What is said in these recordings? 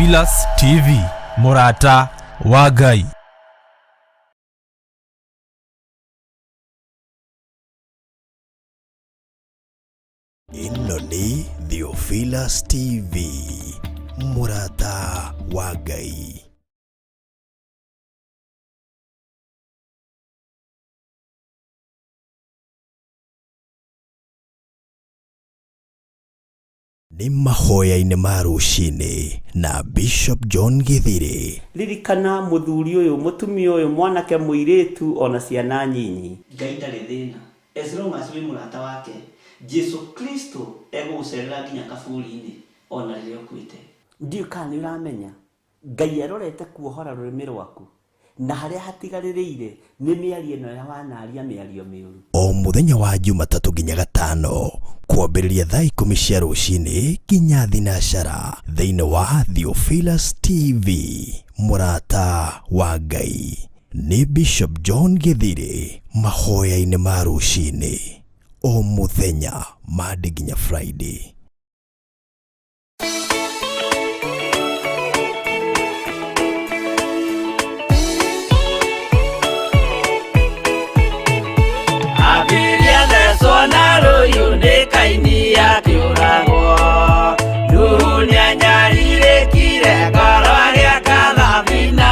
Theophilus TV, mũrata wa Ngai. Ĩno nĩ Theophilus TV, mũrata wa Ngai. Nĩ mahoya-inĩ ma rũcinĩ na Bishop John Githiri. Ririkana mũthuri ũyũ, mũtumia ũyũ, mwanake, mũirĩtu ona ciana nyinyi. Ngai ndarĩ thĩna as long as wĩ mũrata wake. Jesu Kristo egũgũcerera nginya kaburi-inĩ ona rĩrĩa ũkuĩte. Ndiũĩ kana nĩ ũramenya Ngai arorete kuohora rũrĩmĩ rwaku na harĩa hatigarĩrĩire nĩ mĩario ĩno ya wanaria mĩario mĩũru. O mũthenya wa Jumatatũ nginya Gatano kwambĩrĩria thaa 10 cia rũcinĩ nginya thinacara thĩinĩ wa Theophilus TV, mũrata wa Ngai. Nĩ Bishop John Githiri mahoya-inĩ ma rũcinĩ o mũthenya Monday nginya Friday. Abiria thecwo na rũyũ nĩ Kaini akĩũragwo. Nuhu nĩanyarirĩkire ngoro agĩaka thabina.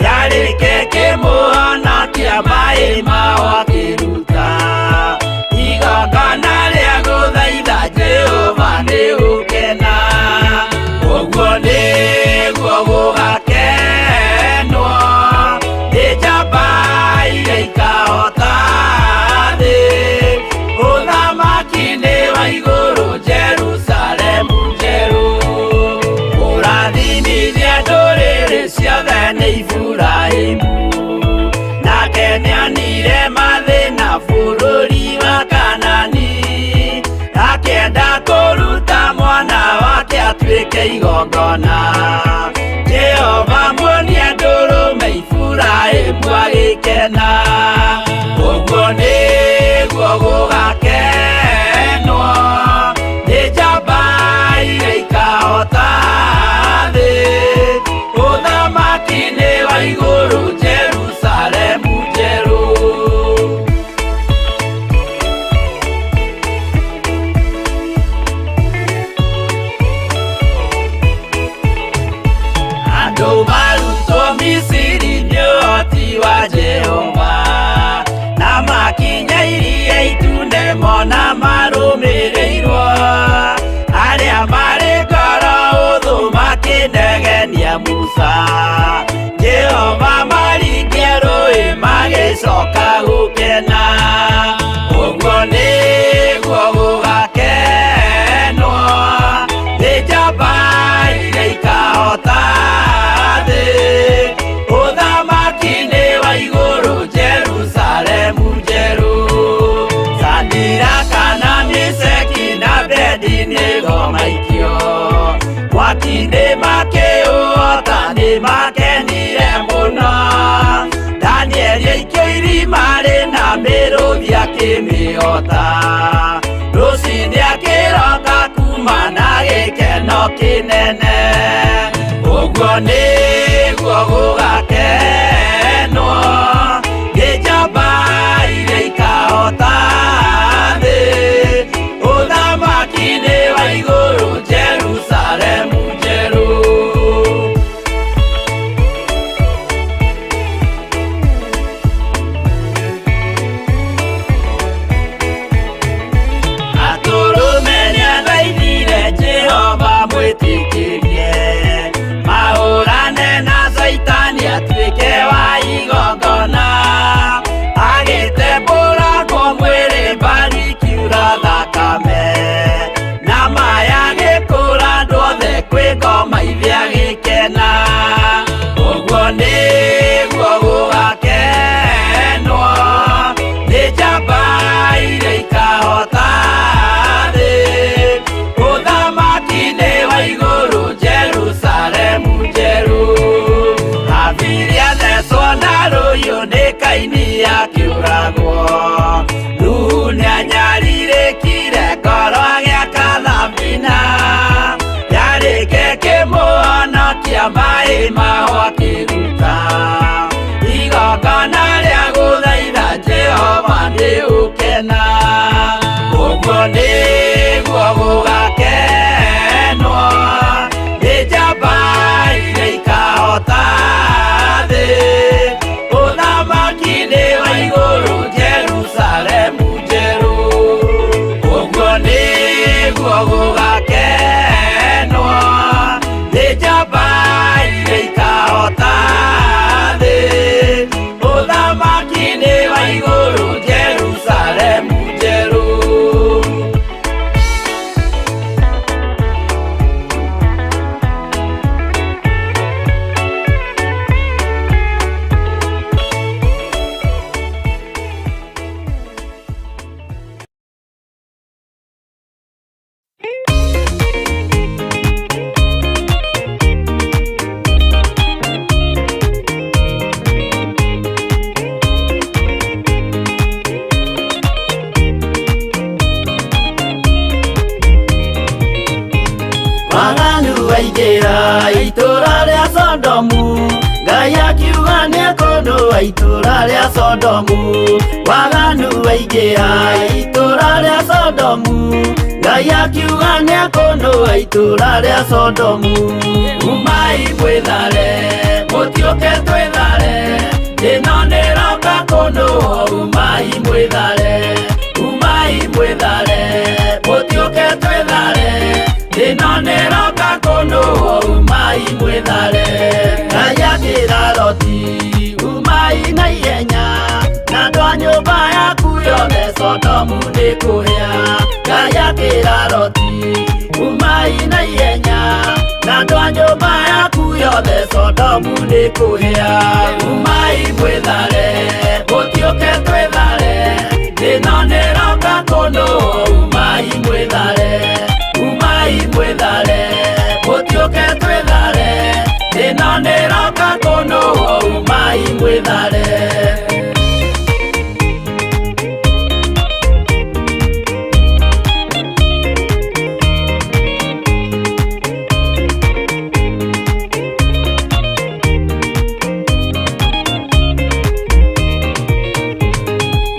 Yarĩke kĩmũhonokia maĩ mao akĩruta. Igongona rĩa gũthaitha Jehova nĩ gũkena. Ũguo nĩguo gũgakenwo nĩ njamba iria ikahota thĩ. Ũthamaki nĩ wa igũrũ Jerusalemu njerũ. Kũrathimithia ndũrĩrĩ ciothe nĩ Iburahĩmu. Nake nĩonire mathĩna bũrũri wa Kanani. Akĩenda kũruta mwana wake atuĩke igongona. Jehova muonia ndũrũme Iburahĩmu agĩkena. Ũguo nĩguo gũgakenwo nĩ njamba iria ikahota thĩ. Ũthamaki nĩ wa igũrũ Jerusalemu njerũ. Andũ marutwo Misiri nĩ ũhoti wa Jehova, na makinya iria itune mona marũmĩrĩirwo. Arĩa marĩ ngoro ũthũ makĩnegenia Musa, Jehova maringia rũĩ magĩcoka gũkena. Ũguo nĩguo gũgakenwo nĩ njamba iria ikahota thĩ. Ũthamaki nĩ wa igũrũ Jerusalemu njerũ. Sadiraka na Meshaki na Abednego maikio mwaki-inĩ makĩũhota nĩ makenire mũno. Danieli aikio irima rĩna mĩrũthi akĩmĩhota. Rũcinĩ akĩroka kuma na gĩkeno kĩnene. Ũguo nĩguo gũgakenwo nĩ njamba iria ikahota thĩ. Ũthamaki nĩ wa igũrũ Jerusalemu njerũ. Atũrũme nĩathaithire Jehova mwĩtĩkĩrie mahũrane na Caitani atuĩke wa igongona. Agĩtembũrangwo mwĩrĩ mbari ikiura thakame, na maya agĩkũra andũ othe kwĩ ngoma ithe agĩkena. Ũguo nĩguo gũgakenwo nĩ njamba iria ikahota thĩ. Ũthamaki nĩ wa igũrũ Jerusalemu njerũ. Abiria thecwo na rũyũ nĩ Kaini akĩũragwo. Nuhu nĩanyarirĩkire ngoro agĩaka thabina. Yarĩke kĩmũhonokia Akĩhũithia maĩ maho akĩruta igongona rĩa gũthaitha Jehova nĩ ũkena. Ũguo nĩguo gũgakenwo nĩ njamba iria ikahota thĩ. Ũthamaki-inĩ wa igũrũ Jerusalemu njerũ. Ũguo nĩguo gũgakenwo nĩ njamba iria ikahota thĩ. Ũthamaki-inĩ wa igũrũ Jerusalemu njerũ. Waganu waingĩra itũra rĩa Sodomu, Ngai akiuga nĩekũnũa itũra rĩa Sodomu. Waganu waingĩra itũra rĩa Sodomu, Ngai akiuga nĩekũnũa itũra rĩa Sodomu. Umai mwĩthare, mũtiũke twĩthare, ĩno nĩroka kũnũo. Umai mwĩthare, umai mwĩthare, mũtiũke twĩthare, ĩno nĩroka kũnũo. Umai mwĩthare. Ngai akĩra Loti, umai na ihenya, na andũ a nyũmba yaku yothe Sodomu nĩkũhĩa. Ngai akĩra Loti, umai na ihenya, na andũ a nyũmba yaku yothe Sodomu nĩkũhĩa. Umai mwĩthare, mũtiũke twĩthare, ĩno nĩroka kũnũo. Umai mwĩthare, umai mwĩthare, mũtiũke twĩthare, ĩno nĩroka kũnũo. Umai mwĩthare.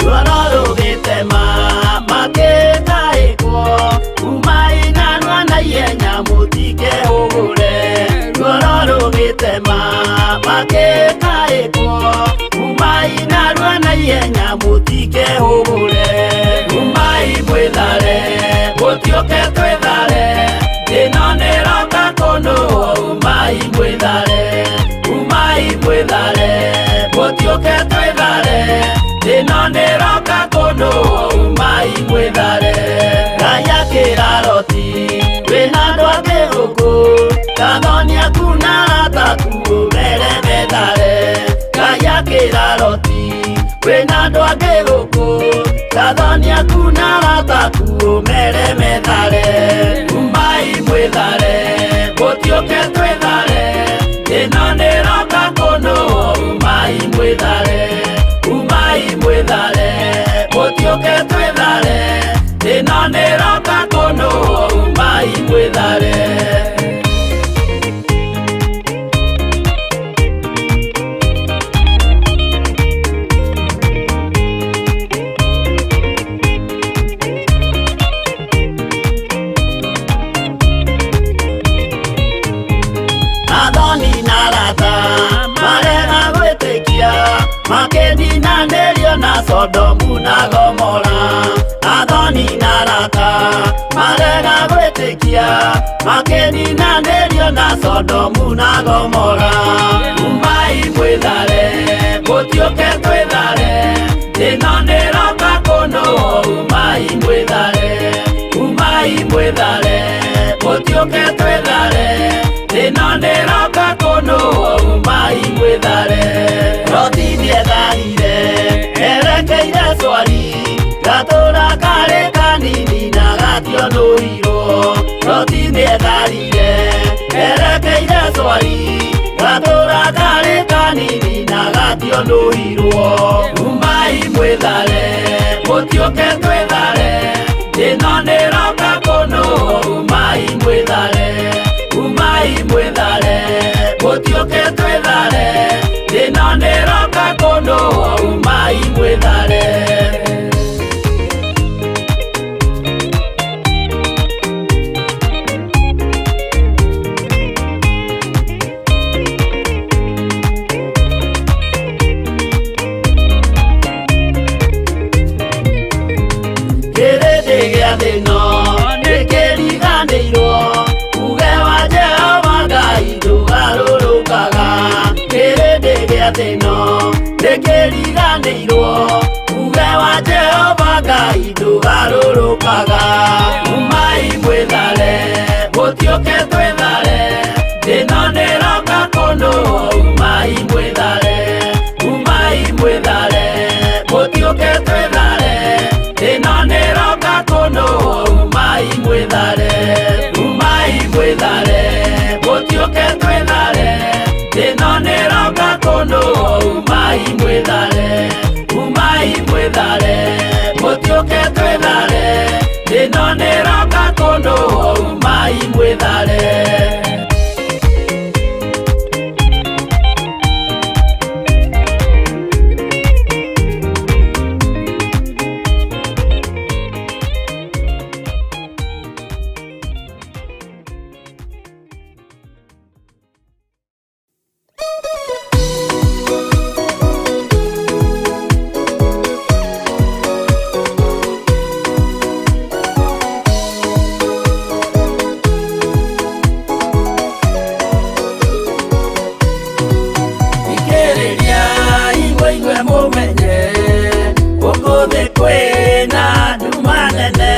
Ruoro rũgĩtema makĩtaĩkwo, umai narua na ihenya mũtikehũgũre. Ruoro rũgĩtema makĩtaĩkwo, umai narua na ihenya mũtikehũgũre. Umai mwĩthare, mũtiũke twĩthare, ĩno nĩroka kũnũo. Umai mwĩthare, umai mwĩthare, mũtiũke twĩthare, ĩno nĩroka kũnũo. Umai mwĩthare. Ngai akĩra Loti, wĩna andũ angĩ gũkũ, kathoni aku na arata aku ũmere methare. Ngai akĩra Loti, wĩna andũ angĩ gũkũ, kathoni aku na arata aku ũmere methare. Umai mwĩthare, mũtiũke twĩthare, ĩno nĩroka kũnũo. Umai mwĩthare, umai mwĩthare, mũtiũke twĩthare, ĩno nĩroka kũnũo. Umai mwĩthare. Athoni na arata marega gwĩtĩkia, makĩninanĩrio na Sodomu na Gomora. Athoni na arata marega gwĩtĩkia, makĩninanĩrio na Sodomu na Gomora. Umai mwĩthare, mũtiũke twĩthare, ĩno nĩroka kũnũo. Umai mwĩthare, umai mwĩthare, mũtiũke twĩthare, ĩno nĩroka kũnũo. Umai mwĩthare. Loti nĩetharire erekeire Swari, gatũra karĩ kanini na gationũirwo. Loti nĩetharire erekeire Swari, gatũra karĩ kanini na gationũirwo. Umai mwĩthare, mũtiũke twĩthare, ĩno nĩroka kũnũo. Umai mwĩthare, umai mwĩthare, Mũtiũke twĩthare, thĩna nĩroka kũndũ umai mwĩthare. Kĩrĩndĩ gĩa thĩno nĩkĩriganĩirwo, uge wa Jehova Ngai ndũgarũrũkaga. Kĩrĩndĩ gĩa thĩno nĩkĩriganĩirwo, uge wa Jehova Ngai ndũgarũrũkaga. Umai mwĩthare, mũtiũke twĩthare, thĩno nĩroka kũndũ umai mwĩthare. Umai mwĩthare, mũtiũke twĩthare, thĩno nĩroka kũndũ umai mwĩthare. Umai mwĩthare, mũtiũke twĩthare, thĩno nĩroka kũndũ umai mwĩthare. Umai mwĩthare, mũtiũke twĩthare, thĩno nĩroka kũndũ umai mwĩthare. Ikĩrĩria igwe mũmenye, gũkũ thĩ kwĩna nduma nene,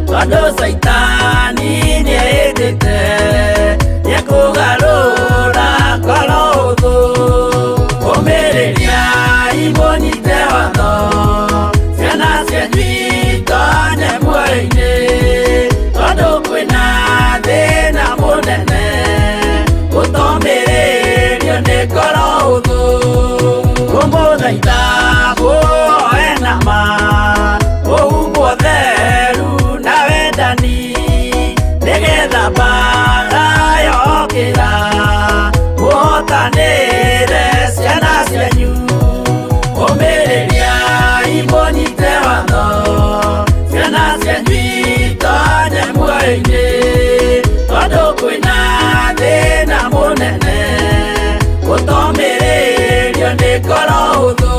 tondũ Caitani nĩehĩtĩte nĩekũgarũra ngoro ũthũ. Ũmĩrĩria imũnyite watho, ciana cianyu itonye muoyo-inĩ, tondũ kwĩna thĩna mũnene gũtomĩrĩrio nĩ ngoro ũthũ. Kũmũthaitha mũhoe na ma, mũhumbwo theru na wendani, nĩgetha mbaara yokĩra mũhotanĩre ciana cianyu. Ũmĩrĩria imũnyite watho, ciana cianyu itonye muoyo-inĩ, tondũ kwĩna thĩna mũnene gũtomĩrĩrio nĩ ngoro ũthũ.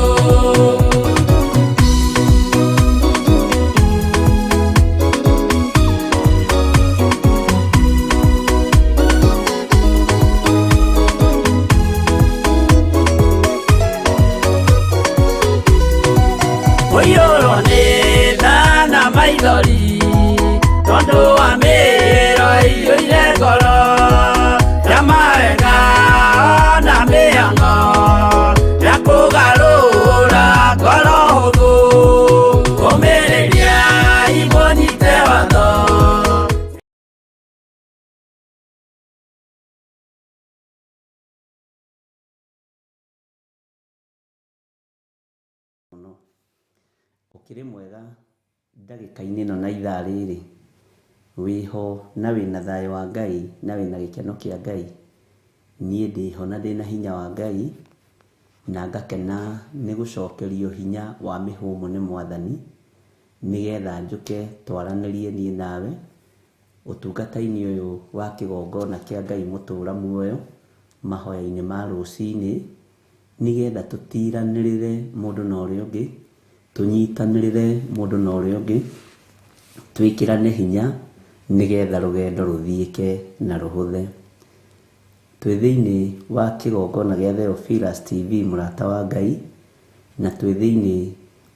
Kũiyũrwo nĩ tha na maithori, tondũ wa mĩĩro ĩiyũire ngoro, ya mawega na mĩhang'o ya kũgarũra ngoro hũthũ. Ũmĩrĩria imũnyite watho. Ũkĩrĩ mwega ndagĩka-inĩ ĩno na ithaa rĩrĩ, wĩho na wĩna thayũ wa Ngai na wĩna gĩkeno kĩa Ngai. Niĩ ndĩho na ndĩna hinya wa Ngai, na ngakena nĩ gũcokerio hinya wa mĩhũmũ nĩ Mwathani, nĩgetha njũke twaranĩrie niĩ nawe ũtungata-inĩ ũyũ wa kĩgongona kĩa Ngai mũtũra muoyo, mahoya-inĩ ma rũcinĩ, nĩgetha tũtiranĩrĩre mũndũ na ũrĩa ũngĩ, tũnyitanĩrĩre mũndũ na ũrĩa ũngĩ, twĩkĩrane hinya nĩgetha rũgendo rũthiĩke na rũhũthe. Twĩ thĩinĩ wa kĩgongona gĩa Theophilus TV mũrata wa Ngai, na twĩ thĩinĩ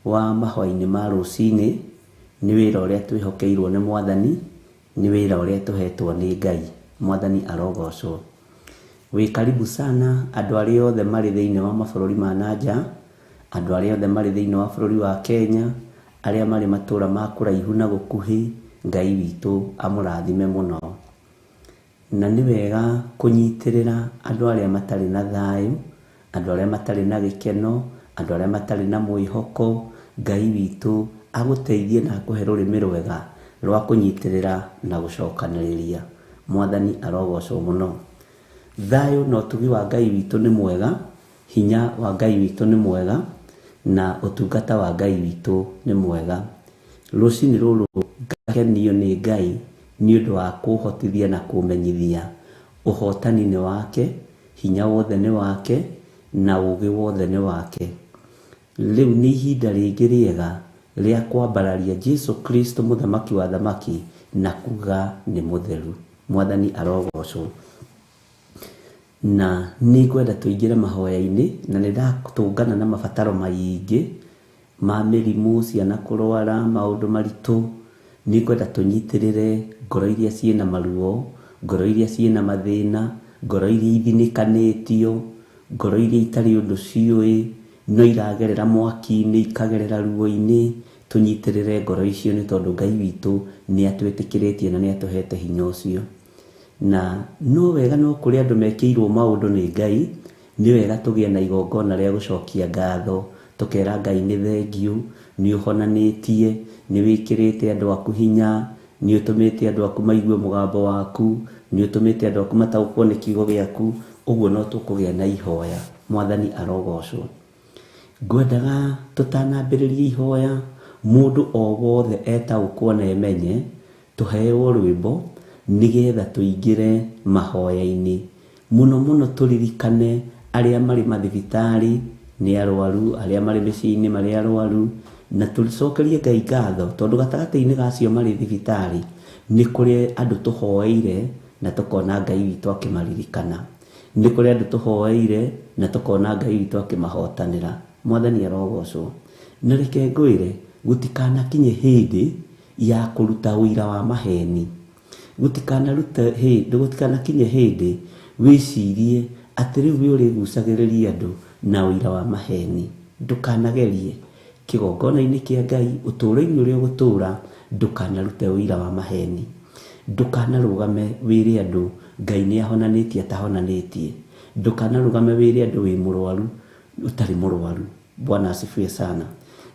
wa mahoya-inĩ ma rũcinĩ. Nĩ wĩra ũrĩa twĩhokeirwo nĩ Mwathani, nĩ wĩra ũrĩa tũhetwo nĩ Ngai. Mwathani arogocwo. Wĩ karibu sana andũ arĩa othe marĩ thĩinĩ wa mabũrũri ma nanja, andũ arĩa othe marĩ thĩinĩ wa bũrũri wa Kenya, arĩa marĩ matũra ma kũraihu na gũkuhĩ, Ngai witũ amũrathime mũno. Na nĩ wega kũnyitĩrĩra andũ arĩa matarĩ na thayũ, andũ arĩa matarĩ na gĩkeno, andũ arĩa matarĩ na mwĩhoko. Ngai witũ agũteithie na akũhe rũrĩmĩ rwega rwa kũnyitĩrĩra na gũcokanĩrĩria. Mwathani arogocwo mũno. Thayũ na ũtugi wa Ngai witũ nĩ mwega, hinya wa Ngai witũ nĩ mwega, na ũtungata wa Ngai witũ nĩ mwega. Rũcinĩ rũrũ ngakenio nĩ Ngai nĩ ũndũ wa kũhotithia na kũmenyithia ũhotani nĩ wake, hinya wothe nĩ wake, na ũgĩ wothe nĩ wake. Rĩu nĩ ihinda rĩngĩ rĩega rĩa kwambararia Jesu Kristo mũthamaki wa thamaki na kuga nĩ mũtheru. Mwathani arogocwo. Na nĩ ngwenda tũingĩre mahoya-inĩ, na nĩ ndatũngana na mabataro maingĩ ma mĩrimũ, ciana kũrwara, maũndũ maritũ. Nĩ ngwenda tũnyitĩrĩre ngoro iria ciĩna maruo, ngoro iria ciĩna mathĩna, ngoro iria ithinĩkanĩtio, ngoro iria itarĩ ũndũ ciũĩ, no iragerera mwaki-inĩ, ikagerera ruo-inĩ. Tũnyitĩrĩre ngoro icio nĩ tondũ Ngai witũ nĩ atwĩtĩkĩrĩtie na nĩ atũhete hinya ũcio. Na no wega no kũrĩ andũ mekĩirwo maũndũ nĩ Ngai, nĩ wega tũgĩe na igongona rĩa gũcokia ngatho, tũkera Ngai nĩ thengiũ, nĩ ũhonanĩtie, nĩ wĩkĩrĩte andũ aku hinya, nĩ ũtũmĩte andũ aku maigue mũgambo waku, nĩ ũtũmĩte andũ aku mataũkwo nĩ kiugo gĩaku, ũguo no tũkũgĩa na ihoya. Mwathani arogocwo. Ngwendaga tũtanambĩrĩria ihoya, mũndũ o wothe etaũkwo na emenye, tũheo rwĩmbo nĩgetha tũingĩre mahoya-inĩ. Mũno mũno tũririkane arĩa marĩ mathibitarĩ nĩ arwaru, arĩa marĩ mĩciĩ-inĩ marĩ arwaru, na tũcokerie Ngai ngatho tondũ gatagatĩ-inĩ ga acio marĩ thibitarĩ nĩ kũrĩ andũ tũhoeire na tũkona Ngai witũ akĩmaririkana. Nĩ kũrĩ andũ tũhoeire na tũkona Ngai witũ akĩmahotanĩra. Mwathani arogocwo. Na reke ngwĩre, gũtikanakinye hĩndĩ ya kũruta ũira wa maheni. Gũtikanakinye hĩndĩ wĩcirie atĩ rĩu we ũrĩgucagĩrĩria andũ na ũira wa maheni. Ndũkanagerie kĩgongona-inĩ kĩa Ngai, ũtũũro-inĩ ũrĩa ũgũtũũra, ndũkanarute ũira wa maheni. Ndũkanarũgame wĩre andũ Ngai nĩ ahonanĩtie atahonanĩtie. Ndũkanarũgame wĩre andũ wĩ mũrwaru ũtarĩ mũrwaru. Bwana asifiwe sana.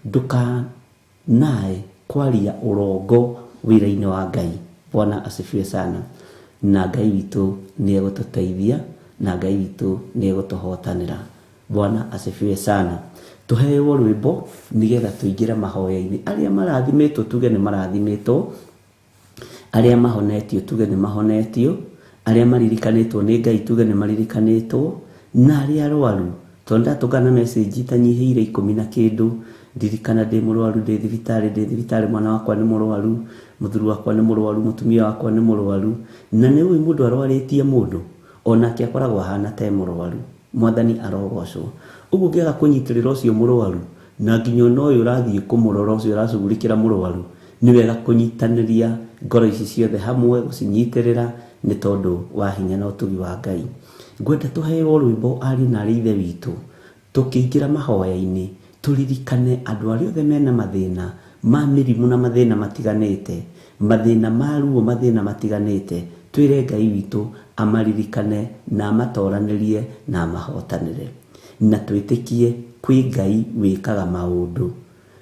Ndũkanae kwaria ũrongo wĩra-inĩ wa Ngai. Bwana asifiwe sana. Na Ngai witũ nĩ egũtũteithia, na Ngai witũ nĩ egũtũhotanĩra. Bwana asifiwe sana. Tũheo rwĩmbo nĩgetha tũingĩre mahoya-inĩ. Arĩa marathimĩtwo tuge nĩ marathimĩtwo, arĩa mahonetio tuge nĩ mahonetio, arĩa maririkanĩtwo nĩ Ngai tuge nĩ maririkanĩtwo, na arĩa arwaru tondũ ndatũngana na message itanyihĩire 10 na kĩndũ, ndirikana ndĩ mũrwaru, ndĩ thibitarĩ, mwana wakwa nĩ mũrwaru, mũthuri wakwa nĩ mũrwaru, mũtumia wakwa nĩ mũrwaru. Na nĩ ũĩ mũndũ arwarĩtie mũndũ onake akoragwo ahana ta e mũrwaru. Mwathani arogocwo. Ũguo ũngĩaga kũnyitĩrĩra ũcio mũrwaru, na nginya ona ũyũ ũrathiĩ kũmũrora ũcio ũracugurikĩra mũrwaru, nĩ wega kũnyitanĩria ngoro ici ciothe hamwe, gũcinyitĩrĩra nĩ tondũ wa hinya na ũtugi wa Ngai. Ngwenda tũheo rwĩmbo ariũ na arĩ ithe witũ, tũkĩingĩra mahoya-inĩ, tũririkane andũ arĩa othe mena mathĩna ma mĩrimũ na mathĩna matiganĩte, mathĩna ma ruo, mathĩna matiganĩte, twĩre Ngai witũ amaririkane na amatoranĩrie na amahotanĩre. Na twĩtĩkie kwĩ Ngai wĩkaga maũndũ,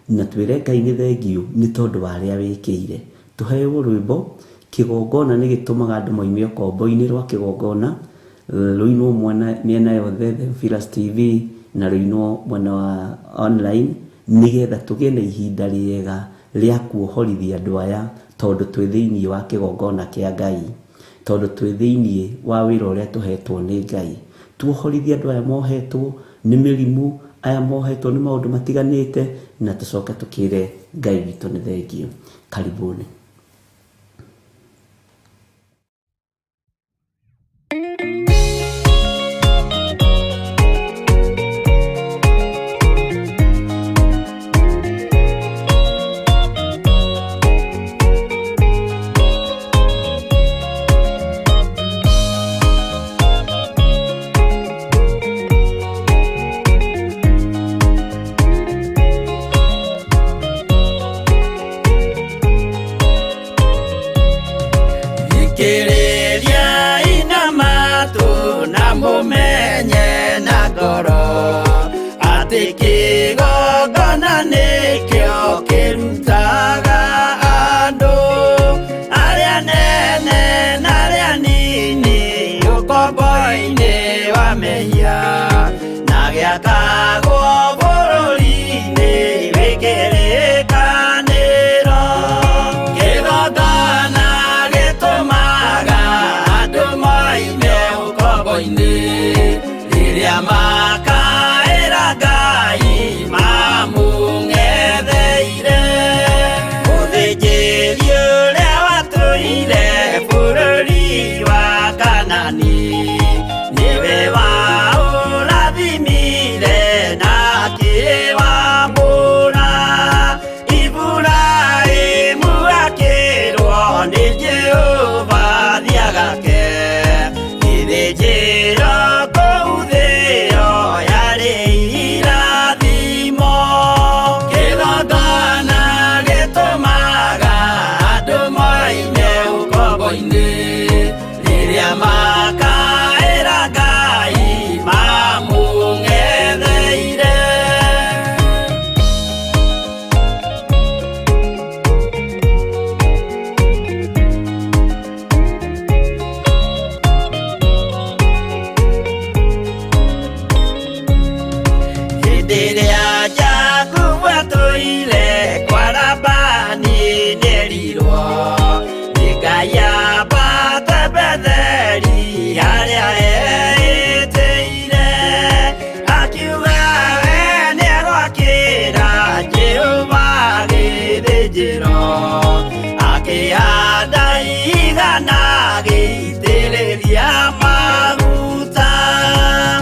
na twĩre Ngai nĩ thengiũ nĩ tondũ wa arĩa wĩkĩire. Tũheo rwĩmbo. Kĩgongona nĩ gĩtũmaga andũ moime ũkombo-inĩ rwa kĩgongona, rũinwo mĩena yothe Theophilus TV na rũinwo mwena wa online, nĩgetha tũgĩe na ihinda rĩega rĩa kuohorithia andũ aya, tondũ twĩ thĩinĩ wa kĩgongona kĩa Ngai, tondũ twĩ thĩinĩ wa wĩra ũrĩa tũhetwo nĩ Ngai. Tuohorithie andũ aya mohetwo nĩ mĩrimũ, aya mohetwo nĩ maũndũ matiganĩte, na tũcoke tũkĩre Ngai witũ nĩ thengiũ. Karibuni. Akĩhanda igana gĩitĩrĩria maguta.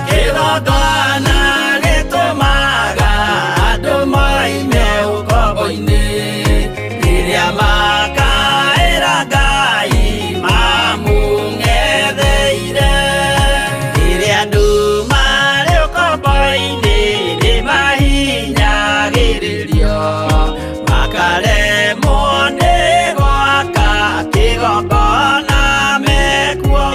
Kĩgongona gĩtũmaga andũ moime ũkombo-inĩ, rĩrĩa makaĩra Ngai mamũng'etheire. Rĩrĩa andũ marĩ ũkombo-inĩ nĩmahinyagĩrĩrio, makaremwo nĩ gwaka kĩgongona mekuo.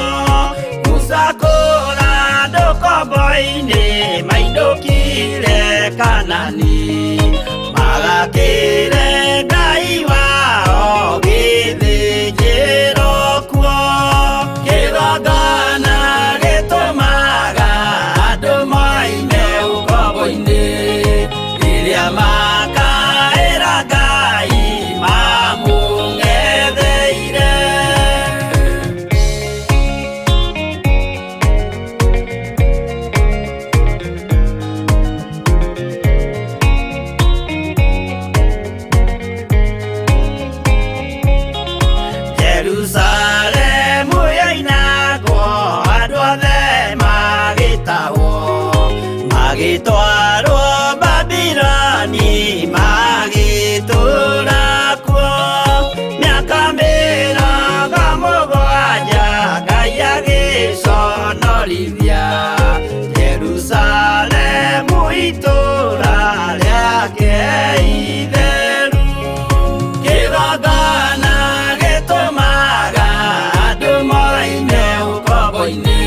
Musa kũra andũ ũkombo-inĩ mainũkire Kanani, magakĩre Ngai wao gĩthĩnjĩro kuo. Kĩgongona gĩtũmaga andũ moime ũkombo-inĩ, rĩrĩa makaĩra Ngai mamũng'etheire. Jerusalemu yoinagwo andũ othe magĩtahwo, magĩtwarwo Babiloni magĩtũũra kuo. Mĩaka 70 Ngai agĩconorithia Jerusalemu itũũra rĩake itheru. Kĩgongona gĩtũmaga andũ moime ũkombo-inĩ,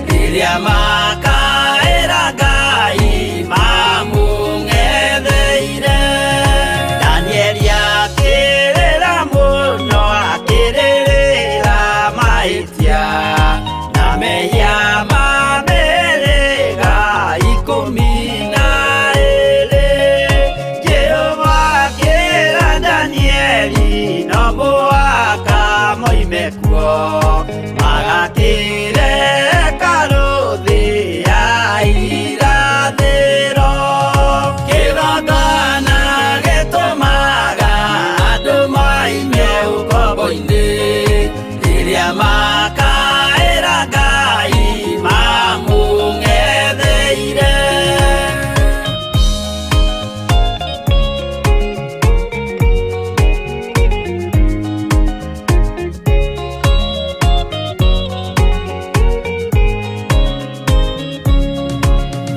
rĩrĩa makaĩra Ngai mamũng'etheire. Danieli akĩrĩra mũno akĩrĩrĩra mahĩtia na mehia ma mĩhĩrĩga 12. Jehova akĩra Danieli no mũhaka moime kuo, magakĩre hekarũ thĩ ya irathĩro. Kĩgongona gĩtũmaga andũ moime ũkombo-inĩ, rĩrĩa makaĩra Ngai mamũng'etheire.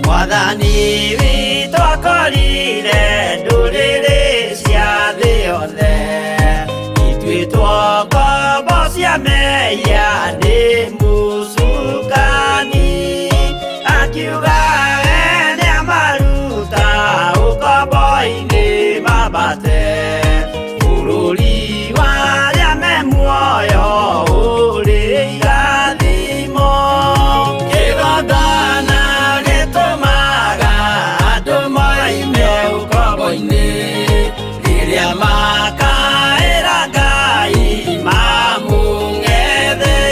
Mwathani witũ akorire ndũrĩrĩ cia thĩ yothe, ituĩtwo ngombo cia mehia nĩ mũcukani. Akiuga we nĩamaruta ũkombo-inĩ mambate, bũrũri wa arĩa me muoyo ũrĩ irathimo. Kĩgongona gĩtũmaga andũ moime ũkombo-inĩ, rĩrĩa makaĩra Ngai mamũng'etheire.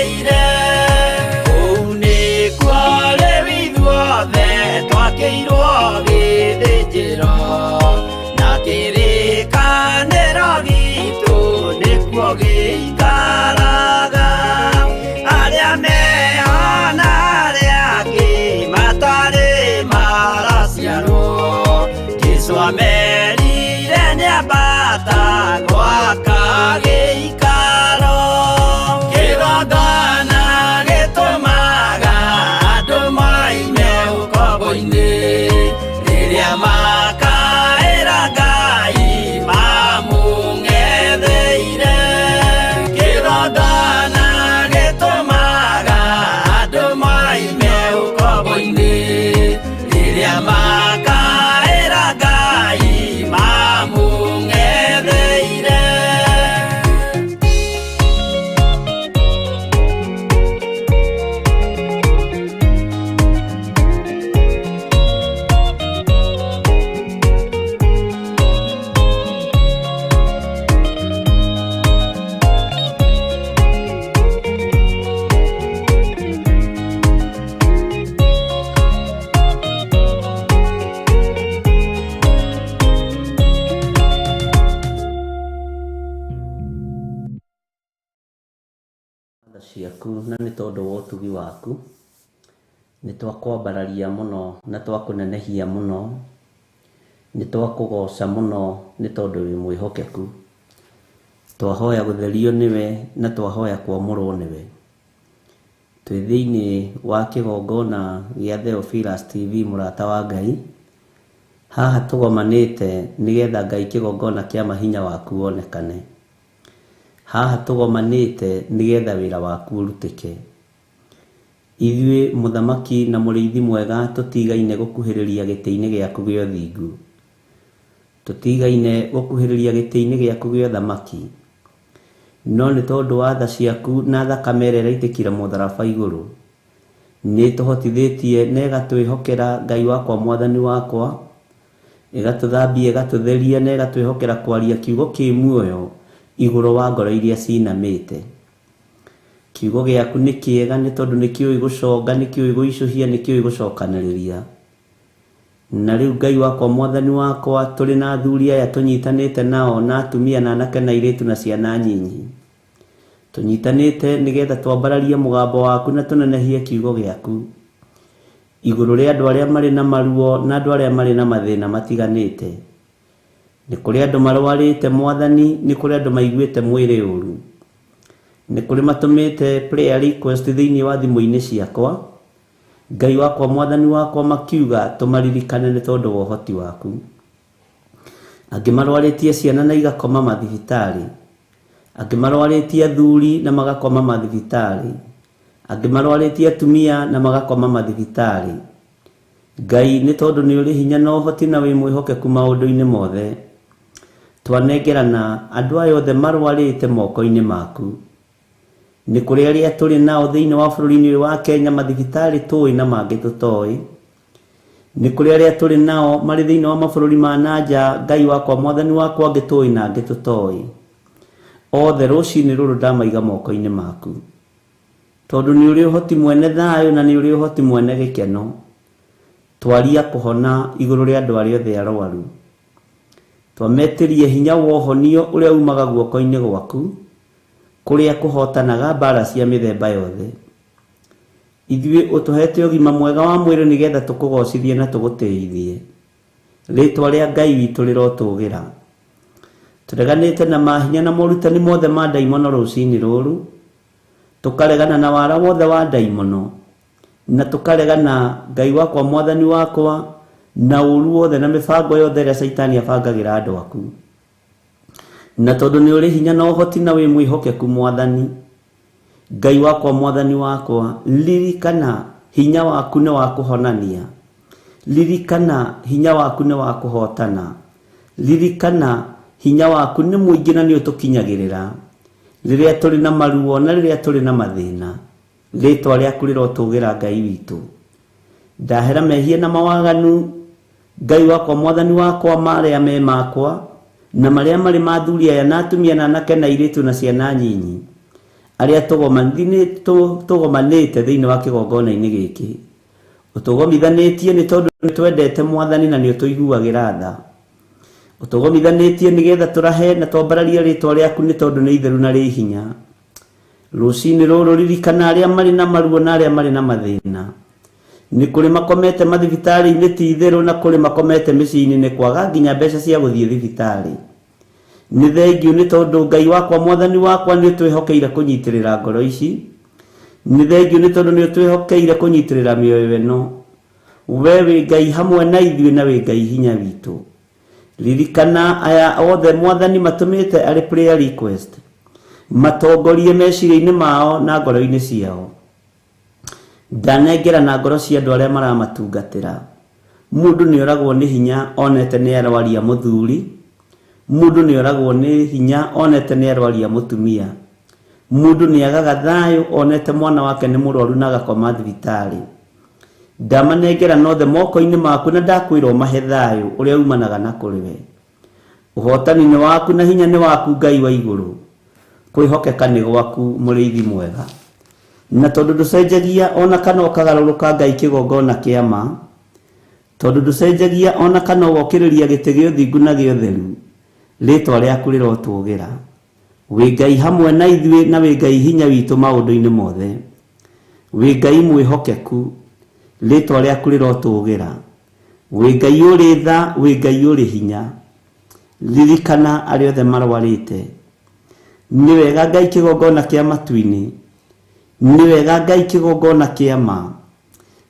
Tha ciaku na nĩ tondũ wa ũtugi waku nĩ twakwambararia mũno na twakũnenehia mũno, nĩ twakũgoca mũno nĩ tondũ wĩ mwĩhokeku. Twahoya gũtherio nĩwe na twahoya kwamũrwo nĩwe. Twĩ thĩinĩ wa kĩgongona gĩa Theophilus TV mũrata wa Ngai. Haha tũgomanĩte nĩgetha Ngai kĩgongona kĩa mahinya waku wonekane. Haha tũgomanĩte nĩgetha wĩra waku ũrutĩke. Ithuĩ mũthamaki na mũrĩithi mwega tũtigaine gũkuhĩrĩria gĩtĩ-inĩ gĩaku gĩa ũthingu. Tũtigaine gũkuhĩrĩria gĩtĩ-inĩ gĩaku gĩa ũthamaki. No nĩ tondũ wa tha ciaku na thakame ĩrĩa ĩraitĩkire mũtharaba igũrũ, nĩ ĩtũhotithĩtie na ĩgatwĩhokera Ngai wakwa mwathani wakwa, ĩgatũthambia ĩgatũtheria na ĩgatwĩhokera kwaria kiugo kĩ muoyo igũrũ wa ngoro iria cinamĩte. Kiugo gĩaku nĩ kĩega nĩ tondũ nĩ kĩũĩ gũconga, nĩ kĩũĩ gũicũhia, nĩ kĩũĩ gũcokanĩrĩria. Na rĩu Ngai wakwa mwathani wakwa, tũrĩ na athuri aya tũnyitanĩte nao na atumia na anake na airĩtu na ciana nyinyi. Tũnyitanĩte nĩgetha twambararie mũgambo waku na tũnenehie kiugo gĩaku igũrũ rĩa andũ arĩa marĩ na maruo na andũ arĩa marĩ na mathĩna matiganĩte. Nĩ kũrĩ andũ marwarĩte mwathani, nĩ kũrĩ andũ maiguĩte mwĩrĩ ũru. Nĩ kũrĩ matũmĩte prayer request thĩinĩ wa thimũ-inĩ ciakwa. Ngai wakwa mwathani wakwa makiuga tũmaririkane nĩ tondũ wa ũhoti waku. Angĩ marwarĩtie ciana na igakoma mathibitarĩ. Angĩ marwarĩtie athuri na magakoma mathibitarĩ. Angĩ marwarĩtie atumia na magakoma mathibitarĩ. Ngai nĩ tondũ nĩ ũrĩ hinya na ũhoti na wĩ mwĩhokeku maũndũ-inĩ mothe. Twanengerana andũ aya othe marwarĩte moko-inĩ maku. Nĩ kũrĩ arĩa tũrĩ nao thĩinĩ wa bũrũri-inĩ ũyũ wa Kenya mathibitarĩ tũĩ na mangĩ tũtoĩ. Nĩ kũrĩ arĩa tũrĩ nao marĩ thĩinĩ wa mabũrũri ma na nja, Ngai wakwa mwathani wakwa, angĩ tũĩ na angĩ tũtoĩ. Othe rũcinĩ rũrũ ndamaiga moko-inĩ maku. Tondũ nĩ ũrĩ ũhoti mwene thayũ na nĩ ũrĩ ũhoti mwene gĩkeno. Twaria kũhona igũrũ rĩa andũ arĩa othe arwaru. Twametĩrie hinya wa ũhonio ũrĩa umaga guoko-inĩ gwaku, kũrĩa kũhotanaga mbara cia mĩthemba yothe. Ithuĩ ũtũhete ũgima mwega wa mwĩrĩ nĩgetha tũkũgocithie na tũgũtĩithie. Rĩtwa rĩa Ngai witũ rĩrotũgĩra. Tũreganĩte na mahinya na morutani mothe ma ndaimono rũcinĩ rũrũ. Tũkaregana na wara wothe wa ndaimono. Na tũkaregana Ngai wakwa mwathani wakwa na ũru wothe na mĩbango yothe ĩrĩa Caitani abangagĩra andũ aku. Na tondũ nĩ ũrĩ hinya na ũhoti na wĩ mwĩhokeku mwathani, Ngai wakwa mwathani wakwa, ririkana hinya waku nĩ wa kũhonania. Ririkana hinya waku nĩ wa kũhotana. Ririkana hinya waku nĩ mũingĩ na nĩ ũtũkinyagĩrĩra. Rĩrĩa tũrĩ na maruo na rĩrĩa tũrĩ na mathĩna, rĩtwa rĩaku rĩrotũgĩra Ngai witũ. Ndahera mehia na mawaganu, Ngai wakwa mwathani wakwa, marĩa me makwa na marĩa marĩ ma athuri aya na atumia na anake na airĩtu na ciana nyinyi, arĩa tũgomanĩte thĩinĩ wa kĩgongona-inĩ gĩkĩ. Ũtũgomithanĩtie nĩ tondũ nĩ twendete mwathani na nĩ ũtũiguagĩra tha. Ũtũgomithanĩtie nĩgetha tũrahe na twambararie rĩtwa rĩaku nĩ tondũ nĩ itheru na rĩ hinya. Rũcinĩ rũrũ ririkana arĩa marĩ na maruo na arĩa marĩ na mathĩna. Nĩ kũrĩ makomete mathibitarĩ-inĩ ti itherũ na kũrĩ makomete mĩciĩ-inĩ nĩ kwaga nginya mbeca cia gũthiĩ thibitarĩ. Nĩ thengiũ nĩ tondũ Ngai wakwa mwathani wakwa nĩ ũtwĩhokeire kũnyitĩrĩra ngoro ici. Nĩ thengiũ nĩ tondũ nĩ ũtwĩhokeire kũnyitĩrĩra mĩoyo ĩno. We wĩ Ngai hamwe na ithuĩ na wĩ Ngai hinya witũ. Ririkana aya othe mwathani matũmĩte arĩ prayer request. Matongorie meciria-inĩ mao na ngoro-inĩ ciao. Ndanengera na ngoro cia andũ arĩa maramatungatĩra. Mũndũ nĩ oragwo nĩ hinya onete nĩ arwaria mũthuri. Mũndũ nĩ oragwo nĩ hinya onete nĩ arwaria mũtumia. Mũndũ nĩ agaga thayũ onete mwana wake nĩ mũrwaru na agakoma thibitarĩ. Ndamanengera nothe moko-inĩ maku na ndakwĩra ũmahe thayũ ũrĩa umanaga na kũrĩ we. Ũhotani nĩ waku na hinya nĩ waku Ngai wa igũrũ. Kwĩhokeka nĩ gwaku mũrĩithi mwega. Na tondũ ndũcenjagia ona kana ũkagarũrũka Ngai kĩgongona kĩa ma, tondũ ndũcenjagia ona kana ũgokĩrĩria gĩtĩ gĩa ũthingu na gĩa ũtheru, rĩtwa rĩaku rĩrotũgĩra. Wĩ Ngai hamwe na ithuĩ na wĩ Ngai hinya witũ maũndũ-inĩ mothe. Wĩ Ngai mwĩhokeku, rĩtwa rĩaku rĩrotũgĩra. Wĩ Ngai ũrĩ tha, wĩ Ngai ũrĩ hinya. Ririkana arĩa othe marwarĩte. Nĩ wega Ngai kĩgongona kĩa matu-inĩ, nĩ wega Ngai kĩgongona kĩa ma.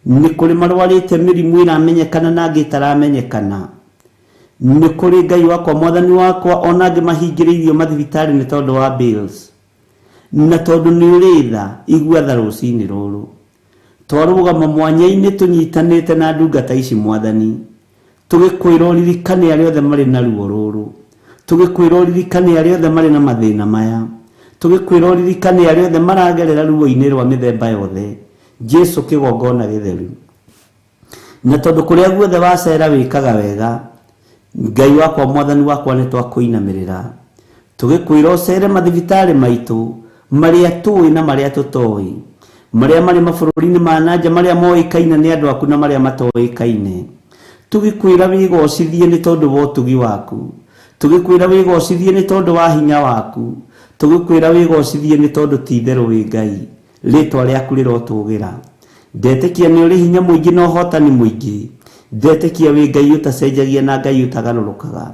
Nĩ kũrĩ marwarĩte mĩrimũ ĩramenyekana na angĩ ĩtaramenyekana. Nĩ kũrĩ Ngai wakwa mwathani wakwa ona angĩ mahingĩrĩirio mathibitarĩ nĩ tondũ wa bills. Na tondũ nĩ ũrĩ tha, igua tha rũcinĩ rũrũ. Twarũgama mwanya-inĩ tũnyitanĩte na ndungata ici mwathani. Tũgĩkwĩra ũririkane arĩa othe marĩ na ruo rũrũ. Tũgĩkwĩra ũririkane arĩa othe marĩ na mathĩna maya. Tũgĩkwĩra ũririkane arĩa othe maragerera ruo-inĩ rwa mĩthemba yothe. Jesu kĩgongona gĩtheru. Na tondũ kũrĩa guothe wacera wĩkaga wega, Ngai wakwa mwathani wakwa nĩ twakũinamĩrĩra. Tũgĩkwĩra ũcere mathibitarĩ maitũ, marĩa tũĩ na marĩa tũtoĩ, marĩa marĩ mabũrũri-inĩ ma nanja, marĩa moĩkaine nĩ andũ aku na marĩa matoĩkaine. Tũgĩkwĩra wĩgocithie nĩ tondũ wa ũtugi waku. Tũgĩkwĩra wĩgocithie nĩ tondũ wa hinya waku. Tũgĩkwĩra wĩgocithie nĩ tondũ ti itherũ wĩ Ngai. Rĩtwa rĩaku rĩrotũgĩra. Ndetĩkia nĩ ũrĩ hinya mũingĩ na ũhotani mũingĩ. Ndetĩkia wĩ Ngai ũtacenjagia na Ngai ũtagarũrũkaga.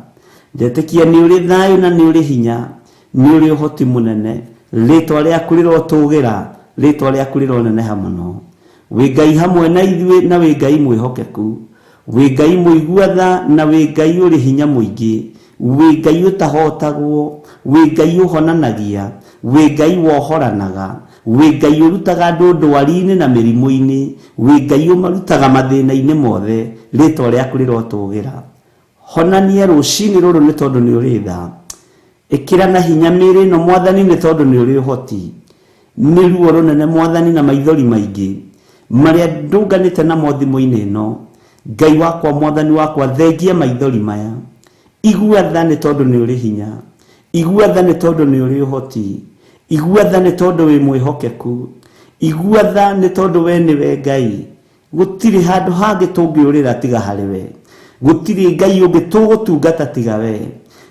Ndetĩkia nĩ ũrĩ thayũ na nĩ ũrĩ hinya, nĩ ũrĩ ũhoti mũnene. Rĩtwa rĩaku rĩrotũgĩra, rĩtwa rĩaku rĩroneneha mũno. Wĩ Ngai hamwe na ithuĩ na wĩ Ngai mwĩhokeku. Wĩ Ngai mũigua tha na wĩ Ngai ũrĩ hinya mũingĩ. Wĩ Ngai ũtahotagwo, wĩ Ngai ũhonanagia, wĩ Ngai wohoranaga, wĩ Ngai ũrutaga andũ ndwari-inĩ na mĩrimũ-inĩ, wĩ Ngai ũmarutaga mathĩna-inĩ mothe, rĩtwa rĩaku rĩrotũgĩra. Honania rũcinĩ rũrũ nĩ tondũ nĩ ũrĩ tha. Ĩkĩra na hinya mĩĩrĩ ĩno mwathani nĩ tondũ nĩ ũrĩ ũhoti. Nĩ ruo rũnene mwathani na maithori maingĩ marĩa ndũnganĩte namo thimũ-inĩ ĩno. Ngai wakwa mwathani wakwa thengia maithori maya. Igua tha nĩ tondũ nĩ ũrĩ hinya. Igua tha nĩ tondũ nĩ ũrĩ ũhoti. Igua tha nĩ tondũ wĩ mwĩhokeku. Igua tha nĩ tondũ we nĩwe Ngai. Gũtirĩ handũ hangĩ tũngĩũrĩra tiga harĩ we. Gũtirĩ Ngai ũngĩ tũgũtungata tiga we.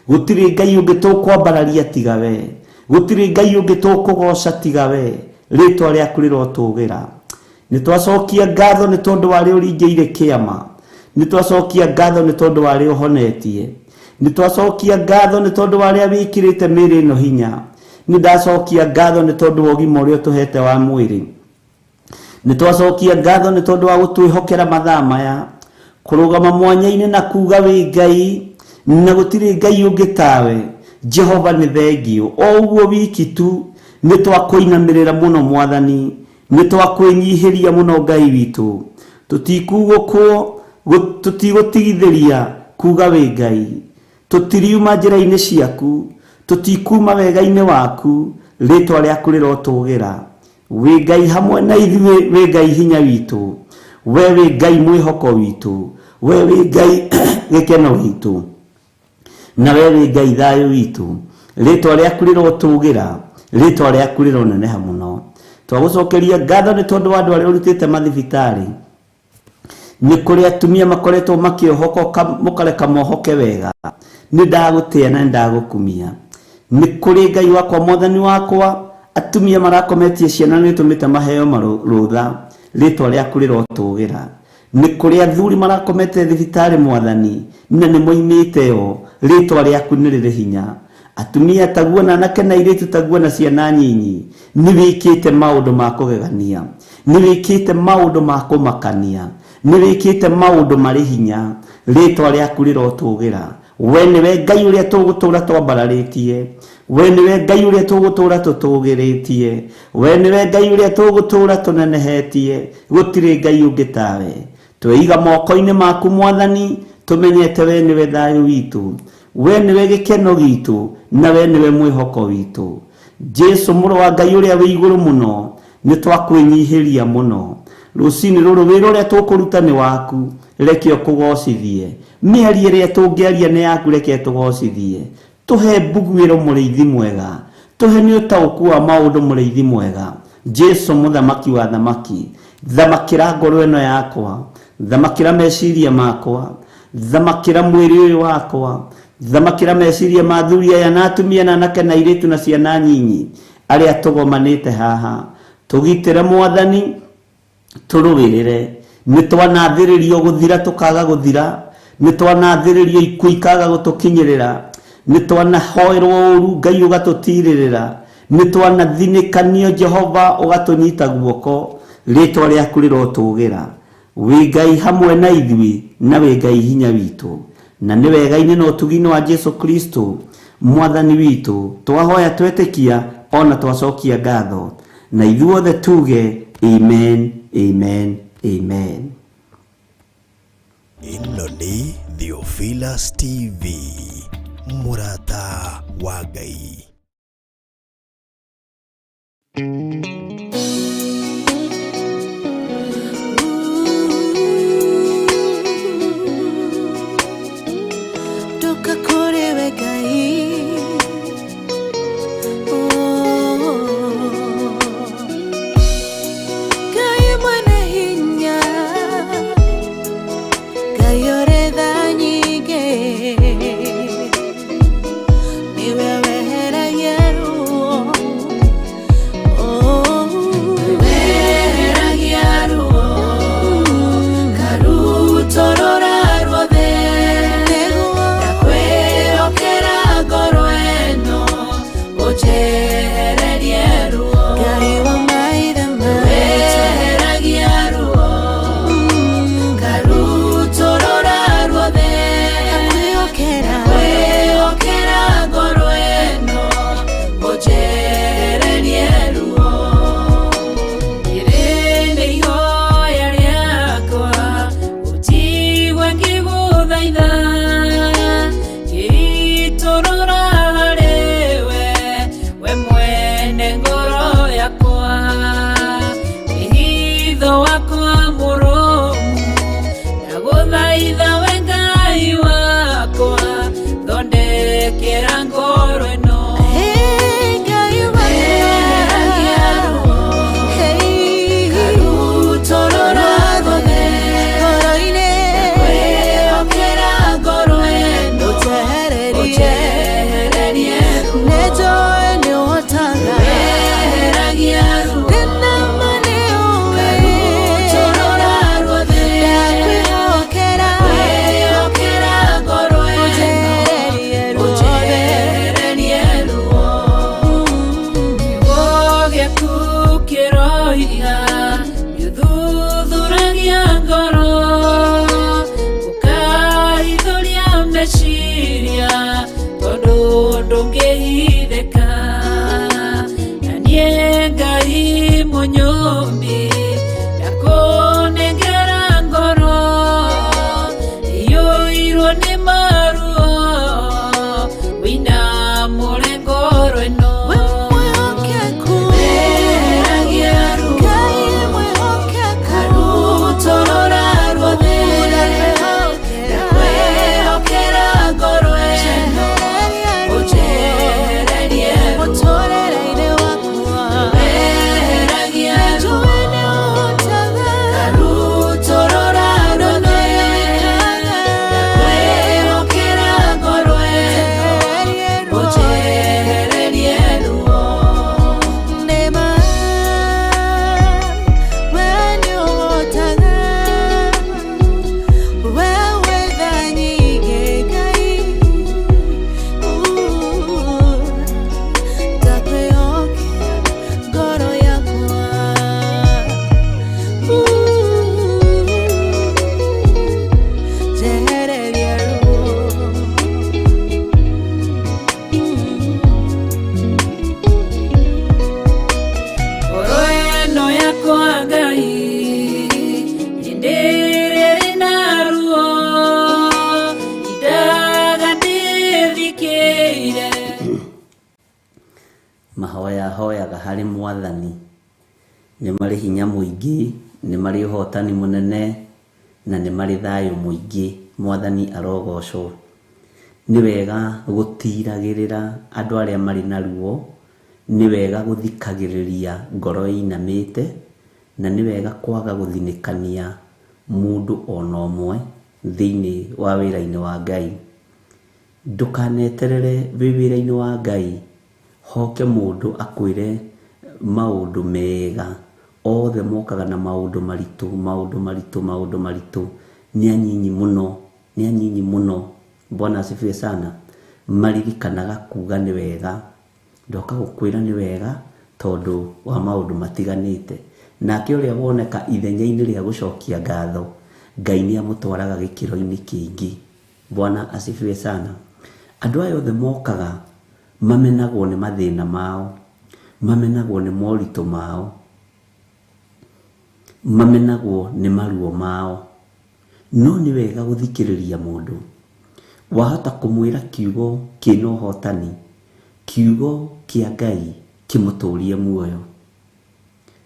Gũtirĩ Ngai ũngĩ tũkwambararia tiga we. Gũtirĩ Ngai ũngĩ tũkũgoca tiga we. Rĩtwa rĩaku rĩrotũgĩra. Nĩ twacokia ngatho nĩ tondũ wa arĩa ũringĩire kĩama. Nĩ twacokia ngatho nĩ tondũ wa arĩa ũhonetie. Nĩ twacokia ngatho nĩ tondũ wa arĩa wĩkĩrĩte mĩĩrĩ ĩno hinya. Nĩ ndacokia ngatho nĩ tondũ wa ũgima ũrĩa ũtũhete wa mwĩrĩ. Nĩ twacokia ngatho nĩ tondũ wa gũtwĩhokera mathaa maya, kũrũgama mwanya-inĩ na kuga wĩ Ngai na gũtirĩ Ngai ũngĩ tawe. Jehova nĩ thengiũ. O ũguo wiki tu nĩ twakũinamĩrĩra mũno mwathani, nĩ twakwĩnyihĩria mũno Ngai witũ. Tũtigũtigithĩria kuga wĩ Ngai. Tũtiriuma njĩra-inĩ ciaku, tũtikuma wega-inĩ waku, rĩtwa rĩaku rĩrotũgĩra. Wĩ Ngai hamwe na ithuĩ, wĩ Ngai hinya witũ. We wĩ Ngai mwĩhoko witũ. We wĩ Ngai gĩkeno gitũ. Na we wĩ Ngai thayũ witũ. Rĩtwa rĩaku rĩrotũgĩra, rĩtwa rĩaku rĩroneneha mũno. Twagũcokeria ngatho nĩ tondũ wa andũ arĩa ũrutĩte mathibitarĩ. Nĩ kũrĩ atumia makoretwo makĩohoka mũkareka mohoke wega. Nĩ ndagũtĩa na nĩ ndagũkumia. Nĩ kũrĩ Ngai wakwa mwathani wakwa, atumia marakometie ciana nĩ ũtũmĩte maheo rũtha, rĩtwa rĩaku rĩrotũgĩra. Nĩ kũrĩ athuri marakomete thibitarĩ mwathani na nĩ moimĩte o, rĩtwa rĩaku nĩ rĩrĩ hinya. Atumia taguo na anake na airĩtu taguo na ciana nyinyi, nĩ wĩkĩte maũndũ ma kũgegania, nĩ wĩkĩte maũndũ ma kũmakania, nĩ wĩkĩte maũndũ marĩ hinya, rĩtwa rĩaku rĩrotũgĩra. We nĩwe Ngai ũrĩa tũgũtũũra twambararĩtie. We nĩwe Ngai ũrĩa tũgũtũũra tũtũgĩrĩtie. We nĩwe Ngai ũrĩa tũgũtũũra tũnenehetie. Gũtirĩ Ngai ũngĩ tawe. Tweiga moko-inĩ maku mwathani, tũmenyete we nĩwe thayũ witũ. We nĩwe gĩkeno gitũ, na we nĩwe mwĩhoko witũ. Jesu mũrũ wa Ngai ũrĩa wĩ igũrũ mũno, nĩ twakwĩnyihĩria mũno. Rũcinĩ rũrũ wĩra ũrĩa tũkũruta nĩ waku, reke ũkũgocithie. Mĩario ĩrĩa tũngĩaria nĩ yaku, reke tũgocithie. Tũhe mbuguĩro mũrĩithi mwega, tũhe nĩ ũtaũku wa maũndũ mũrĩithi mwega. Jesu mũthamaki wa thamaki, thamakĩra ngoro ĩno yakwa, thamakĩra meciria makwa, thamakĩra mwĩrĩ ũyũ wakwa. Thamakĩra meciria ma athuri aya na atumia na anake na airĩtu na ciana nyinyi arĩa tũgomanĩte haha. Tũgitĩre Mwathani, tũrũĩrĩre. Nĩ twanathĩrĩrio gũthira tũkaga gũthira, nĩ twanathĩrĩrio ikuũ ikaga gũtũkinyĩrĩra, nĩ twanahoerwo ũru Ngai ũgatũtirĩrĩra, nĩ twanathinĩkanio Jehova ũgatũnyita guoko. Rĩtwa rĩaku rĩrotũgĩra. Wĩ Ngai hamwe na ithuĩ na wĩ Ngai hinya witũ, na nĩ wega-inĩ na ũtugi-inĩ wa Jesu Kristo Mwathani witũ twahoya twetĩkia ona twacokia ngatho, na ithuothe tuge amen, amen, amen. Ĩno nĩ Theophilus TV, mũrata wa Ngai. Toka kũrĩ we Ngai. Oh. Ngai mwene hinya, Ngai ũrĩ tha nyingĩ, nĩwe weheragia ruo. Oh. Weheragia ruo, karutorora ruothe, Nĩguo. ndakwĩhokera ngoro ĩno, ũnjehererie ruo. Ngai wa maithe maitũ. Weheragia ruo, karutorora ruothe, Ndakwĩhokera. ndakwĩhokera ngoro ĩno, ũnjehererie ruo. Rĩrĩ nĩ ihoya rĩakwa, ũnjigue ngĩgũthaitha, ngĩitũrũra harĩ we, we mwene ngoro yakwa. Wĩhitho wakwa mũrũmu, ndagũthaitha we Ngai wakwa, thondekera ngoro ĩno. Hey, Ngai wakwa. Weheragia ruo, Hey. karutorora ruothe, Ngoro-inĩ. ndakwĩhokera ngoro ĩno, Ũnjehererie. ũnjehererie ruo. Nĩnjũĩ nĩũhotaga. Weheragia ruo, Ndĩna ma nĩũĩ. karutorora ruothe, Ndakwĩhokera. ndakwĩhokera ngoro ĩno, Ũnjehererie ruothe. ũnjehererie ruo. Kiugo gĩaku kĩroiga gĩthuthuragia ngoro, ũkahithũria meciria tondũ ndũngĩhithĩka. Na niĩ Ngai mũnyũmbi ndakũnengera ngoro iyũirwo nĩ maruo, wĩinamũre ngoro ĩno. We mwĩhokeku. Weheragia ruo, Ngai mwĩhokeku. karutorora ruothe, Ndakwĩhokera. ndakwĩhokera ngoro ĩno, ũnjehererie ruo. Mũtũũrĩre-inĩ wakwa. Weheragia ruo, Nĩnjũĩ nĩũhotaga. karutorora ruothe, ndakwĩhokera ngoro ĩno, ũnjehererie ruo. Nĩma, we nĩũhotaga. We wĩ tha nyingĩ, Ngai. Ndakwĩhokera ngoro yakwa. Njehererie ruo. Ngoro ĩno yakwa Ngai, hĩndĩ ĩrĩa ĩrĩ na ruo, indaga ndĩthikĩire. Mahoya hoyaga harĩ Mwathani nĩ marĩ hinya mũingĩ, nĩ marĩ ũhotani mũnene, na nĩ marĩ thayũ mũingĩ. Mwathani arogocwo. Nĩ wega gũtiragĩrĩra andũ arĩa marĩ na ruo, nĩ wega gũthikagĩrĩria ngoro ĩinamĩte, na nĩ wega kwaga gũthinĩkania mũndũ ona ũmwe thĩinĩ wa wĩra-inĩ wa Ngai. Ndũkaneterere wĩ wĩra-inĩ wa Ngai hoke mũndũ akwĩre maũndũ mega, othe mokaga na maũndũ maritũ, maũndũ maritũ, maũndũ maritũ. Nĩ anyinyi mũno, nĩ anyinyi mũno, Bwana asifiwe sana, maririkanaga kuga nĩ wega. Ndoka gũkwĩra nĩ wega tondũ wa maũndũ matiganĩte. Nake ũrĩa woneka ithenya-inĩ rĩa gũcokia ngatho, Ngai nĩ amũtwaraga gĩkĩro-inĩ kĩngĩ. Bwana asifiwe sana. Andũ aya othe mokaga mamenagwo nĩ mathĩna mao, mamenagwo nĩ moritũ mao, mamenagwo nĩ maruo mao. No nĩ wega gũthikĩrĩria mũndũ. Wahota kũmwĩra kiugo kĩna ũhotani, kiugo kĩa Ngai kĩmũtũrie muoyo.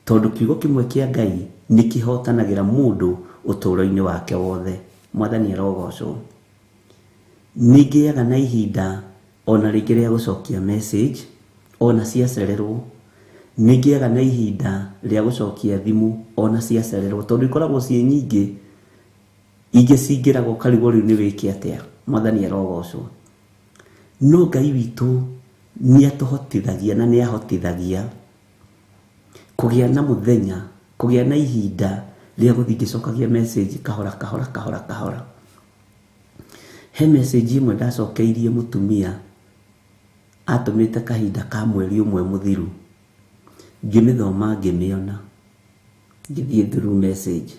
Tondũ kiugo kĩmwe kĩa Ngai nĩ kĩhotanagĩra mũndũ ũtũũro-inĩ wake wothe. Mwathani arogocwo. Nĩ ngĩaga na ihinda ona rĩngĩ rĩa gũcokia message, ona ciacererwo. Nĩ ngĩaga na ihinda rĩa gũcokia thimũ, ona ciacererwo, tondũ ikoragwo ciĩ nyingĩ. Ingĩ cingĩraga ũkarigwo rĩu nĩ wĩke atĩa. Mwathani arogocwo. No Ngai witũ nĩ atũhotithagia na nĩ ahotithagia kũgĩa na mũthenya, kũgĩa na ihinda rĩa gũthiĩ ngĩcokagia message kahora kahora kahora kahora. He message ĩmwe ndacokeirie mũtumia atũmĩte kahinda ka mweri ũmwe mũthiru. Ngĩmĩthoma ngĩmĩona, ngĩthiĩ through message.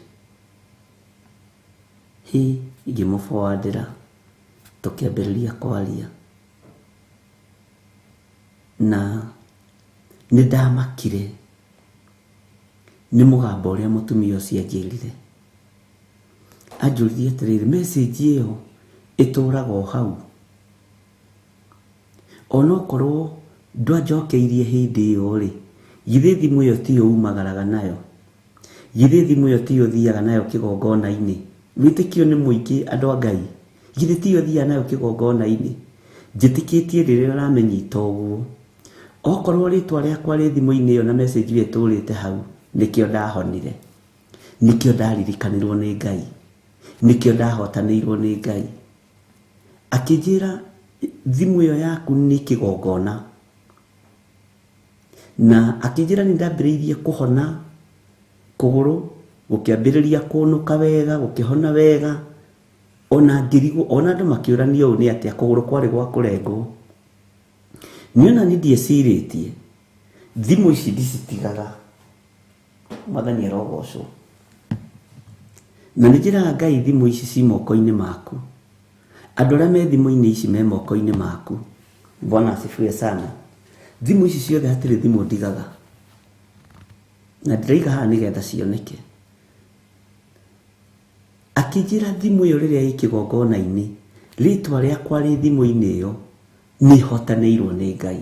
Hi, ngĩmũforwardĩra, tũkĩambĩrĩria kwaria. Na nĩ ndamakire nĩ mũgambo ũrĩa mũtumia ũcio anjĩrire. Anjũririe atĩrĩrĩ, message ĩyo ĩtũraga o hau. Onokorwo ndwanjokeirie hĩndĩ ĩyo rĩ, githĩ thimũ ĩyo tiyo umagaraga nayo? Githĩ thimũ ĩyo tiyo ũthiaga nayo kĩgongona-inĩ? Wĩtĩkio nĩ mũingĩ andũ a Ngai. Githĩ tiyo ũthiaga nayo kĩgongona-inĩ? Njĩtĩkĩtie rĩrĩa ũramĩnyita ũguo. Okorwo rĩtwa rĩakwa rĩ thimũ-inĩ ĩyo na message ĩyo ĩtũrĩte hau, nĩkĩo ndahonire. Nĩkĩo ndaririkanirwo nĩ Ngai. Nĩkĩo ndahotanĩirwo nĩ Ngai. Akĩnjĩra thimũ ĩyo yaku nĩ kĩgongona. Na akĩnjĩra nĩ ndambĩrĩirie kũhona kũgũrũ, gũkĩambĩrĩria kũnũka wega, gũkĩhona wega. Ona ngĩrigwo, ona andũ makĩũrania ũũ nĩ atĩa, kũgũrũ kwarĩ gwa kũrengwo. Niĩ ona niĩ ndiecirĩtie, thimũ ici ndicitigaga. Mwathani arogocwo. Na nĩ njĩraga Ngai thimũ ici ci moko-inĩ maku. Andũ arĩa me thimũ-inĩ ici me moko-inĩ maku. Bwana asifiwe sana. Thimũ ici ciothe hatirĩ thimũ ndigaga. Na ndĩraiga haha nĩgetha cioneke. Akĩnjĩra thimũ ĩyo rĩrĩa ĩ kĩgongona-inĩ, rĩtwa rĩakwa rĩ thimũ-inĩ ĩyo, nĩ hotanĩirwo nĩ Ngai.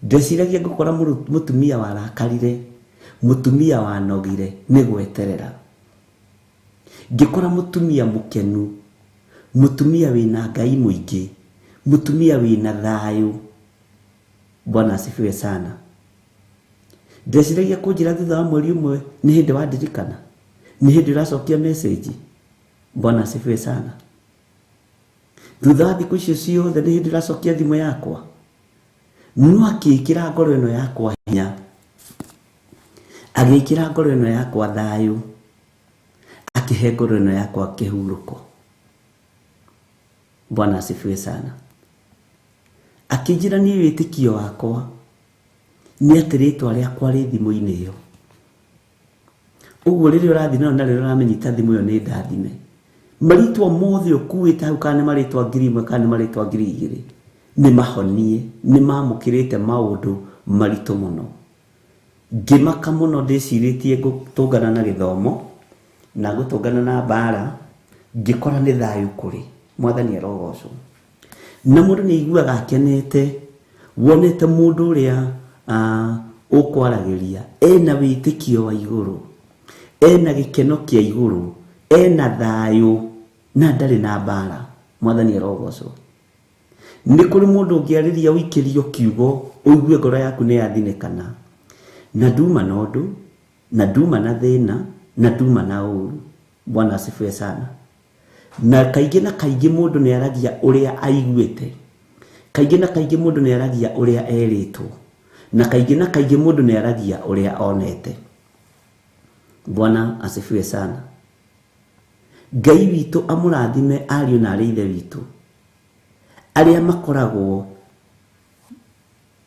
Ndeciragia ngũkora mũtumia warakarire, mũtumia wanogire nĩ gweterera. Ngĩkora mũtumia mũkenu, mũtumia wĩna Ngai mũingĩ, mũtumia wĩna thayũ. Bwana asifiwe sana. Ndeciragia kũnjĩra thutha wa mweri ũmwe nĩ hĩndĩ wandirikana, nĩ hĩndĩ ũracokia message. Bwana asifiwe sana. Thutha wa thikũ icio ciothe nĩ hĩndĩ ũracokia thimũ yakwa. No akĩĩkĩra ngoro ĩno yakwa hinya, agĩĩkĩra ngoro ĩno yakwa thayũ, akĩhe ngoro ĩno yakwa kĩhurũko. Bwana asifiwe sana. Akĩnjĩra niĩ wĩtĩkio wakwa nĩ atĩ rĩtwa rĩakwa rĩ thimũ-inĩ ĩyo. Ũguo rĩrĩa ũrathiĩ nayo na rĩrĩa ũramĩnyita thimũ ĩyo nĩ ndathime. Marĩtwa mothe ũkuĩte hau, kana nĩ marĩtwa 1000 kana nĩ marĩtwa 2000, nĩ mahonie, nĩ mamũkĩrĩte maũndũ maritũ mũno. Ngĩmaka mũno ndĩcirĩtie gũtũngana na gĩthomo na gũtũngana na mbara, ngĩkora nĩ thayũ kũrĩ. Mwathani arogocwo. Na mũndũ nĩ aiguaga akenete, wonete mũndũ ũrĩa ũkwaragĩria ena wĩtĩkio wa igũrũ, ena gĩkeno kĩa igũrũ, ena thayũ na ndarĩ na mbara. Mwathani arogocwo. Nĩ kũrĩ mũndũ ũngĩarĩria ũikĩrio kiugo ũigue ngoro yaku nĩ yathinĩkana. Na nduma na ũndũ, na nduma na thĩna, na nduma na ũru. Bwana asifiwe sana. Na kaingĩ na kaingĩ mũndũ nĩ aragia ũrĩa aiguĩte, kaingĩ na kaingĩ mũndũ nĩ aragia ũrĩa erĩtwo, na kaingĩ na kaingĩ mũndũ nĩ aragia ũrĩa onete. Bwana asifiwe sana. Ngai witũ amũrathime ariũ na arĩ ithe witũ arĩa makoragwo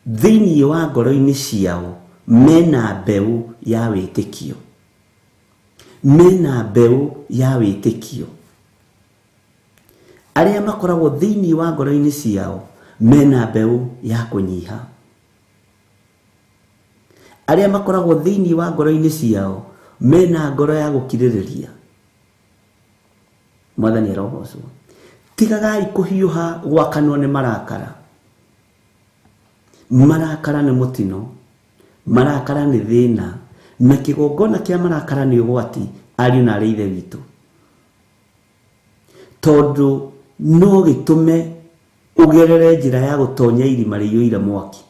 thĩinĩ wa ngoro-inĩ ciao mena mbeũ ya wĩtĩkio, mena mbeũ ya wĩtĩkio. Arĩa makoragwo thĩinĩ wa ngoro-inĩ ciao mena mbeũ ya kũnyiha, arĩa makoragwo thĩinĩ wa ngoro-inĩ ciao mena ngoro ya gũkirĩrĩria. Mwathani arogocwo. Tigagai kũhiũha gwakanwo nĩ marakara. Marakara nĩ mũtino, marakara nĩ thĩna, na kĩgongona kĩa marakara nĩ ũgwati, ariũ na arĩ ithe witũ, tondũ no gĩtũme ũgerere njĩra ya gũtonya irima rĩiyũire mwaki.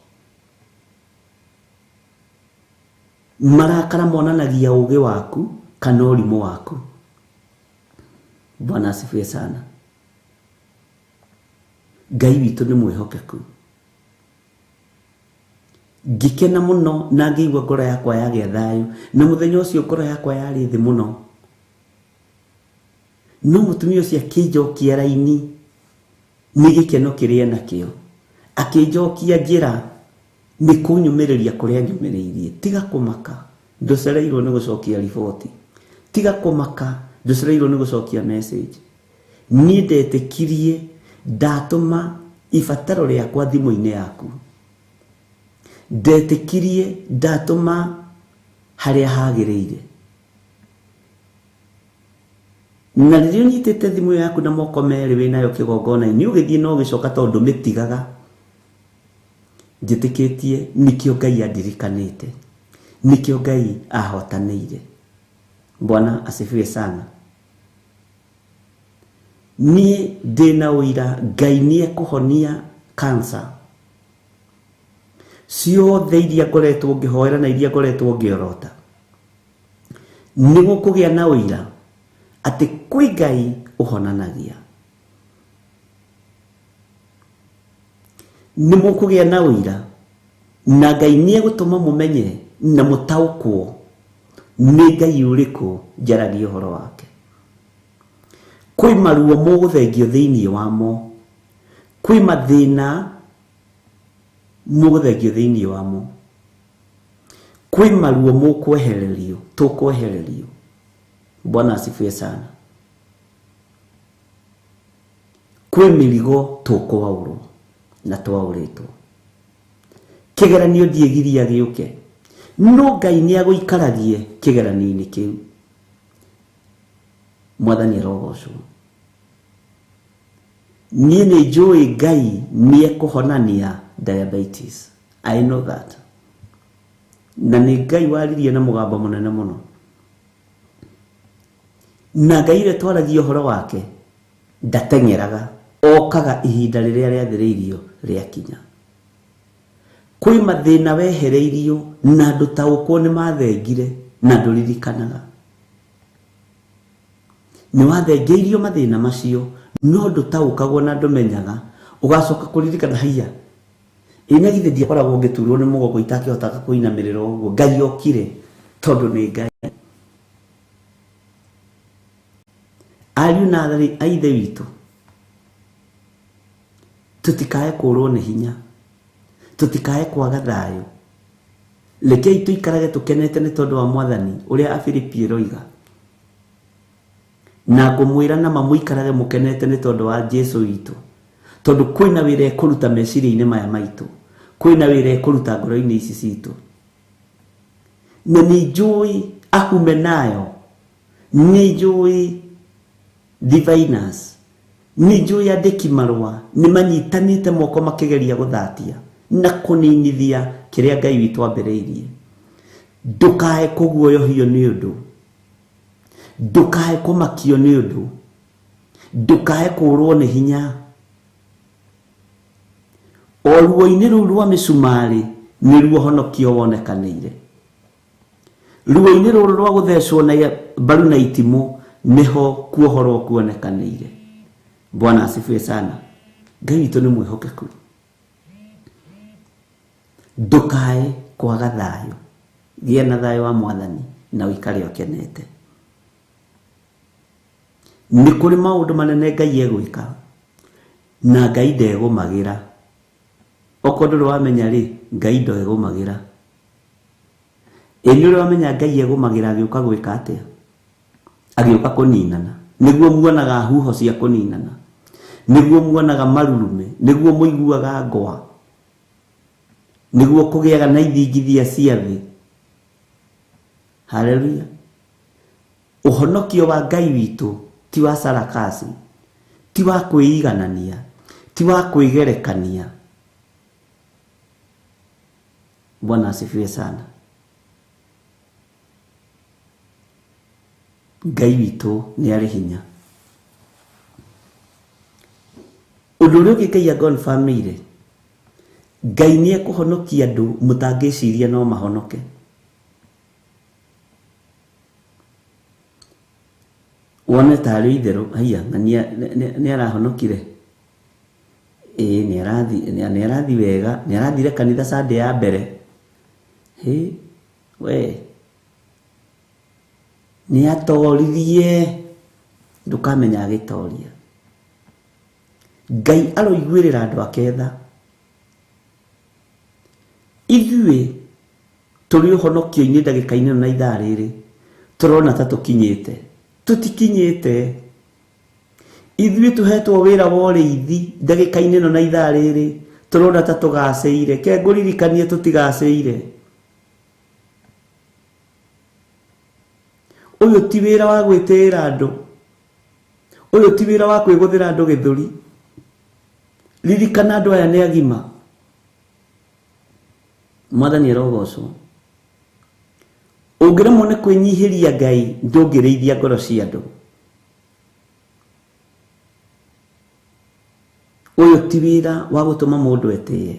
Marakara monanagia ũũgĩ waku kana ũrimũ waku. Bwana asifiwe sana. Ngai witũ nĩ mwĩhokeku. Ngĩkena mũno na ngĩigua ngoro yakwa yagĩa thayũ, na mũthenya ũcio ngoro yakwa yarĩ thĩ mũno. No mũtumia ũcio akĩnjokia raini nĩ gĩkeno kĩrĩa enakĩo, akĩnjokia njĩra nĩ kũnyũmĩrĩria kũrĩa nyũmĩrĩirie. Tiga kũmaka, ndũcereirwo nĩ gũcokia riboti. Tiga kũmaka, ndũcereirwo nĩ gũcokia message. Niĩ ndetĩkirie ndatũma ibataro rĩakwa thimũ-inĩ yaku, ndetĩkirie ndatũma harĩa hagĩrĩire. Na rĩrĩa ũnyitĩte thimũ yaku na moko merĩ wĩnayo kĩgongona-inĩ, ũgĩthiĩ na ũgĩcoka tondũ ndũmĩtigaga. Njĩtĩkĩtie nĩkĩo Ngai andirikanĩte, nĩkĩo Ngai ahotanĩire. Bwana asifiwe sana. Niĩ ndĩna ũira Ngai nĩ ekũhonia cancer ciothe iria ngoretwo ngĩhoera na iria ngoretwo ngĩorota. Nĩ gũkũgĩa na ũira atĩ kwĩ Ngai ũhonanagia. Nĩ mũkũgĩa na ũira na Ngai nĩ egũtũma mũmenye na mũtaũkwo nĩ Ngai ũrĩkũ njaragia ũhoro wake. Kwĩ maruo mũgũthengio thĩinĩ wamo, kwĩ mathĩna mũgũthengio thĩinĩ wamo, kwĩ maruo mũkwehererio, tũkwehererio. Bwana asifiwe sana. Kwĩ mĩrigo tũkwaũrwo na twaũrĩtwo. Kĩgeranio ndiĩgiria gĩũke, no Ngai nĩ agũikaragie kĩgeranio-inĩ kĩu. Mwathani arogocwo. Niĩ nĩ njũĩ Ngai nĩ ekũhonania diabetes. I know that. Na nĩ Ngai waririe na mũgambo mũnene mũno. Na Ngai ũrĩa twaragia ũhoro wake ndateng'eraga, okaga ihinda rĩrĩa rĩathĩrĩirio rĩakinya. Kwĩ mathĩna wehereirio na ndũtaũkwo nĩ mathengire na ndũririkanaga. Nĩ wathengeirio mathĩna macio no ndũtaũkagwo na ndũmenyaga, ũgacoka kũririkana haiya, ĩ na githĩ ndiakoragwo ngĩturwo nĩ mũgongo itakĩhotaga kũinamĩrĩra ũguo. Ngai okire tondũ nĩ Ngai. Ariũ na aarĩ a ithe witũ, tũtikae kũrwo nĩ hinya, tũtikae kwaga thayũ. Rekei tũikarage tũkenete nĩ tondũ wa Mwathani ũrĩa Afilipi ĩroiga. Na ngũmwĩra nama mũikarage mũkenete nĩ tondũ wa Jesũ witũ, tondũ kwĩna wĩra ekũruta meciria-inĩ maya maitũ, kwĩna wĩra ekũruta ngoro-inĩ ici citũ. Na nĩ njũĩ ahume nayo, nĩ njũĩ diviners, nĩ njũĩ andĩki marũa nĩ manyitanĩte moko makĩgeria gũthatia na kũninithia kĩrĩa Ngai witũ ambĩrĩirie. Ndũkae kũguoyohio nĩ ũndũ, ndũkae kũmakio nĩ ũndũ, ndũkae kũrwo nĩ hinya. O ruo-inĩ rũu rwa mĩcumarĩ nĩruo honokio wonekanĩire. Ruo-inĩ rũrũ rwa gũthecwo na mbaru na itimũ Nĩho kuohorwo kuonekanĩire. Bwana asifiwe sana. Ngai witũ nĩ mwĩhokeku. Ndũkae kwaga thayũ, gĩa na thayũ wa Mwathani na ũikare ũkenete. Nĩ kũrĩ maũndũ manene Ngai egwĩka na Ngai ndegũmagĩra. Okorwo ndũrĩ wamenya rĩ, Ngai ndegũmagĩra. Ĩ nĩ ũrĩ wamenya Ngai egũmagĩra agĩũka gwĩka atĩa? Agĩũka kũninana. Nĩguo muonaga huho cia kũninana, nĩguo muonaga marurume, nĩguo mũiguaga ngwa, nĩguo kũgĩaga na ithingithia cia thĩ. Haleluya. Ũhonokio wa Ngai witũ ti wa sarakasi, ti wa kwĩiganania, ti wa kwĩgerekania. Bwana asifiwe sana. Ngai witũ nĩ arĩ hinya. Ũndũ ũrĩa ũngĩ Ngai agonfamĩire, Ngai nĩ ekũhonokia andũ mũtangĩciria no mahonoke. Wone tarĩ itherũ, haiya, ng'ania nĩ arahonokire. Ĩĩ nĩ arathi wega, nĩ arathire kanitha Sunday ya mbere. Hĩ, we nĩ atoririe, ndũkamenya agĩtoria. Ngai aroiguĩrĩra andũ ake tha. Ithuĩ tũrĩ ũhonokio-inĩ ndagĩka-inĩ ĩno na ithaa rĩrĩ, tũrona ta tũkinyĩte. Tũtikinyĩte. Ithuĩ tũhetwo wĩra wa ũrĩithi ndagĩka-inĩ ĩno na ithaa rĩrĩ, tũrona ta tũgacĩire. Ke ngũririkanie tũtigacĩire. Ũyũ ti wĩra wa gwĩtĩĩra andũ. Ũyũ ti wĩra wa kwĩgũthĩra andũ gĩthũri. Ririkana andũ aya nĩ agima. Mwathani arogocwo. Ũngĩremwo nĩ kwĩnyihĩria Ngai, ndũngĩrĩithia ngoro cia andũ. Ũyũ ti wĩra wa gũtũma mũndũ etĩe.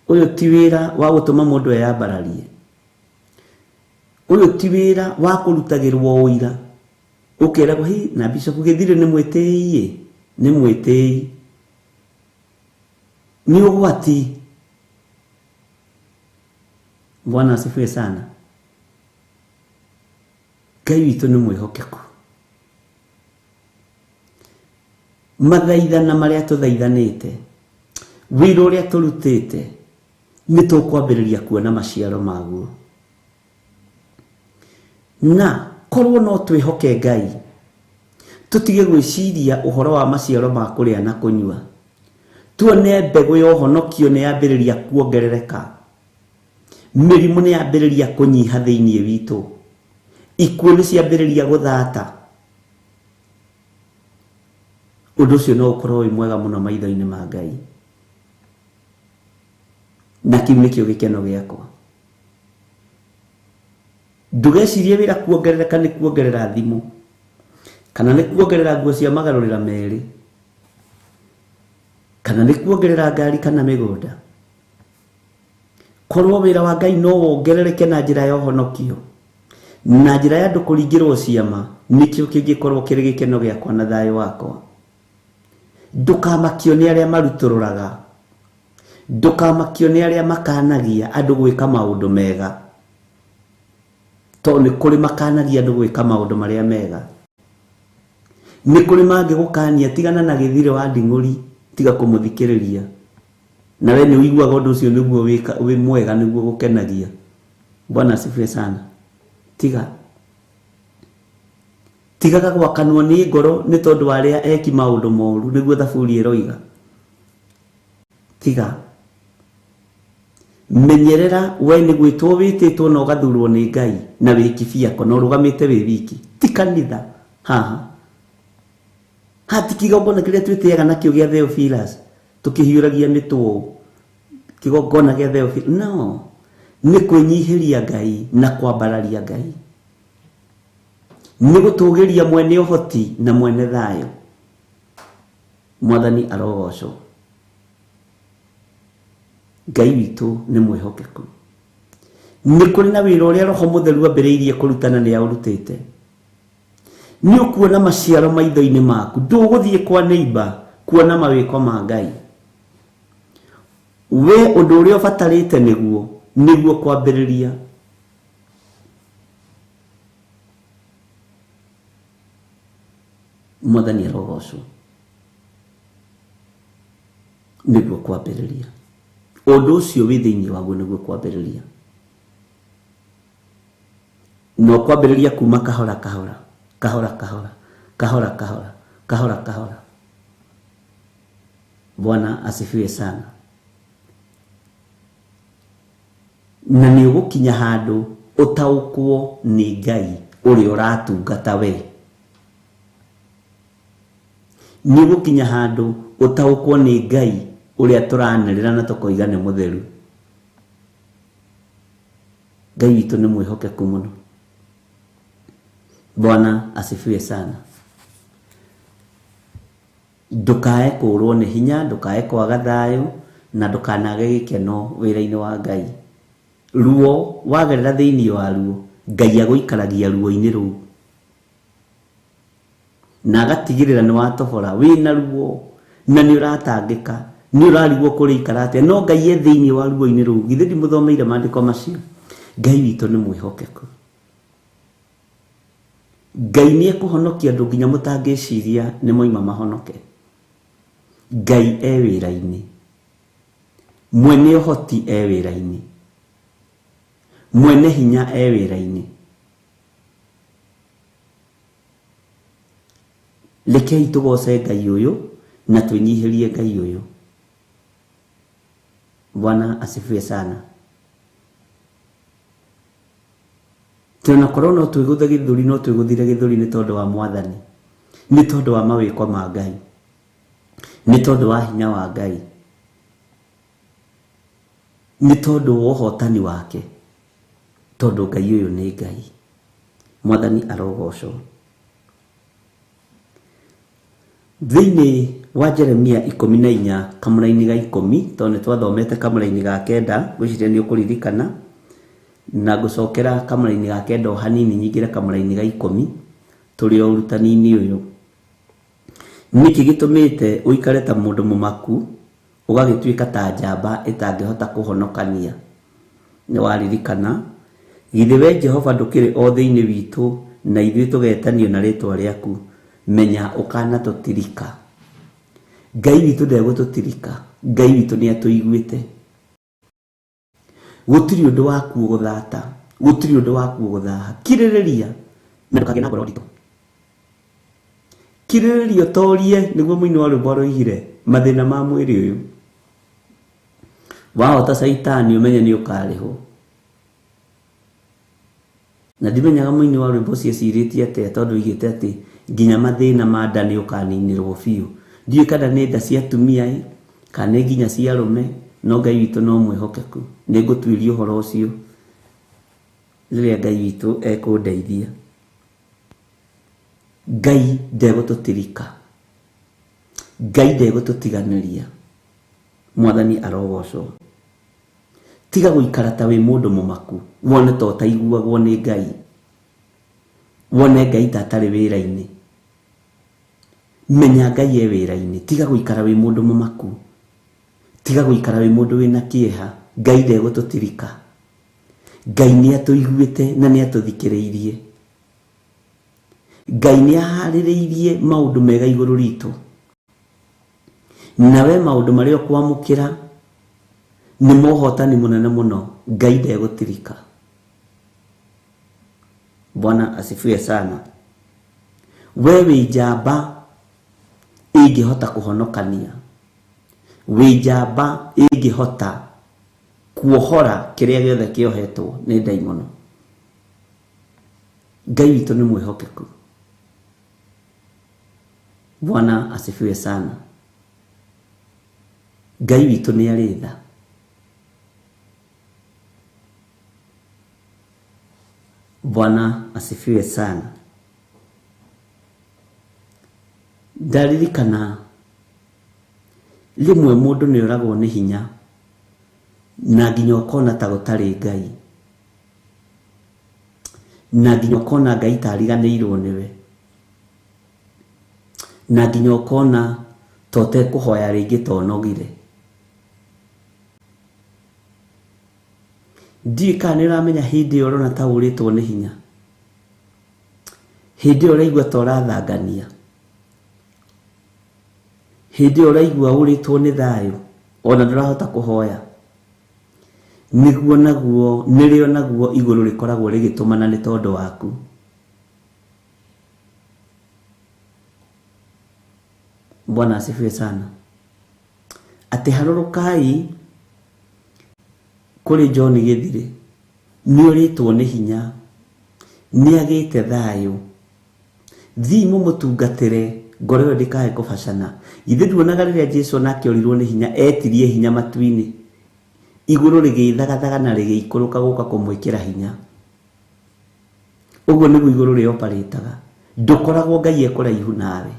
Ũyũ ti wĩra wa gũtũma mũndũ eyambararie. Ũyũ ti wĩra wa kũrutagĩrwo ũira. Ũkeragwo, hi, na Bishop Gĩthirĩ nĩ mwĩtĩi, nĩ mwĩtĩi. Nĩ ũgwati. Bwana asifiwe sana. Ngai witũ nĩ mwĩhokeku. Mathaithana marĩa tũthaithanĩte, wĩra ũrĩa tũrutĩte, nĩ tũkwambĩrĩria kuona maciaro maguo. Na korwo no twĩhoke Ngai, tũtige gwĩciria ũhoro wa maciaro ma kũrĩa na kũnyua. Tuone mbegũ ya ũhonokio nĩ yambĩrĩria kuongerereka. Mĩrimũ nĩ yambĩrĩria kũnyiha thĩinĩ witũ. Ikuũ nĩ ciambĩrĩria gũthata. Ũndũ ũcio no ũkorwo wĩ mwega mũno maitho-inĩ ma Ngai. Na kĩu nĩkĩo gĩkeno gĩakwa. Ndũgecirie wĩra kuongerereka nĩ kuongerera thimũ, kana nĩ kuongerera nguo cia magarũrĩra merĩ, kana nĩ kuongerera ngari kana mĩgũnda. Korwo wĩra wa Ngai no wongerereke na njĩra ya ũhonokio, na njĩra ya andũ kũringĩrwo ciama, nĩkĩo kĩngĩkorwo kĩrĩ gĩkeno gĩakwa na thayũ wakwa. Ndũkamakio nĩ arĩa marutũrũraga. Ndũkamakio nĩ arĩa makanagia andũ gwĩka maũndũ mega. Tondũ nĩ kũrĩ makanagia andũ gwĩka maũndũ marĩa mega. Nĩ kũrĩ mangĩgũkania, tigana na Gĩthirĩ wa Nding'ũri, tiga kũmũthikĩrĩria. Na we nĩ ũiguaga ũndũ ũcio nĩguo wĩ mwega, nĩguo gũkenagia. Bwana asifiwe sana. Tiga. Tigaga gwakanwo nĩ ngoro nĩ tondũ wa arĩa eki maũndũ moru, nĩguo Thaburi ĩroiga. Tiga. Menyerera we nĩ gwĩtwo wĩtĩtwo na ũgathurwo nĩ Ngai na wĩ kibiako na ũrũgamĩte wĩ wiki. Ti kanitha haha. Haha ti kĩgongona kĩrĩa twĩtĩaga nakĩo gĩa Theophilus, tũkĩhiũragia mĩtwe kĩgongona gĩa Theophilus. No, nĩ kwĩnyihĩria Ngai na kwambararia Ngai. Nĩ gũtũgĩria mwene ũhoti na mwene thayũ. Mwathani arogocwo. Ngai witũ nĩ mwĩhokeku. Nĩ kũrĩ na wĩra ũrĩa Roho Mũtheru ambĩrĩirie kũrutana nĩ aũrutĩte. Nĩ ũkuona maciaro maitho-inĩ maku. Ndũgũthiĩ kwa neighbor kuona mawĩko ma Ngai. We ũndũ ũrĩa ũbatarĩte nĩguo kwambĩrĩria. Mwathani arogocwo. Nĩguo kwambĩrĩria. Ũndũ ũcio wĩ thĩinĩ waguo nĩguo kwambĩrĩria. No kwambĩrĩria kuma kahora kahora, kahora kahora, kahora kahora, kahora kahora. Bwana asifiwe sana. Na nĩ ũgũkinya handũ ũtaũkwo nĩ Ngai ũrĩa ũratungata we. Nĩ ũgũkinya handũ ũtaũkwo nĩ Ngai ũrĩa tũranĩrĩra na tũkoiga nĩ mũtheru. Ngai witũ nĩ mwĩhokeku mũno. Bwana asifiwe sana. Ndũkae kũrwo nĩ hinya, ndũkae kwaga thayũ, na ndũkanage gĩkeno wĩra-inĩ wa Ngai. Ruo wagerera thĩinĩ wa ruo, Ngai agũikaragia ruo-inĩ rũu. Na agatigĩrĩra nĩ watobora, wĩna ruo, na nĩ ũratangĩka, nĩ ũrarigwo kũrĩa ikara atĩa, no Ngai e thĩinĩ wa ruo-inĩ rũu. Githĩ ndimũthomeire maandĩko macio? Ngai witũ nĩ mwĩhokeku. Ngai nĩ ekũhonokia andũ nginya mũtangĩciria nĩ moima mahonoke. Ngai e wĩra-inĩ. Mwene ũhoti e wĩra-inĩ. Mwene hinya e wĩra-inĩ. Rekei tũgoce Ngai ũyũ na twĩnyihĩrie Ngai ũyũ. Bwana asifiwe sana. Tunakorwo no twĩgũthe gĩthũri, no twĩgũthire gĩthũri nĩ tondũ wa Mwathani, nĩ tondũ wa mawĩko ma Ngai, nĩ tondũ wa hinya wa Ngai, nĩ tondũ wa ũhotani wake, tondũ Ngai ũyũ nĩ Ngai. Mwathani arogocwo. Thĩinĩ wa Jeremia 14 kamũraini ga 10, tondũ nĩ twathomete kamũraini ga 9, ngwĩciria nĩ ũkũririkana, na ngũcokera kamũraini ga 9 o hanini nyingĩre kamũraini ga 10 tũrĩ o ũrutani-inĩ ũyũ. Nĩkĩ gĩtũmĩte ũikare ta mũndũ mũmaku, ũgagĩtuĩka ta njamba ĩtangĩhota kũhonokania? Nĩ waririkana, githĩ we Jehova ndũkĩrĩ o thĩinĩ witũ, na ithuĩ tũgetanio na rĩtwa rĩaku, menya ũkanatũtirika. Ngai witũ ndegũtũtirika, Ngai witũ nĩ atũiguĩte. Gũtirĩ ũndũ waku ũgũthata, gũtirĩ ũndũ waku ũgũthaha. Kirĩrĩria na ndũkagĩe na ngoro nditũ. Kirĩrĩria ũtorie, nĩguo mũini wa rwĩmbo aroigire, mathĩna ma mwĩrĩ ũyũ. Wahota Caitani ũmenye nĩ ũkarĩhwo. Na ndimenyaga mũini wa rwĩmbo ũcio ecirĩtie atĩa, tondũ oigĩte atĩ nginya mathĩna ma nda nĩ ũkaninĩrwo biũ. Ndiũĩ kana nĩ nda cia atumia ĩ, kana nĩ nginya cia arũme, no Ngai witũ no mwĩhokeku. Nĩ ngũtuĩria ũhoro ũcio rĩrĩa Ngai witũ ekũndeithia. Ngai ndegũtũtirika, Ngai ndegũtũtiganĩria. Mwathani arogocwo. Tiga gũikara ta wĩ mũndũ mũmaku, wone ta ũtaiguagwo nĩ Ngai, wone Ngai ta atarĩ wĩra-inĩ. Menya Ngai e wĩra-inĩ. Tiga gũikara wĩ mũndũ mũmaku, tiga gũikara wĩ mũndũ wĩna kĩeha. Ngai ndegũtũtirika. Ngai nĩ atũiguĩte na nĩ atũthikĩrĩirie. Ngai nĩ aharĩrĩirie maũndũ mega igũrũ ritũ. Nawe maũndũ marĩa ũkwamũkĩra nĩ mohotani mũnene mũno. Ngai ndegũtirika. Bwana asifiwe sana. We wĩ njamba ĩngĩhota kũhonokania, wĩ njamba ĩngĩhota kuohora kĩrĩa gĩothe kĩohetwo nĩ ndaimono. Ngai witũ nĩ mwĩhokeku. Bwana asifiwe sana. Ngai witũ nĩ arĩ tha. Bwana asifiwe sana. Ndaririkana rĩmwe mũndũ nĩ oragwo nĩ hinya na nginya ũkona ta gũtarĩ Ngai, na nginya ũkona Ngai ta ariganĩirwo nĩwe. Na nginya ũkona ta ũtekũhoya rĩngĩ ta ũnogire. Ndiũĩ kana nĩ ũramenya hĩndĩ ĩyo ũrona ta ũrĩtwo nĩ hinya. Hĩndĩ ĩyo ũraigua ta ũrathangania. Hĩndĩ ĩyo ũraigua ũrĩtwo nĩ thayũ ona ndũrahota kũhoya. Nĩguo naguo nĩrĩo naguo igũrũ rĩkoragwo rĩgĩtũmana nĩ tondũ waku. Bwana asifiwe sana. Atĩ harũrũkai kũrĩ John Gĩthirĩ nĩ ũrĩtwo nĩ hinya, nĩ agĩte thayũ, thiĩ mũmũtungatĩre ngoro ĩyo ndĩkae kũbacana. Githĩ nduonaga rĩrĩa Jesu onake orirwo nĩ hinya etirie hinya matu-inĩ, igũrũ rĩgĩthagathaga na rĩgĩikũrũka gũka kũmwĩkĩra hinya. Ũguo nĩguo igũrũ rĩoparĩtaga. Ndũkoragwo Ngai ekũraihu nawe.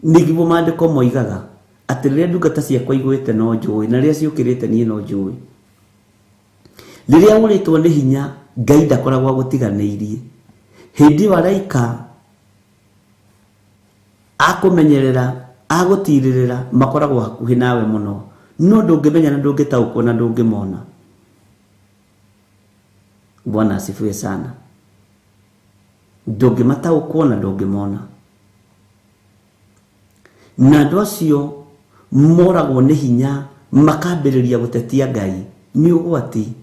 Nĩguo maandĩko moigaga atĩ rĩrĩa ndungata ciakwa igwĩte no njũĩ, na rĩrĩa ciũkĩrĩte niĩ no njũĩ. Rĩrĩa ũrĩtwo nĩ hinya Ngai ndakoragwo agũtiganĩirie. Hĩndĩ ĩyo araika akũmenyerera, agũtirĩrĩra, makoragwo hakuhĩ nawe mũno, no ndũngĩmenya na ndũngĩtaũkwo na ndũngĩmona. Bwana asifiwe sana. Ndũngĩmataũkwo na ndũngĩmona. Na andũ acio moragwo nĩ hinya makambĩrĩria gũtetia Ngai nĩ ũgwati.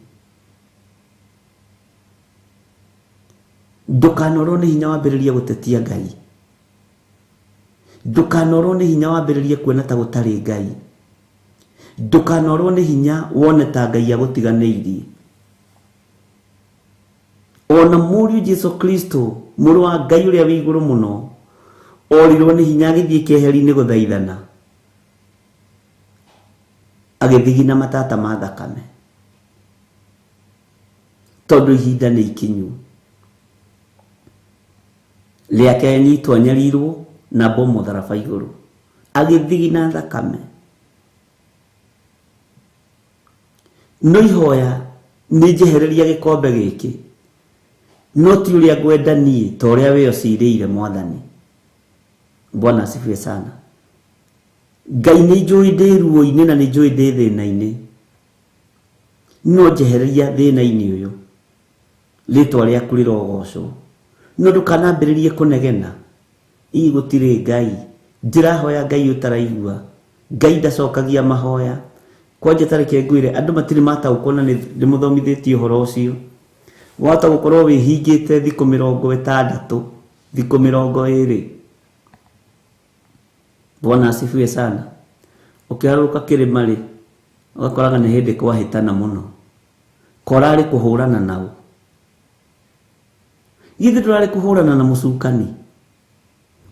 Ndũkanorwo nĩ hinya wambĩrĩrie gũtetia Ngai. Ndũkanorwo nĩ hinya wambĩrĩrie kuona ta gũtarĩ Ngai. Ndũkanorwo nĩ hinya wone ta Ngai agũtiganĩirie. Ona mũriũ Jesu Kristo mũrũ wa Ngai ũrĩa wĩ igũrũ mũno orirwo nĩ hinya agĩthiĩ keheri-inĩ gũthaithana, agĩthigina matata ma thakame tondũ ihinda nĩ ikinyu rĩake anyitwo anyarirwo na bomu mũtharaba igũrũ, agĩthigina thakame. No ihoya nĩ njehereria gĩkombe gĩkĩ, no ti ũrĩa ngwenda niĩ ta ũrĩa we ũcirĩire Mwathani. Bwana asifiwe sana. Ngai nĩ njũĩ ndĩ ruo-inĩ na nĩ njũĩ ndĩ thĩna-inĩ, no njehereria thĩna-inĩ ũyũ, rĩtwa rĩaku rĩrogocwo. No ndũkanambĩrĩrie kũnegena, ii gũtirĩ Ngai, ndĩrahoya Ngai ũtaraigua, Ngai ndacokagia mahoya. Kwanja ta reke ngwĩre, andũ matirĩ mataũkwo na ndĩmũthomithĩtie ũhoro ũcio. Wahota gũkorwo wĩhingĩte thikũ 60, thikũ 20. Bwana asifiwe sana. Ũkĩharũrũka kĩrĩma rĩ, ũgakoraga nĩ hĩndĩ kwahĩtana mũno, korarĩ kũhũrana nao. Githĩ ndũrarĩ kũhũrana na mũcukani?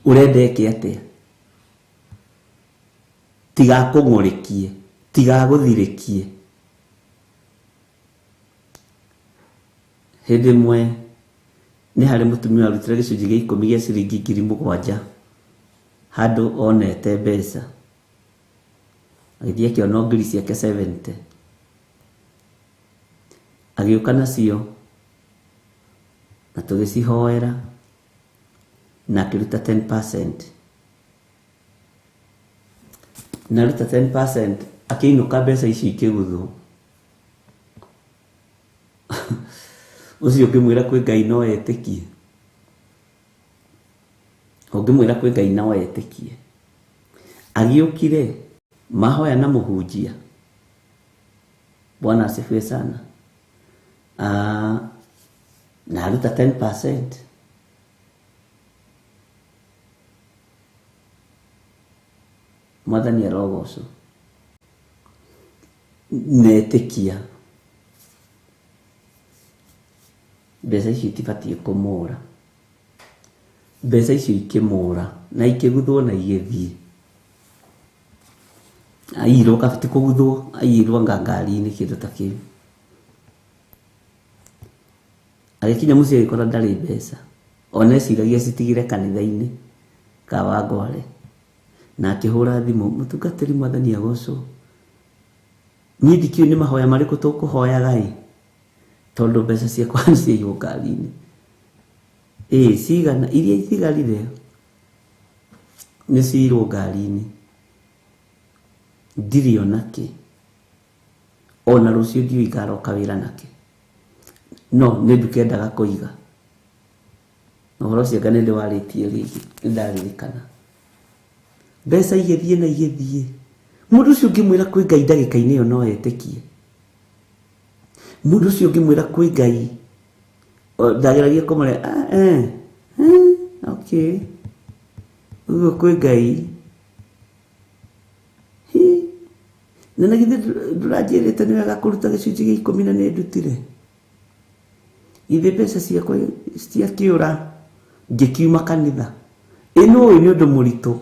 Ũrenda eke atĩa? Tigakũng'ũrĩkie, tigagũthirĩkie. Hĩndĩ ĩmwe nĩ harĩ mũtumia warutire gĩcunjĩ gĩa 10 gĩa ciringi 7,000 handũ onete mbeca, agĩthiĩ akĩona ngiri ciake 70, agĩũka nacio na tũgĩcihoera na akĩruta 10%. Na aruta 10% akĩinũka mbeca icio ikĩguthwo. Ũcio ũngĩmwĩra kwĩ Ngai no etĩkie, ũngĩmwĩra kwĩ Ngai no etĩkie. Agĩũkire mahoya na mũhunjia. Bwana asifiwe sana. Na aruta 10%. Mwathani arogocwo. Netĩkia mbeca icio itibatiĩ kũmũra. Mbeca icio ikĩmũra na ikĩguthwo na igĩthiĩ. Aiyirwo kabati kũguthwo, aiyirwo anga ngari-inĩ kĩndũ ta kĩu. Agĩkinya mũciĩ agĩkora ndarĩ mbeca. Ona eciragia citigire kanitha-inĩ Kawangware. Na akĩhũra thimũ, mũtungatĩri Mwathani agocwo. Niĩ ndikĩũĩ nĩ mahoya marĩkũ tũkũhoyaga ĩ, tondũ mbeca ciakwa nĩ ciaiywo ngari-inĩ. Ĩ cigana iria itigarire Nĩ ciirwo ngari-inĩ. Ndirĩ ona kĩ. Ona rũciũ ndiũĩ ngaroka wĩra nakĩ. No nĩ ndukendaga kũiga. Na ũhoro ũcio anga nĩ ndĩwarĩtie rĩngĩ, nĩ ndaririkana. Mbeca igĩthiĩ na igĩthiĩ. Mũndũ ũcio ũngĩmwĩra kwĩ Ngai ndagĩka-inĩ ĩyo no etĩkie. Mũndũ ũcio ũngĩmwĩra kwĩ Ngai, ndageragia kũmũre, okay. Ũguo kwĩ Ngai. Hi. Na na githĩ ndũranjĩrĩte nĩ wega kũruta gĩcunjĩ gĩa ikũmi na nĩ ndutire. Githĩ mbeca ciakwa citiakĩũra ngĩkiuma kanitha. Ĩ nĩ ũĩ nĩ ũndũ mũritũ.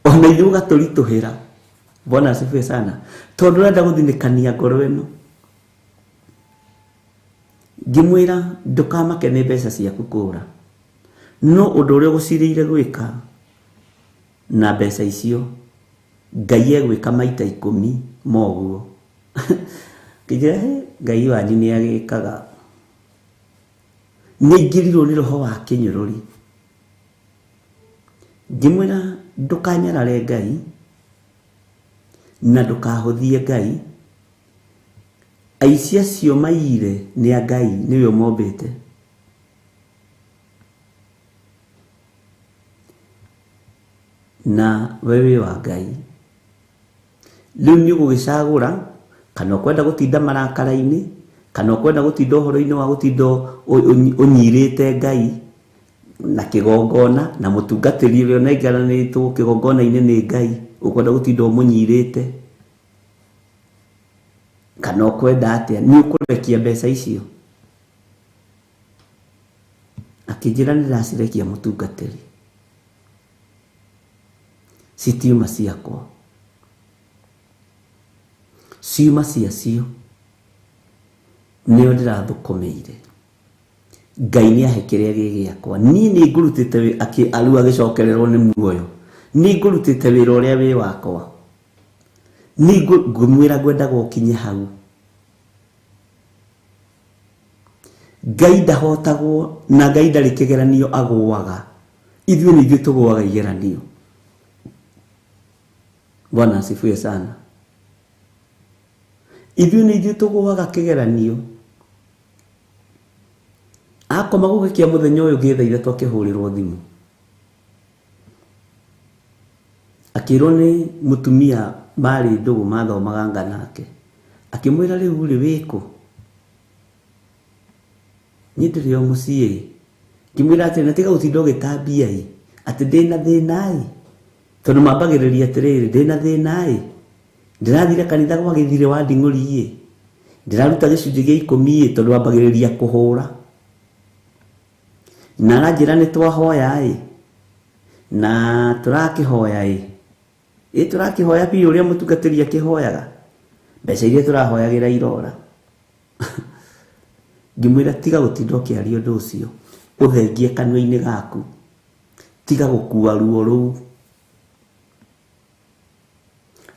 Ona ithuĩ ũgatũritũhĩra. Bwana asifiwe sana. Tondũ ũrenda gũthinĩkania ngoro ĩno. Ngĩmwĩra ndũkamake nĩ mbeca ciaku kũra. No ũndũ ũrĩa ũgũcirĩire gwĩka na mbeca icio, Ngai egwĩka maita 10 moguo. Ngĩnjĩra, he, Ngai wanyu nĩ agĩkaga. Nĩ aingĩrirwo nĩ roho wa kĩnyũrũri. Ngĩmwĩra ndũkanyarare Ngai na ndũkahũthie Ngai. Aici acio maiyire nĩ a Ngai, nĩwe ũmombĩte. Na we wĩ wa Ngai. Rĩu nĩ ũgũgĩcagũra kana ũkwenda gũtinda marakara-inĩ, kana ũkwenda gũtinda ũhoro-inĩ wa gũtinda ũnyirĩte Ngai na kĩgongona na mũtungatĩri ũrĩa ũnengeranĩtwo kĩgongona-inĩ nĩ Ngai, ũkwenda gũtinda ũmũnyirĩte, kana ũkwenda atĩa, nĩ ũkũrekia mbeca icio. Akĩnjĩra nĩ ndĩracirekia mũtungatĩri, citiuma ciakwa, ciuma ciacio nĩo ndĩrathũkũmĩire. Ngai nĩ ahe kĩrĩa gĩ gĩakwa. Niĩ nĩ ngũrutĩte rĩu agĩcokererwo nĩ muoyo. Nĩ ngũrutĩte wĩra ũrĩa wĩ wakwa. Nĩ ngũmwĩra ngwendaga ũkinye hau. Ngai ndahotagwo na Ngai ndarĩ kĩgeranio agũaga. Ithuĩ nĩ ithuĩ tũgũaga igeranio. Bwana asifiwe sana. Ithuĩ nĩ ithuĩ tũgũaga kĩgeranio. Akoma gũgĩkĩa mũthenya ũyũ ũngĩ thaa ithatũ akĩhũrĩrwo thimũ. Akĩrwo nĩ mũtumia marĩ ndũgũ mathomaga nga nake. Akĩmwĩra rĩu rĩ wĩkũ? Niĩ ndĩrĩ o mũciĩ. Ngĩmwĩra atĩrĩ, na tiga gũtinda ũgĩtambia ĩ, atĩ ndĩna thĩna ĩ. Tondũ mambagĩrĩria atĩrĩrĩ, ndĩna thĩna ĩ. Ndĩrathire kanitha gwa gĩthirĩ wa nding'ũri ĩ. Ndĩraruta gĩcunjĩ gĩa 10 ĩ, tondũ wambagĩrĩria kũhũra. Na aranjĩra nĩ twahoya ĩ. Na tũrakĩhoya ĩ. Ĩ tũrakĩhoya biũ ũrĩa mũtungatĩri akĩhoyaga. Mbeca iria tũrahoyagĩra irora. Ngĩmwĩra tiga gũtinda ũkĩaria ũndũ ũcio. Ũthengie kanua-inĩ gaku. Tiga gũkua ruo rũu.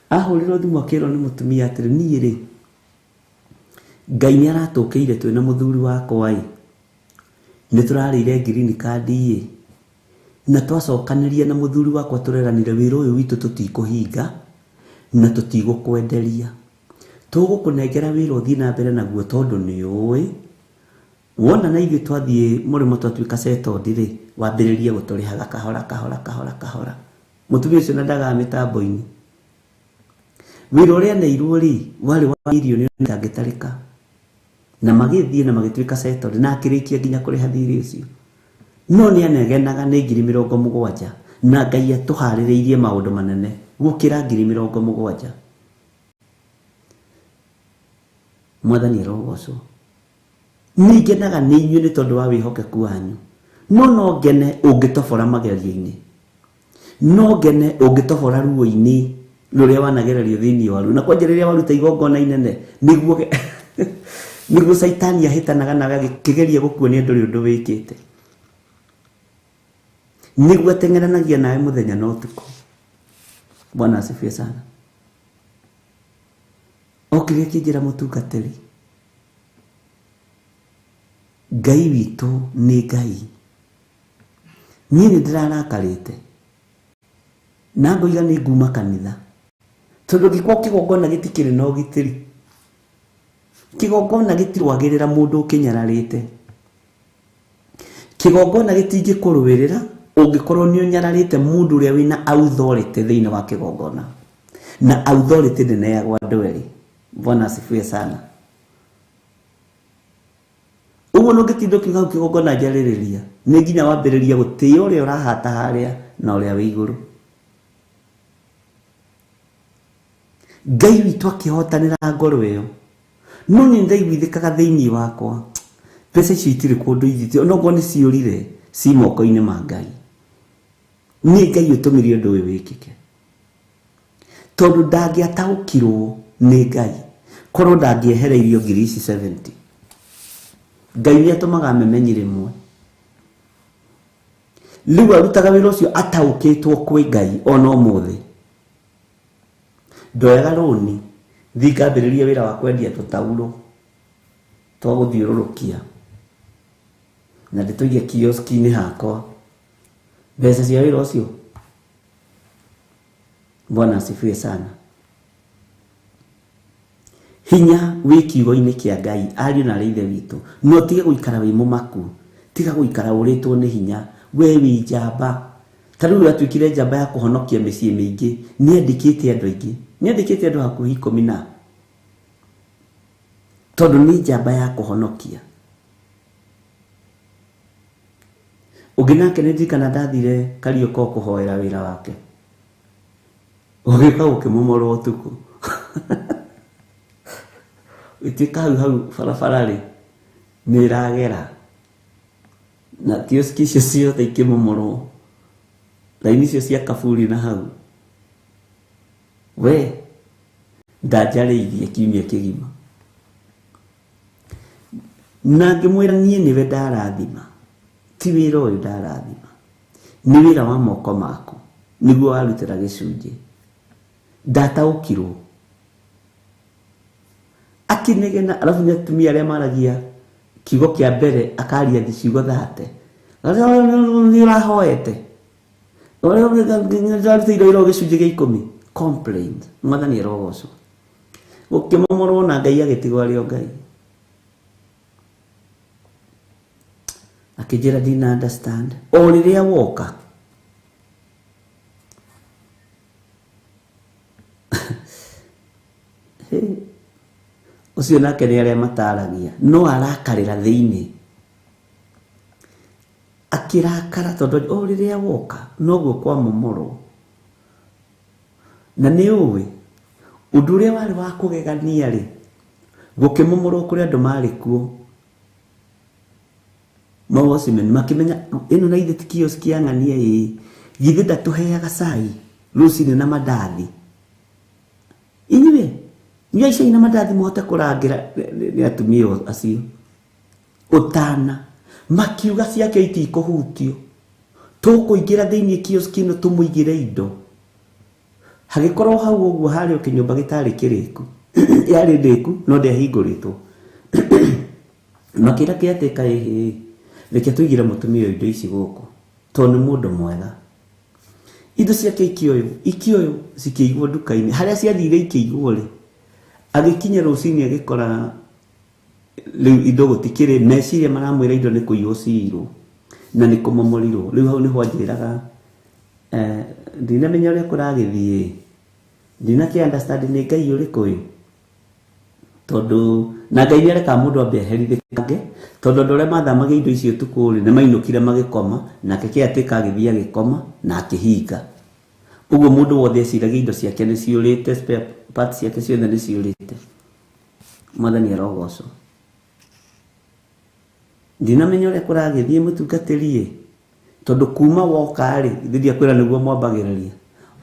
Ahũrĩrwo thimũ akĩrwo nĩ mũtumia atĩrĩ, niĩ rĩ, Ngai nĩ aratũkĩire twĩna mũthuri wakwa ĩ. Nĩ tũrarĩire green card ĩ. Na twacokanĩria na mũthuri wakwa tũreranire wĩra ũyũ witũ tũtikũhinga na tũtigũkwenderia. Tũgũkũnengera wĩra ũthiĩ na mbere naguo tondũ nĩ ũĩ. Wona na ithuĩ twathiĩ mũrĩmo twatuĩka settled rĩ, wambĩrĩrie gũtũrĩhaga kahora kahora kahora kahora. Mũtumia ũcio na ndagaga mĩtambo-inĩ. Wĩra ũrĩa aneirwo rĩ, warĩ wa mirioni itangĩtarĩka. Na magĩthiĩ na magĩtuĩka settled na akĩrĩkia nginya kũrĩha thirĩ ũcio. No nĩ anegenaga nĩ ngiri mĩrongo mũgwanja na Ngai atũharĩrĩirie maũndũ manene gũkĩra ngiri mĩrongo mũgwanja. Mwathani arogocwo. Nĩ ngenaga nĩ inyuĩ nĩ tondũ wa wĩhokeku wanyu. No no ngene ũngĩtobora magerio-inĩ. No ngene ũngĩtobora ruo-inĩ rũrĩa wanagererio thĩinĩ waruo. Na kwanja rĩrĩa waruta igongona inene, nĩguo Caitani ahĩtanaga nawe agĩkĩgeria gũkuonia ndũrĩ ũndũ wĩkĩte. Nĩguo ateng'eranagia nawe mũthenya na ũtukũ. Bwana asifiwe sana. Okire akĩnjĩra mũtungatĩri, Ngai witũ nĩ Ngai. Niĩ nĩ ndĩrarakarĩte. Na ngoiga nĩ nguma kanitha. Tondũ gĩkorwo kĩgongona gĩtikĩrĩ na ũgitĩri. Kĩgongona gĩtirwagĩrĩra mũndũ ũkĩnyararĩte. Kĩgongona gĩtingĩkũrũĩrĩra ũngĩkorwo nĩ ũnyararĩte mũndũ ũrĩa wĩna authority thĩinĩ wa kĩgongona. Na authority ndĩneagwo andũ erĩ. Bwana asifiwe sana. Ũguo ndũngĩtinda ũkiuga hau kĩgongona njarĩrĩria. Nĩ nginya wambĩrĩrie gũtĩĩa ũrĩa ũrahata harĩa na ũrĩa wĩ igũrũ. Ngai witũ akĩhotanĩra ngoro ĩyo. No nĩ ndaiguithĩkaga thĩinĩ wakwa. Mbeca icio itirĩ kũndũ ithiĩte, onokorwo nĩ ciũrire, ci moko-inĩ ma Ngai. Nĩ Ngai ũtũmire ũndũ ũyũ wĩkĩke. Tondũ ndangĩataũkirwo nĩ Ngai, korwo ndangĩehereirio ngiri ici 70. Ngai nĩ atũmaga memenyi rĩmwe. Rĩu arutaga wĩra ũcio ataũkĩtwo kwĩ Ngai ona ũmũthĩ. Ndoyaga rũni, thiĩ ngambĩrĩrie wĩra wa kwendia tũtaurũ twa gũthiũrũrũkia. Na ndĩtũige kioski-inĩ hakwa. Mbeca cia wĩra ũcio. Bwana asifiwe sana. Hinya wĩ kiugo-inĩ kĩa Ngai, ariũ na aarĩ ithe witũ. No tiga gũikara wĩ mũmaku, tiga gũikara ũrĩtwo nĩ hinya, we wĩ njamba. Ta rĩu atuĩkire njamba ya kũhonokia mĩciĩ mĩingĩ, nĩ andĩkĩte andũ aingĩ. Nĩ andĩkĩte andũ hakuhĩ ikũmi na. Tondũ nĩ njamba ya kũhonokia. Ũngĩ nake nĩ ndirikana ndathire Kariũka kũhoera wĩra wake. Ũgĩũka gũkĩmomorwo ũtukũ. Ĩtuĩka hau hau barabara rĩ, nĩ ĩragera. Na kioski icio ciothe ikĩmomorwo. Raini icio cia kaburi na hau. We, ndanjarĩirie kiumia kĩgima. Na ngĩmwĩra niĩ nĩwe ndarathima. Ti wĩra ũyũ ndarathima. Nĩ wĩra wa moko maku. Nĩguo warutĩra gĩcunjĩ. Ndataũkirwo. Akĩnegena, arabu nĩ atumia arĩa maragia kiugo kĩa mbere akaria ciugo thate. Nĩ ũrahoete. Ndarutĩire wĩra gĩcunjĩ gĩa ikũmi. Complaint. Mwathani arogocwo. Gũkĩmomorwo na Ngai agĩtigwo arĩ o Ngai. Akĩnjĩra ndina understand. O rĩrĩa woka. Ũcio nake nĩ arĩa mataragia. No arakarĩra thĩinĩ. Akĩrakara tondũ o rĩrĩa woka noguo kwamomorwo. Na nĩ ũĩ ũndũ ũrĩa warĩ wa kũgegania rĩ, gũkĩmomorwo kũrĩa andũ marĩ kuo. Mawatchmen makĩmenya ĩno na ithe ti kioski ya ng'ania ĩĩ. Githĩ ndatũheaga cai rũcinĩ na mandathi. Inyuĩ nyuai cai na mandathi mũhote kũrangĩra nĩ atumia acio. Ũtana makiuga ciake itikũhutio. Tũkũingĩra thĩinĩ kioski ĩno tũmũigĩre indo. Hagĩkorwo hau ũguo harĩ o kĩnyũmba gĩtarĩ kĩrĩku. Yarĩ ndĩku no ndĩahingũrĩtwo. Makĩra caretaker ĩhĩ, reke tũigĩre mũtumia ũyũ indo ici gũkũ tondũ nĩ mũndũ mwega. Indo ciake ikĩoywo cikĩigwo nduka-inĩ. Harĩa ciathire ikĩigwo rĩ, agĩkinya rũcinĩ agĩkora rĩu indo gũtikĩrĩ, meciria maramwĩra indo nĩ kũiywo ciirwo na nĩ kũmomorirwo. Rĩu hau nĩho anjĩraga, ndinamenya ũrĩa kũragĩthiĩ, ndinakĩ understand nĩ Ngai ũrĩkũ ĩ. Tondũ na Ngai nĩ arekaga mũndũ ambe aherithĩkange, tondũ andũ arĩa mathamagia indo icio ũtukũ rĩ, nĩ mainũkire magĩkoma, nake caretaker agĩthiĩ agĩkoma na akĩhinga. Ũguo mũndũ wothe eciragia indo ciake nĩ ciũrĩte, spare parts ciake ciothe nĩ ciũrĩte. Mwathani arogocwo. Ndinamenya ũrĩa kũragĩthiĩ mũtungatĩri ĩ, tondũ kuma woka rĩ, ithuĩ ndiakwĩra nĩguo mwambagĩrĩria.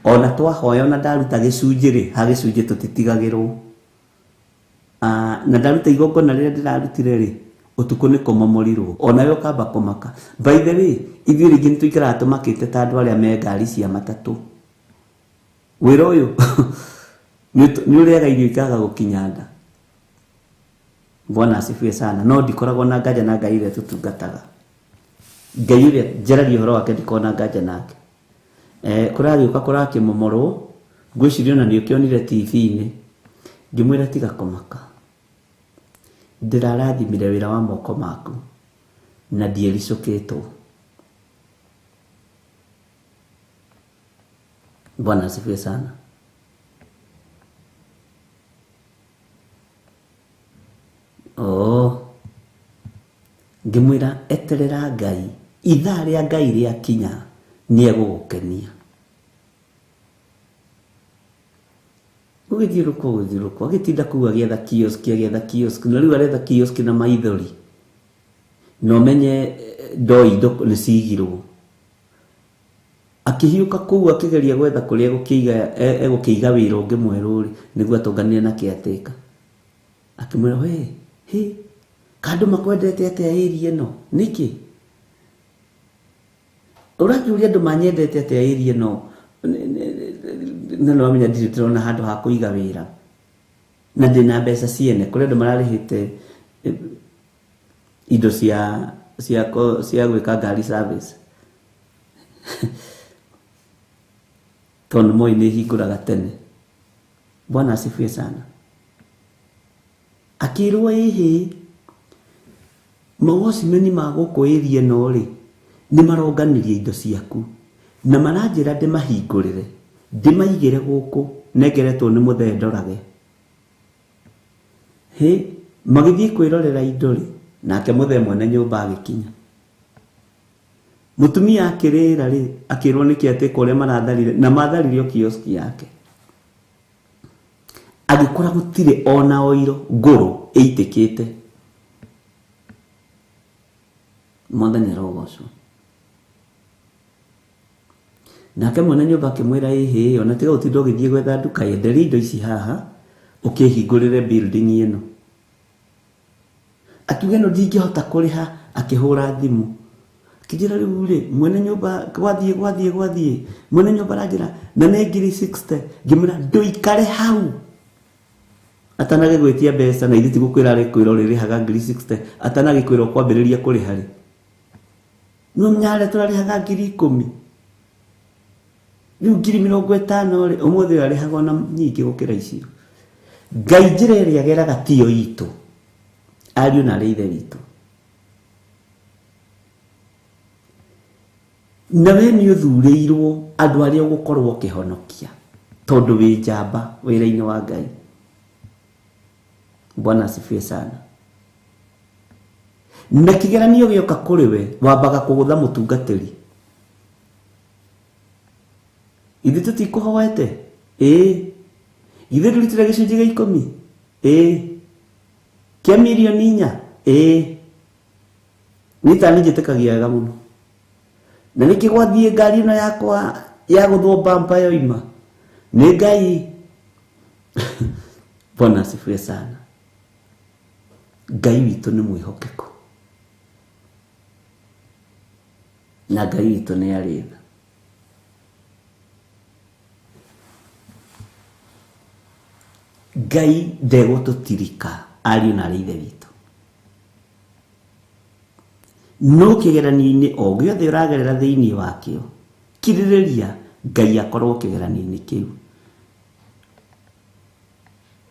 Ona twahoya ona ndaruta gĩcunjĩ rĩ, ha gĩcunjĩ tũtitigagĩrwo. Na ndaruta igongona rĩrĩa ndĩrarutire rĩ, ũtukũ nĩ kũmomorirwo. Onawe ũkamba kũmaka. By the way, ithuĩ rĩngĩ nĩ tũikaraga tũmakĩte ta andũ arĩa me ngari cia matatũ. Wĩra ũyũ nĩ ũrĩaga irio ikaga gũkinya nda. Bwana asifiwe sana. No ndikoragwo na nganja na Ngai ũrĩa tũtungataga. Ngai ũrĩa njaragia ũhoro wake ndikoragwo na nganja nake. Kũragĩũka kũrakĩmomorwo ngwĩciria ona nĩ ũkĩonire TV-inĩ. Ngĩmwĩra tiga kũmaka, ndĩrarathimire wĩra wa moko maku na ndiericũkĩtwo. Bwana asifiwe sana. Oh, ngĩmwĩra eterera Ngai, ithaa rĩa Ngai rĩakinya nĩ egũgũkenia. Gũgĩthiũrũka gũgĩthiũrũka, agĩtinda kũu agĩetha kiosk, agĩetha kiosk, na rĩu aretha kiosk na maithori. Na ũmenye ndoo indo nĩ cigirwo. Akĩhiũka kũu akĩgeria gwetha kũrĩa egũkĩiga wĩra ũngĩ mwerũ rĩ, nĩguo atũnganire na caretaker. Akĩmwĩra we, hĩ, kandũ makwendete atĩa area ĩno? Nĩkĩ? Ũrakĩũria andũ manyendete atĩa area ĩno? Na nĩ wamenya ndirĩ ndĩrona handũ ha kũiga wĩra. Na ndĩna mbeca ciene, kũrĩ andũ mararĩhĩte indo cia gwĩka ngari service. Tondũ moĩ nĩ hingũraga tene. Bwana asifiwe sana. Akĩrwo ĩhĩ, mawocimeni ma gũkũ area ĩno rĩ, nĩ maronganirie indo ciaku na maranjĩra ndĩmahingũrĩre, ndĩmaigĩre gũkũ nengeretwo nĩ mũthee ndorage. Hĩ, magĩthiĩ kwĩrorera indo rĩ, nake mũthee mwene nyũmba agĩkinya. Mũtumia akĩrĩra rĩ, akĩrwo nĩ caretaker ũrĩa maratharire, na matharirio kiosk yake. Agĩkora gũtirĩ ona oiro ngũrũ ĩitĩkĩte. Mwathani arogocwo. Nake mwene nyũmba akĩmwĩra ĩhĩ, ona tiga gũtinda ũgĩthiĩ gwetha nduka, yenderia indo ici haha, ũkĩhingũrĩre building ĩno. Akiuga ĩno ndingĩhota kũrĩha, akĩhũra thimũ. Akĩnjĩra rĩu rĩ, mwene nyũmba gwathiĩ, mwene nyũmba aranjĩra na nĩ ngiri 60. Ngĩmwĩra ndũikare hau. Atanagĩgwĩtia mbeca na ithuĩ ti gũkwĩra arĩkwĩra ũrĩrĩhaga ngiri 60, atanagĩkwĩra ũkwambĩrĩria kũrĩha rĩ. No nyare tũrarĩhaga ngiri 10. Rĩu ngiri 50 rĩ, ũmũthĩ ũyũ arĩhaga ona nyingĩ gũkĩra icio. Ngai njĩra ĩrĩa ageraga tiyo itũ, ariũ na arĩa ithe witũ. Na we nĩ ũthurĩirwo andũ arĩa ũgũkorwo ũkĩhonokia, tondũ wĩ njamba wĩra-inĩ wa Ngai. Bwana asifiwe sana. Na kĩgeranio gĩoka kũrĩ we, wambaga kũgũtha mũtungatĩri. Ithuĩ tũtikũhoete? Ĩĩ. Ithuĩ ndũrutire gĩcunjĩ gĩa 10? Ĩĩ. Kĩa mirioni 4? Ĩĩ. Niĩ ta niĩ njĩtĩkagia wega mũno. Na nĩkĩ gwathiĩ ngari ĩno yakwa ya gũthwo bampa yoima? Nĩ Ngai. Bwana asifiwe sana. Ngai witũ nĩ mwĩhokeku. Na Ngai witũ nĩ arĩ tha. Ngai ndegũtũtirika ariũ na arĩa ithe witũ. No kĩgeranio-inĩ o gĩothe ũragerera thĩinĩ wakĩo, kirĩrĩria Ngai akorwo kĩgeranio-inĩ kĩu,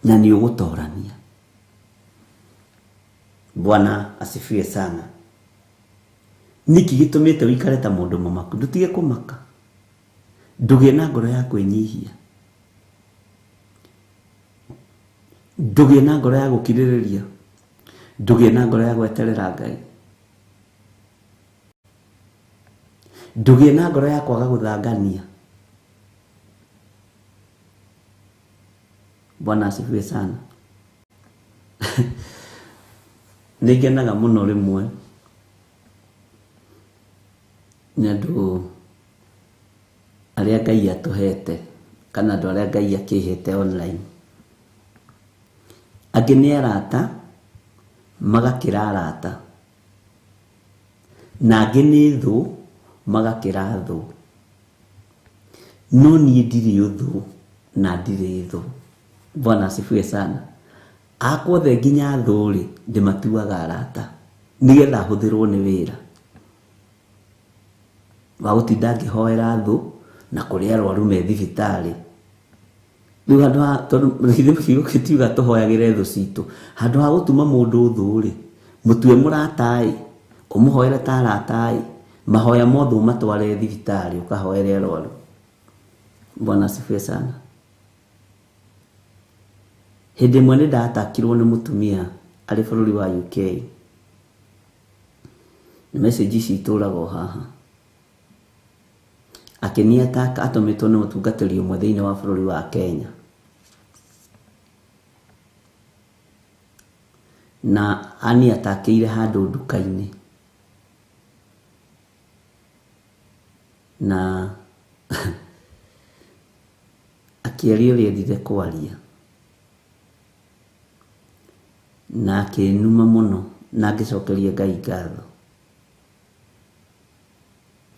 na nĩ ũgũtorania. Bwana asifiwe sana. Nĩkĩ gĩtũmĩte ũikare ta mũndũ mũmaku? Ndũtige kũmaka, ndũgĩe na ngoro ya kwĩnyihia, ndũgĩe na ngoro ya gũkirĩrĩria, ndũgĩe na ngoro ya gweterera Ngai, ndũgĩe na ngoro ya kwaga gũthangania. Bwana asifiwe sana. Nĩ ngenaga mũno rĩmwe nĩ andũ arĩa Ngai atũhete kana andũ arĩa Ngai akĩhete online. Angĩ nĩ arata magakĩra arata, na angĩ nĩ thũ magakĩra thũ. No niĩ ndirĩ ũthũ na ndirĩ thũ. Bwana asifiwe sana. Akwa othe nginya thũ rĩ, ndĩmatuaga arata nĩgetha hũthĩrwo nĩ wĩra wa gũtinda ngĩhoera thũ Na kũrĩ arwaru me thibitarĩ. Rĩu handũ ha tondũ githĩ kiugo gĩtiuga tũhoyagĩre thũ citũ, handũ ha gũtuma mũndũ thũ rĩ, mũtue mũrata-ĩ, ũmũhoere ta arata-ĩ, mahoya mothe ũmatware thibitarĩ ũkahoere arwaru. Bwana asifiwe sana. Hĩndĩ ĩmwe nĩ ndatakirwo nĩ mũtumia arĩ bũrũri wa UK. Nĩ message ici itũraga o haha. Akĩniataka atũmĩtwo nĩ mũtungatĩri ũmwe thĩinĩ wa bũrũri wa Kenya. Na aniatakĩire handũ nduka-inĩ. Na akĩaria ũrĩa endire kwaria. Na akĩnuma mũno na ngĩcokeria Ngai ngatho.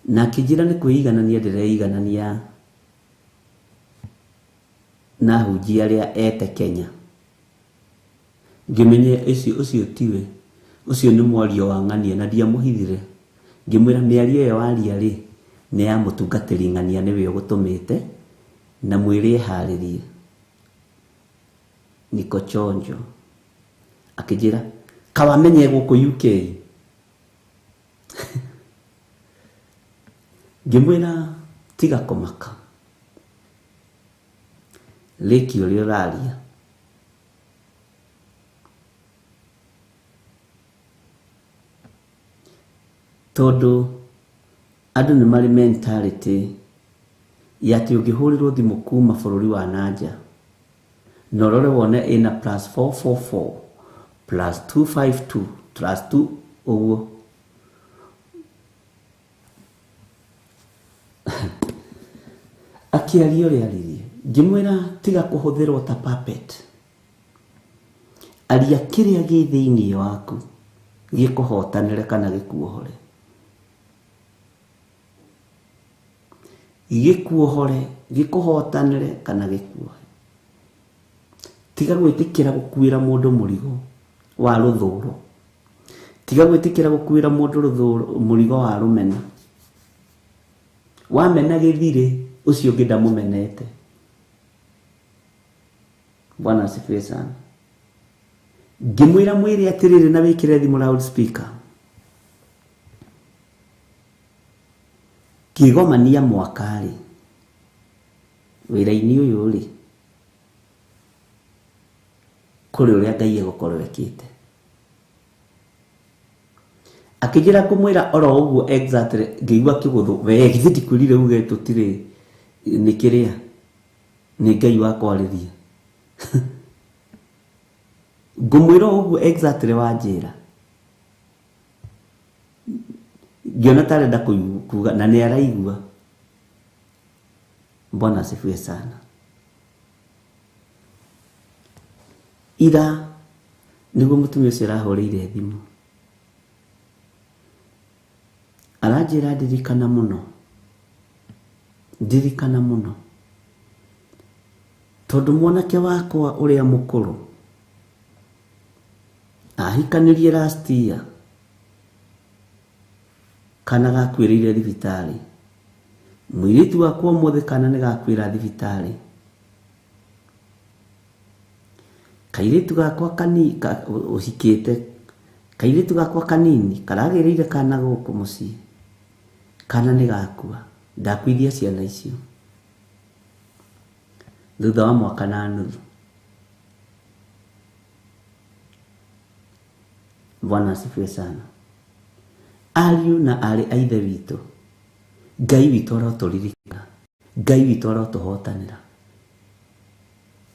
Na akĩnjĩra nĩ kwĩiganania ndĩreiganania na ahunjia arĩa ete Kenya. Ngĩmenya ũcio tiwe, ũcio nĩ mwario wa ng'ania na ndiamũhithire. Ngĩmwĩra mĩario ĩyo waria rĩ, nĩ ya mũtungatĩri ng'ania nĩwe ũgũtũmĩte na mwĩre eharĩrie. Niko chonjo. Akĩnjĩra kawamenye gũkũ UK. Ngĩmwĩra tiga kũmaka, rĩki ũrĩa ũraria. Tondũ andũ nĩ marĩ mentality ya atĩ ũngĩhũrĩrwo thimũ kuma bũrũri wa nanja na ũrore wone ĩna +444 +252 +2 ũguo, akĩaria ũrĩa aririe. Ngĩmwĩra tiga kũhũthĩrwo ta puppet, aria kĩrĩa gĩ thĩinĩ waku gĩkũhotanĩre kana gĩkuohore. Gĩkuohore, gĩkũhotanĩre kana gĩkuohe. Tiga gwĩtĩkĩra gũkuĩra mũndũ mũrigo wa rũthũro. Tiga gwĩtĩkĩra gũkuĩra mũndũ rũthũro mũrigo wa rũmena. Wamena gĩthirĩ, ũcio ũngĩ ndamũmenete. Bwana asifiwe sana. Ngĩmwĩra mwĩre atĩrĩrĩ na wĩkĩre thimũ loudspeaker. Kĩgomania mwaka rĩ, wĩra-inĩ ũyũ rĩ, kũrĩ ũrĩa Ngai egũkorwo ekĩte. Akĩnjĩra ngũmwĩra oro ũguo exactly, ngĩigua kĩgũthũ, we githĩ ndikwĩrire uge tũtirĩ nĩ kĩrĩa, nĩ Ngai wa kwarĩria. Ngũmwĩra ũguo exactly wanjĩra. Ngĩona ta arenda kuga na nĩ araigua. Bwana asifiwe sana. Ira nĩguo mũtumia ũcio arahũrĩire thimũ. Aranjĩra ndirikana mũno. Ndirikana mũno. Tondũ mwanake wakwa ũrĩa mũkũrũ ahikanĩrie last year, kana gakuĩrĩire thibitarĩ. Mũirĩtu wakwa ũmũthĩ kana nĩ gakuĩra thibitarĩ. Kairĩtu gakwa ũhikĩte, kairĩtu gakwa kanini karagĩrĩire kana gũkũ mũciĩ, kana nĩ gakua. Ndakuithia ciana icio thutha wa mwaka na nuthu. Bwana asifiwe sana. Ariũ na aarĩ a Ithe witũ, Ngai witũ arotũririkana, Ngai witũ arotũhotanĩra.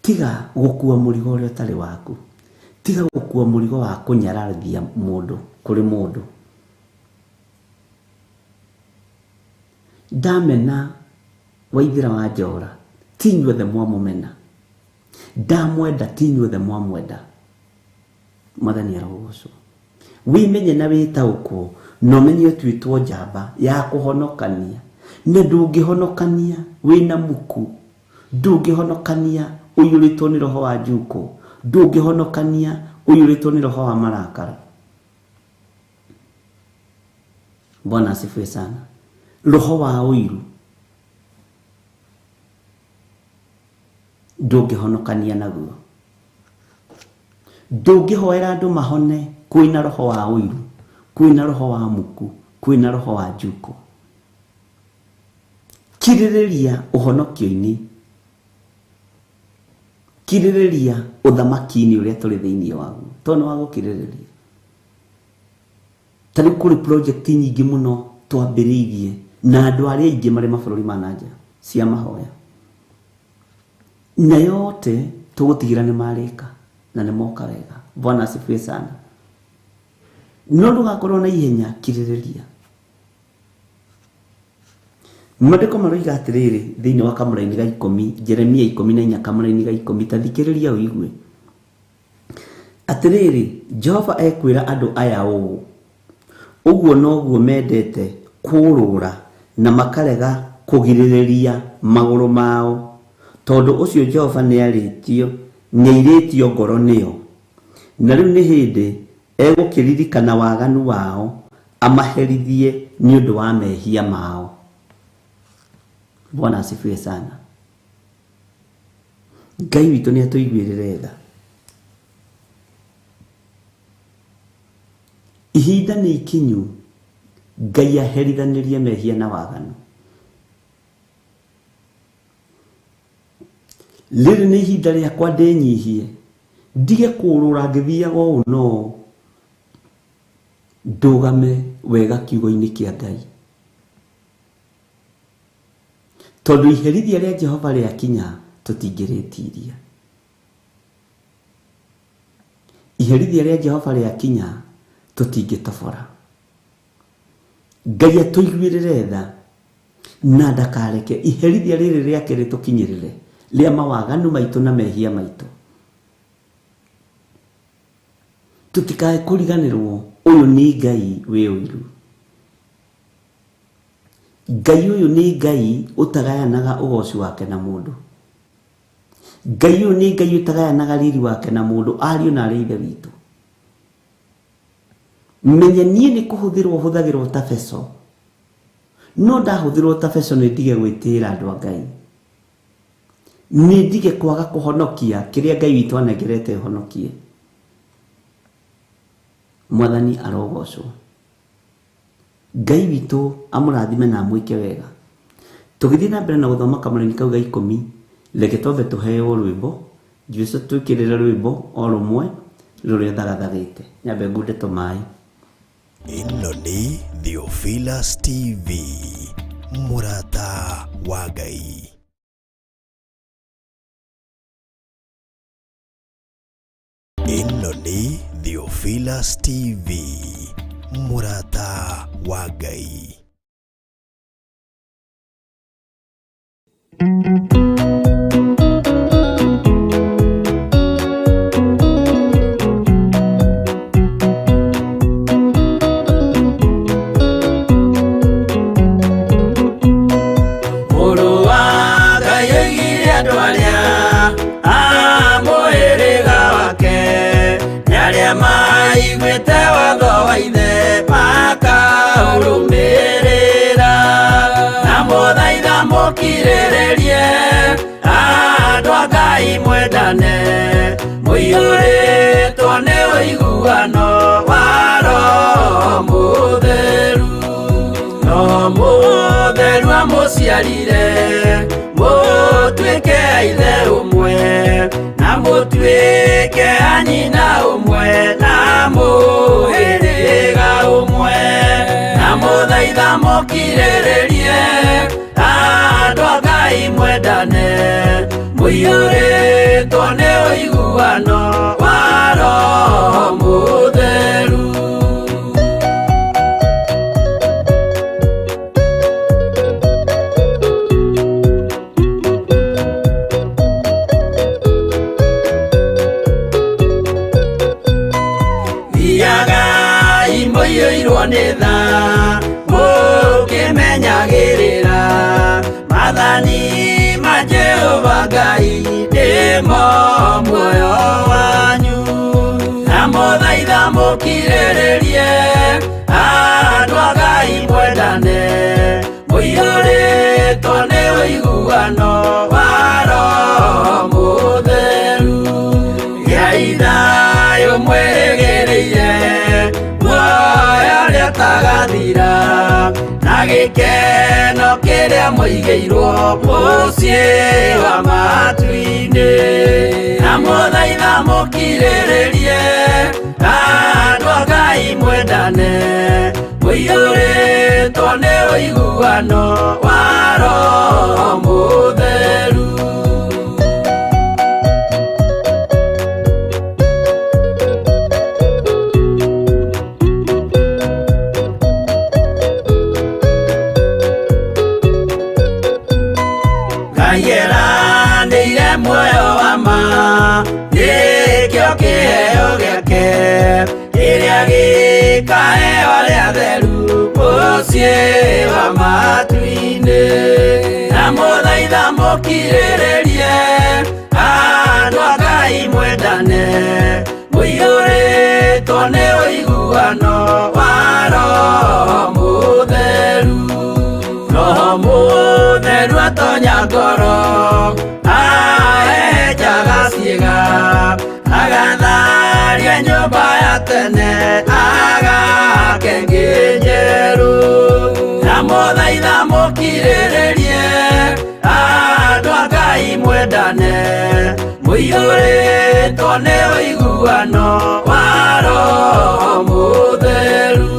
Tiga gũkua mũrigo ũrĩa ũtarĩ waku. Tiga gũkua mũrigo wa kũnyararithia mũndũ kũrĩ mũndũ. Ndamena Waithĩra wa Njora, ti inyuothe mwamũmena. Ndamwenda, ti inyuothe mwamwenda. Mwathani arogocwo. Wĩmenye na wĩtaũkwo, na ũmenye ũtuĩtwo njamba ya kũhonokania. Na ndũngĩhonokania wĩna muku, ndũngĩhonokania ũiyũrĩtwo nĩ roho wa njukũ, ndũngĩhonokania ũiyũrĩtwo nĩ roho wa marakara. Bwana asifiwe sana. Roho wa ũiru. Ndũngĩhonokania naguo. Ndũngĩhoera andũ mahone kwĩna roho wa ũiru, kwĩna roho wa muku, kwĩna roho wa njuko. Kirĩrĩria ũhonokio-inĩ, kirĩrĩria ũthamaki-inĩ ũrĩa tũrĩ thĩinĩ waguo, tondũ nĩ wa gũkirĩrĩria. Ta rĩu kũrĩ project nyingĩ mũno twambĩrĩirie na andũ arĩa aingĩ marĩ mabũrũri ma nanja cia mahoya, na yote tũgũtigĩra nĩ marĩka na nĩ moka wega. Bwana asifiwe sana. No ndũgakorwo na ihenya, kirĩrĩria. Maandĩko maroiga atĩrĩrĩ thĩinĩ wa kamũraini ga 10, Jeremia 14 kamũraini ga 10, ta thikĩrĩria ũigue. Atĩrĩrĩ, Jehova ekwĩra andũ aya ũũ, ũguo noguo mendete kũũrũra na makarega kũgirĩrĩria magũrũ mao, tondũ ũcio Jehova nĩairĩtio ngoro nĩo. Na rĩu nĩ hĩndĩ egũkĩririkana waganu wao, amaherithie nĩ ũndũ wa mehia mao. Bwana asifiwe sana. Ngai witũ nĩ atũiguĩrĩre tha. Ihinda nĩ ikinyu Ngai aherithanĩrie mehia na waganu. Rĩrĩ nĩ ihinda rĩakwa ndĩnyihie, ndige kũũrũra ngĩthiaga ũũ no ndũgame wega kiugo-inĩ kĩa Ngai, tondũ iherithia rĩa Jehova rĩakinya tũtingĩrĩtiria. Iherithia rĩa Jehova rĩakinya tũtingĩtobora. Ngai atũiguĩrĩre tha na ndakareke iherithia rĩrĩ rĩake rĩtũkinyĩrĩre rĩa mawaganu maitũ na mehia maitũ. Tũtikae kũriganĩrwo ũyũ nĩ Ngai wĩ ũiru. Ngai ũyũ nĩ Ngai ũtagayanaga ũgoci wake na mũndũ. Ngai ũyũ nĩ Ngai ũtagayanaga riri wake na mũndũ, ariũ na arĩ ithe witũ. Menye niĩ nĩ kũhũthĩrwo hũthagĩrwo ta beco, no ndahũthĩrwo ta beco nĩ ndige gwĩtĩĩra andũ a Ngai, nĩ ndige kwaga kũhonokia kĩrĩa Ngai witũ anengerete honokie. Mwathani arogocwo. Ngai witũ amũrathime na amwĩke wega. Tũgĩthiĩ na mbere na gũthoma kamũraini kau ga 10, reke twambe tũheo rwĩmbo. Jesũ twĩkĩrĩre rwĩmbo o rũmwe rũrĩa thagathagĩte. Nyambe ngunde tũmaĩ. Ĩno nĩ Theophilus TV, mũrata wa Ngai. Ĩno nĩ Theophilus TV, mũrata wa Ngai. Mũrũ wa Ngai oigire andũ arĩa a mũhĩrĩga wake, nĩ arĩa maiguĩte watho wa ithe makaũrũmĩrĩra. Na mũthaitha mũkirĩrĩrie andũ a Ngai mwendane, mũiyũrĩtwo nĩ ũiguano wa Roho Mũtheru. Roho Mũtheru amũciarire mũtuĩke a ithe ũmwe, na mũtuĩke a nyina ũmwe, na mũhĩrĩga ũmwe. Na mũthaitha mũkirĩrĩrie andũ a Ngai mwendane, mũiyũrĩtwo nĩ ũiguano wa Roho Mũtheru. Thiagai mũiyũirwo nĩ tha, mũkĩmenyagĩrĩra maathani ma Jehova Ngai nĩmo muoyo wanyu. Na mũthaitha mũkirĩrĩrie andũ a Ngai mwendane, mũiyũrĩtwo nĩ ũiguano wa Roho Mũtheru. Gĩkeno kĩrĩa mũigĩirwo mũciĩ wa matu-inĩ. Na mũthaitha mũkirĩrĩrie, andũ a Ngai mwendane, mũiyũrĩtwo nĩ ũiguano wa Roho Mũtheru. Ngai eranĩire muoyo wa ma, nĩkĩo kĩheo gĩake kĩrĩa gĩkaheo arĩa atheru mũciĩ wa matu-inĩ. Na mũthaitha mũkirĩrĩrie, andũ a Ngai mwendane, mũiyũrĩtwo nĩ ũiguano wa Roho Mũtheru. Roho Mũtheru atonya ngoro, ahehenjaga ciĩga, agatharia nyũmba ya tene, agaka ĩngĩ njerũ. Na mũthaitha mũkirĩrĩrie, andũ a Ngai mwendane, mũiyũrĩtwo nĩ ũiguano wa Roho Mũtheru.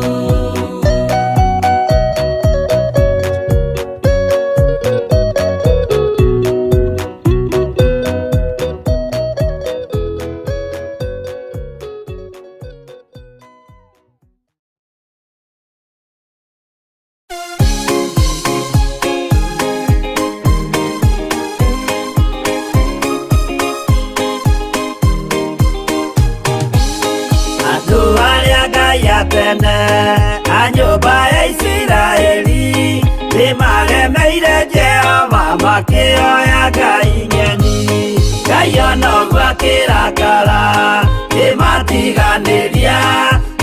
Andũ arĩa Ngai a tene a nyũmba ya Isiraeli nĩmaremeire Jehova makĩoya ngai ng'eni. Ngai ona ũguo akĩrakara kĩmatiganĩria,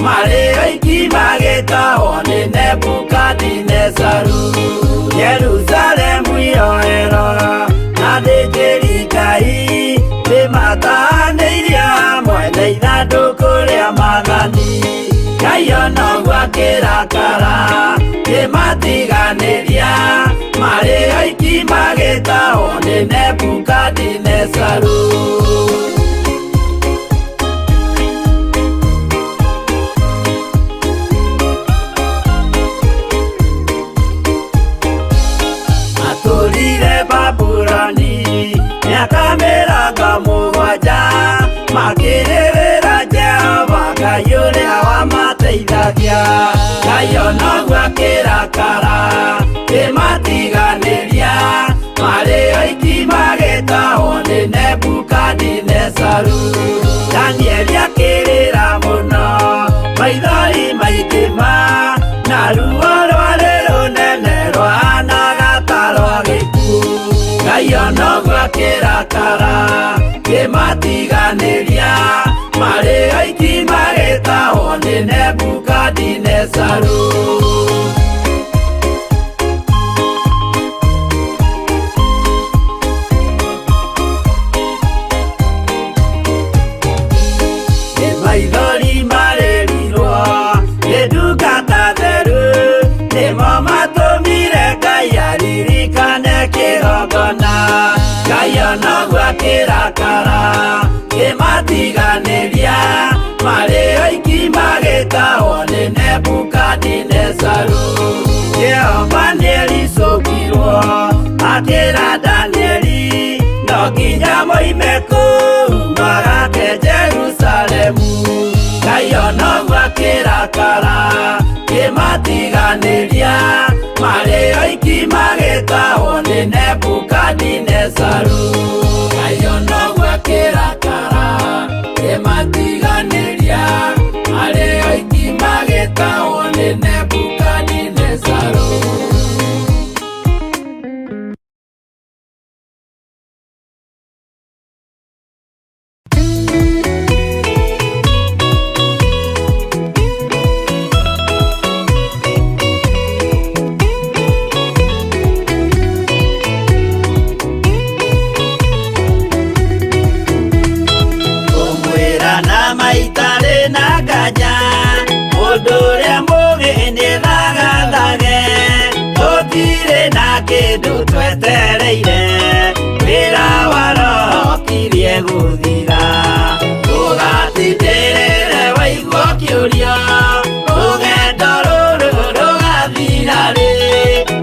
marĩ oiki magĩtahwo nĩ Nebukadinezaru. Jerusalemu iroero na athĩnjĩri Ngai nĩmatahanĩirio hamwe na ithandũkũ rĩa maathani. Ngai ona ũguo akĩrakara kĩmatiganĩria, marĩ oiki magĩtahwo nĩ Nebukadinezaru. Matũrire Babuloni mĩaka 70, makĩrĩrĩra Jehova Ngai ũrĩa wamateithagia. Ngai ona ũguo akĩrakara kĩmatiganĩria, marĩ oiki magĩtahwo nĩ Nebukadinezaru. Danieli akĩrĩra mũno, maithori maingĩ ma, na ruo rwarĩ rũnene rwahanaga ta rwa gĩkuũ. Ngai ona ũguo akĩrakara kĩmatiganĩria, marĩ oiki magĩtahwo nĩ Nebukadinezaru. Nĩ maithori marĩrirwo nĩ ndungata theru, nĩmo matũmire Ngai aririkane kĩgongona. Ngai ona ũguo akĩrakara kĩmatiganĩria, marĩ oiki magĩtahwo nĩ Nebukadinezaru. Jehova nĩericũkirwo akĩra Danieli, no nginya moime kũu magake Jerusalemu. Ngai ona ũguo akĩrakara kĩmatiganĩria, marĩ oiki magĩtahwo nĩ Nebukadinezaru. Ngai ona ũguo akĩrakara kĩmatiganĩria, marĩ oiki magĩtahwo nĩ Nebukadinezaru. Kũmwĩra na maitarĩ na nganja, mũndũ ũrĩa mũũgĩ nĩthagathage, kĩndũ twetereire wĩra wa roho kirie gũthira ũgatindĩrĩre waigua kĩũria rũgendo rũrũ rũgathira rĩ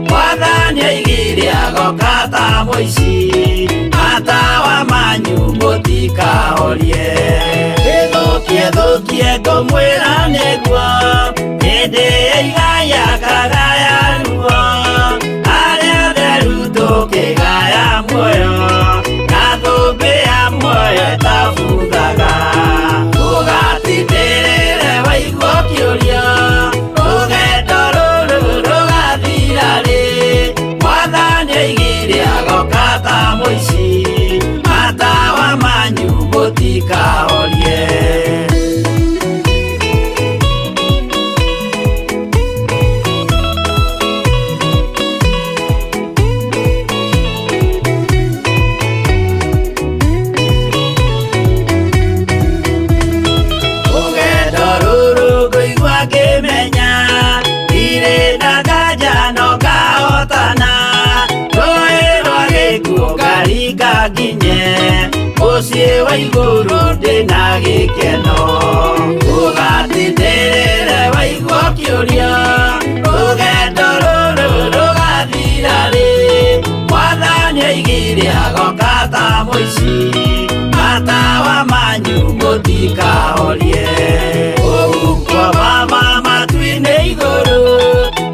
mwathani aigire agoka ta mũici matawa manyu mũtikahorie ĩthũkie thũkie ngũmwĩra nĩguo hĩndĩ ĩigaya kagaya ruo arĩa theru tũkĩgaya muoyo na thũmbĩ ya muoyo ĩtabuthaga ũgatindĩrĩre waigua kĩũria rũgendo rũrũ rũgathira rĩ mwathani aigire agoka ta mũici matawa manyu mũtikahorie. Rũgendo rũrũ ngũigua ngĩmenya ndirĩ na nganja no ngahotana rũĩ rwa gĩkuũ ngaringa nginye mũciĩ wa igũrũ ndĩna gĩkeno ũgatindĩrĩre waigua kĩũria rũgendo rũrũ rũgathira rĩ mwathani aigire agoka ta mũici matawa manyu mũtikahorie ũhuko mama matu-inĩ igũrũ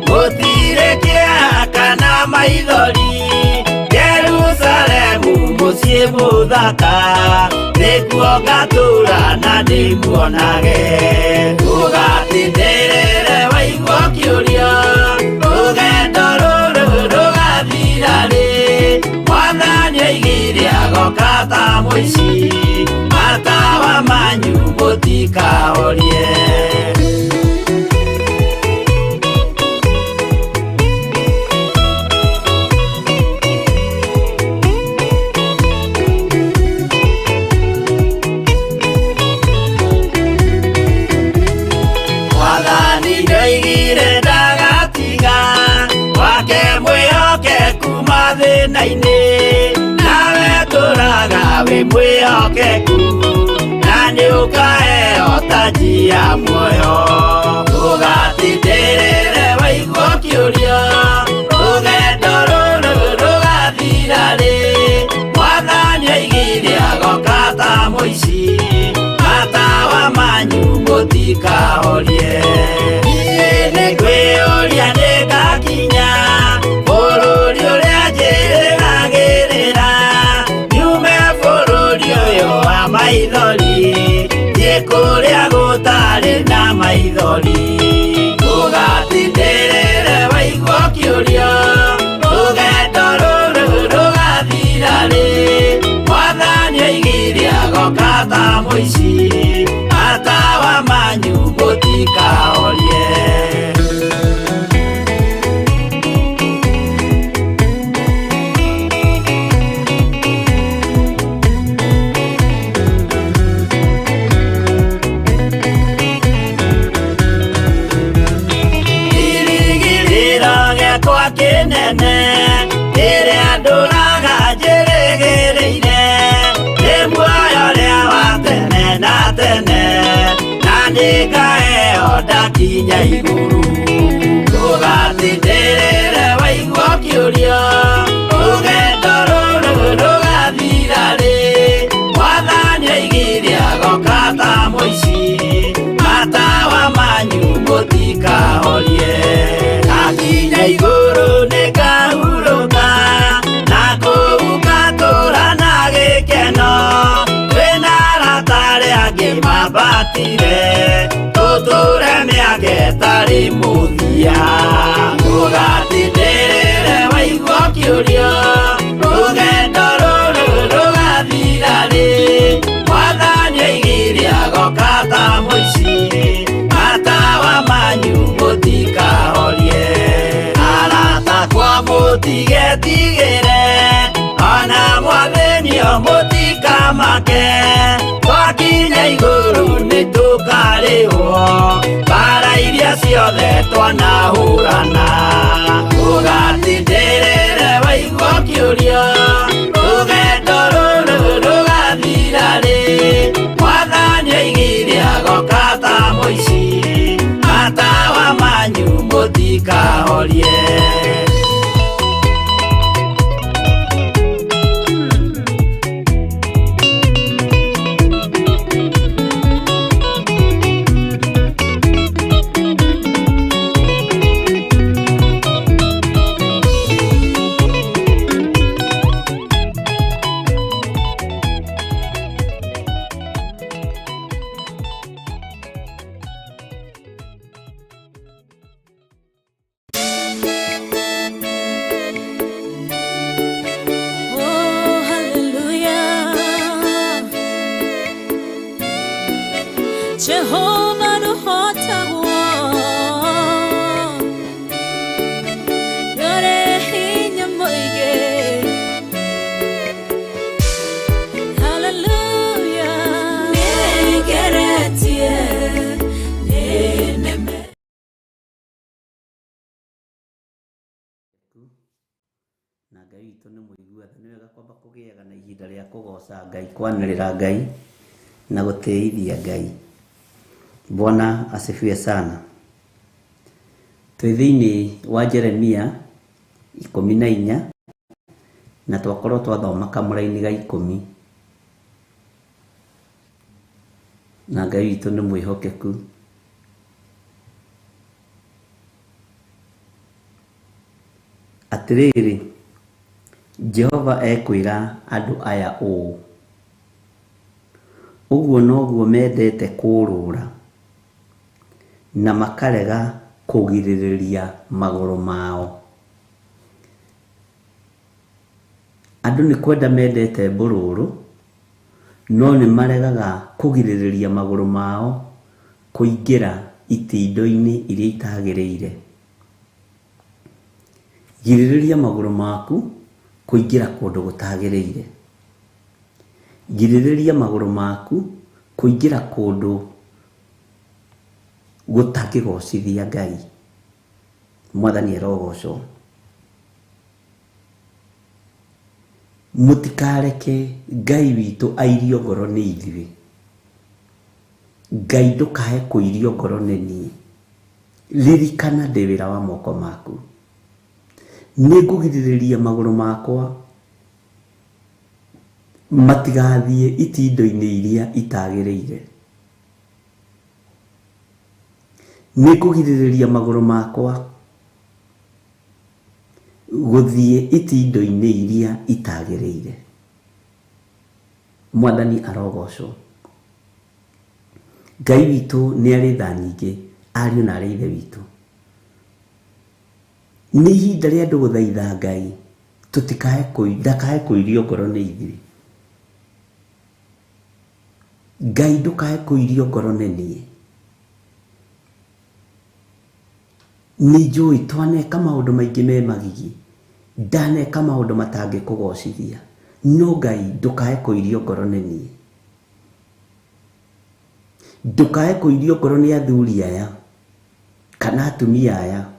gũtirĩ kĩeha kana maithori Jerusalemu mũciĩ mũthaka nĩkuo ngatũũra na ndĩmuonage ũgatindĩrĩre waigua kĩũria rũgendo rũrũ rũgathira rĩ mwathani aigire agoka ta mũici matawa manyu mũtikahorie. Mwathani nĩoigire ndagatiga wake mwĩhokeku mathĩna-inĩ nawe tũraga wĩ mwĩhokeku na nĩũkaheo taji ya muoyo ũgatindĩrĩre waigua kĩũria rũgendo rũrũ rũgathira rĩ mwathani aigire agoka ta mũici matawa manyu mũtikahorie niĩ nĩngwĩyũria nĩngakinya bũrũri ũrĩa njĩrĩgagĩrĩra nyume bũrũri ũyũ wa maithori thiĩ kũrĩa gũtarĩ na maithori ũgatindĩrĩre waigua kĩũria rũgendo rũrũ rũgathira rĩ mwathani aigire agoka ta mũici matawa manyu mũtikahorie. Kĩrĩgĩrĩro gĩakwa kĩnene kĩrĩa ndũraga njĩrĩgĩrĩire nĩ muoyo ũrĩa wa tene na tene na nĩngaheo ndakinya igũrũ ũgatindĩrĩre waigua kĩũria rũgendo rũrũ rũgathira rĩ mwathani aigire agoka ta mũici matawa manyu mũtikahorie ndakinya igũrũ nĩngahurũka na kũu ngatũũra na gĩkeno twĩna arata arĩa angĩ mambatire tũtũũre mĩaka ĩtarĩ mũthia ũgatindĩrĩre waigua kĩũria rũgendo rũrũ rũgathira rĩ mwathani aigire agoka ta mũici matawa manyu mũtikahorie arata kwa mũtigetigĩre ona mwathĩnio mũtikamake twakinya igũrũ nĩtũkarĩhwo mbara iria ciothe twanahũrana ũgatindĩrĩre Ngĩyũria rũgendo rũrũ rũgathira rĩ, Mwathani oigire agoka ta mũici, matawa manyu mũtikahorie. Oh, hallelujah. Jehovah nũhotagwo. Nĩũrĩ hinya mũingĩ. Hallelujah. Nĩngeretie, nĩneme. Na Ngai witũ nĩ mũigua tha. Nĩ wega kwamba kũgĩaga na ihinda rĩa kũgoca Ngai, kwanĩrĩra Ngai na gũtĩithia Ngai. Bwana asifiwe sana. Twĩ thĩinĩ wa Jeremia 14 na twakorwo twathoma kamũraini ga 10. Na Ngai witũ nĩ mwĩhokeku. Atĩrĩrĩ, Jehova ekwĩra andũ aya ũũ, ũguo noguo mendete kũũrũra na makarega kũgirĩrĩria magũrũ mao. Andũ nĩ kwenda mendete mbũrũrũ, no nĩ maregaga kũgirĩrĩria magũrũ mao kũingĩra itindo-inĩ iria itagĩrĩire. Girĩrĩria magũrũ maku kũingĩra kũndũ gũtagĩrĩire. Girĩrĩria magũrũ maku kũingĩra kũndũ gũtangĩgocithia Ngai. Mwathani arogocwo. Mũtikareke Ngai witũ airio ngoro nĩ ithuĩ. Ngai ndũkae kũirio ngoro nĩ niĩ. Ririkana ndĩ wĩra wa moko maku. Nĩngũgirĩrĩria magũrũ makwa matigathiĩ itindo-inĩ iria itagĩrĩire. Nĩngũgirĩrĩria magũrũ makwa gũthiĩ itindo-inĩ iria itagĩrĩire. Mwathani arogocwo. Ngai witũ nĩ arĩ tha nyingĩ, ariũ na arĩ ithe witũ. Nĩ ihinda rĩa andũ gũthaitha Ngai, ndakae kũirio ngoro nĩ ithuĩ. Ngai ndũkae kũirio ngoro nĩ niĩ. Nĩ njũĩ twaneka maũndũ maingĩ me magigi, ndaneka maũndũ matangĩkũgocithia, no Ngai ndũkae kũirio ngoro nĩ niĩ. Ndũkae kũirio ngoro nĩ athuri aya kana atumia aya,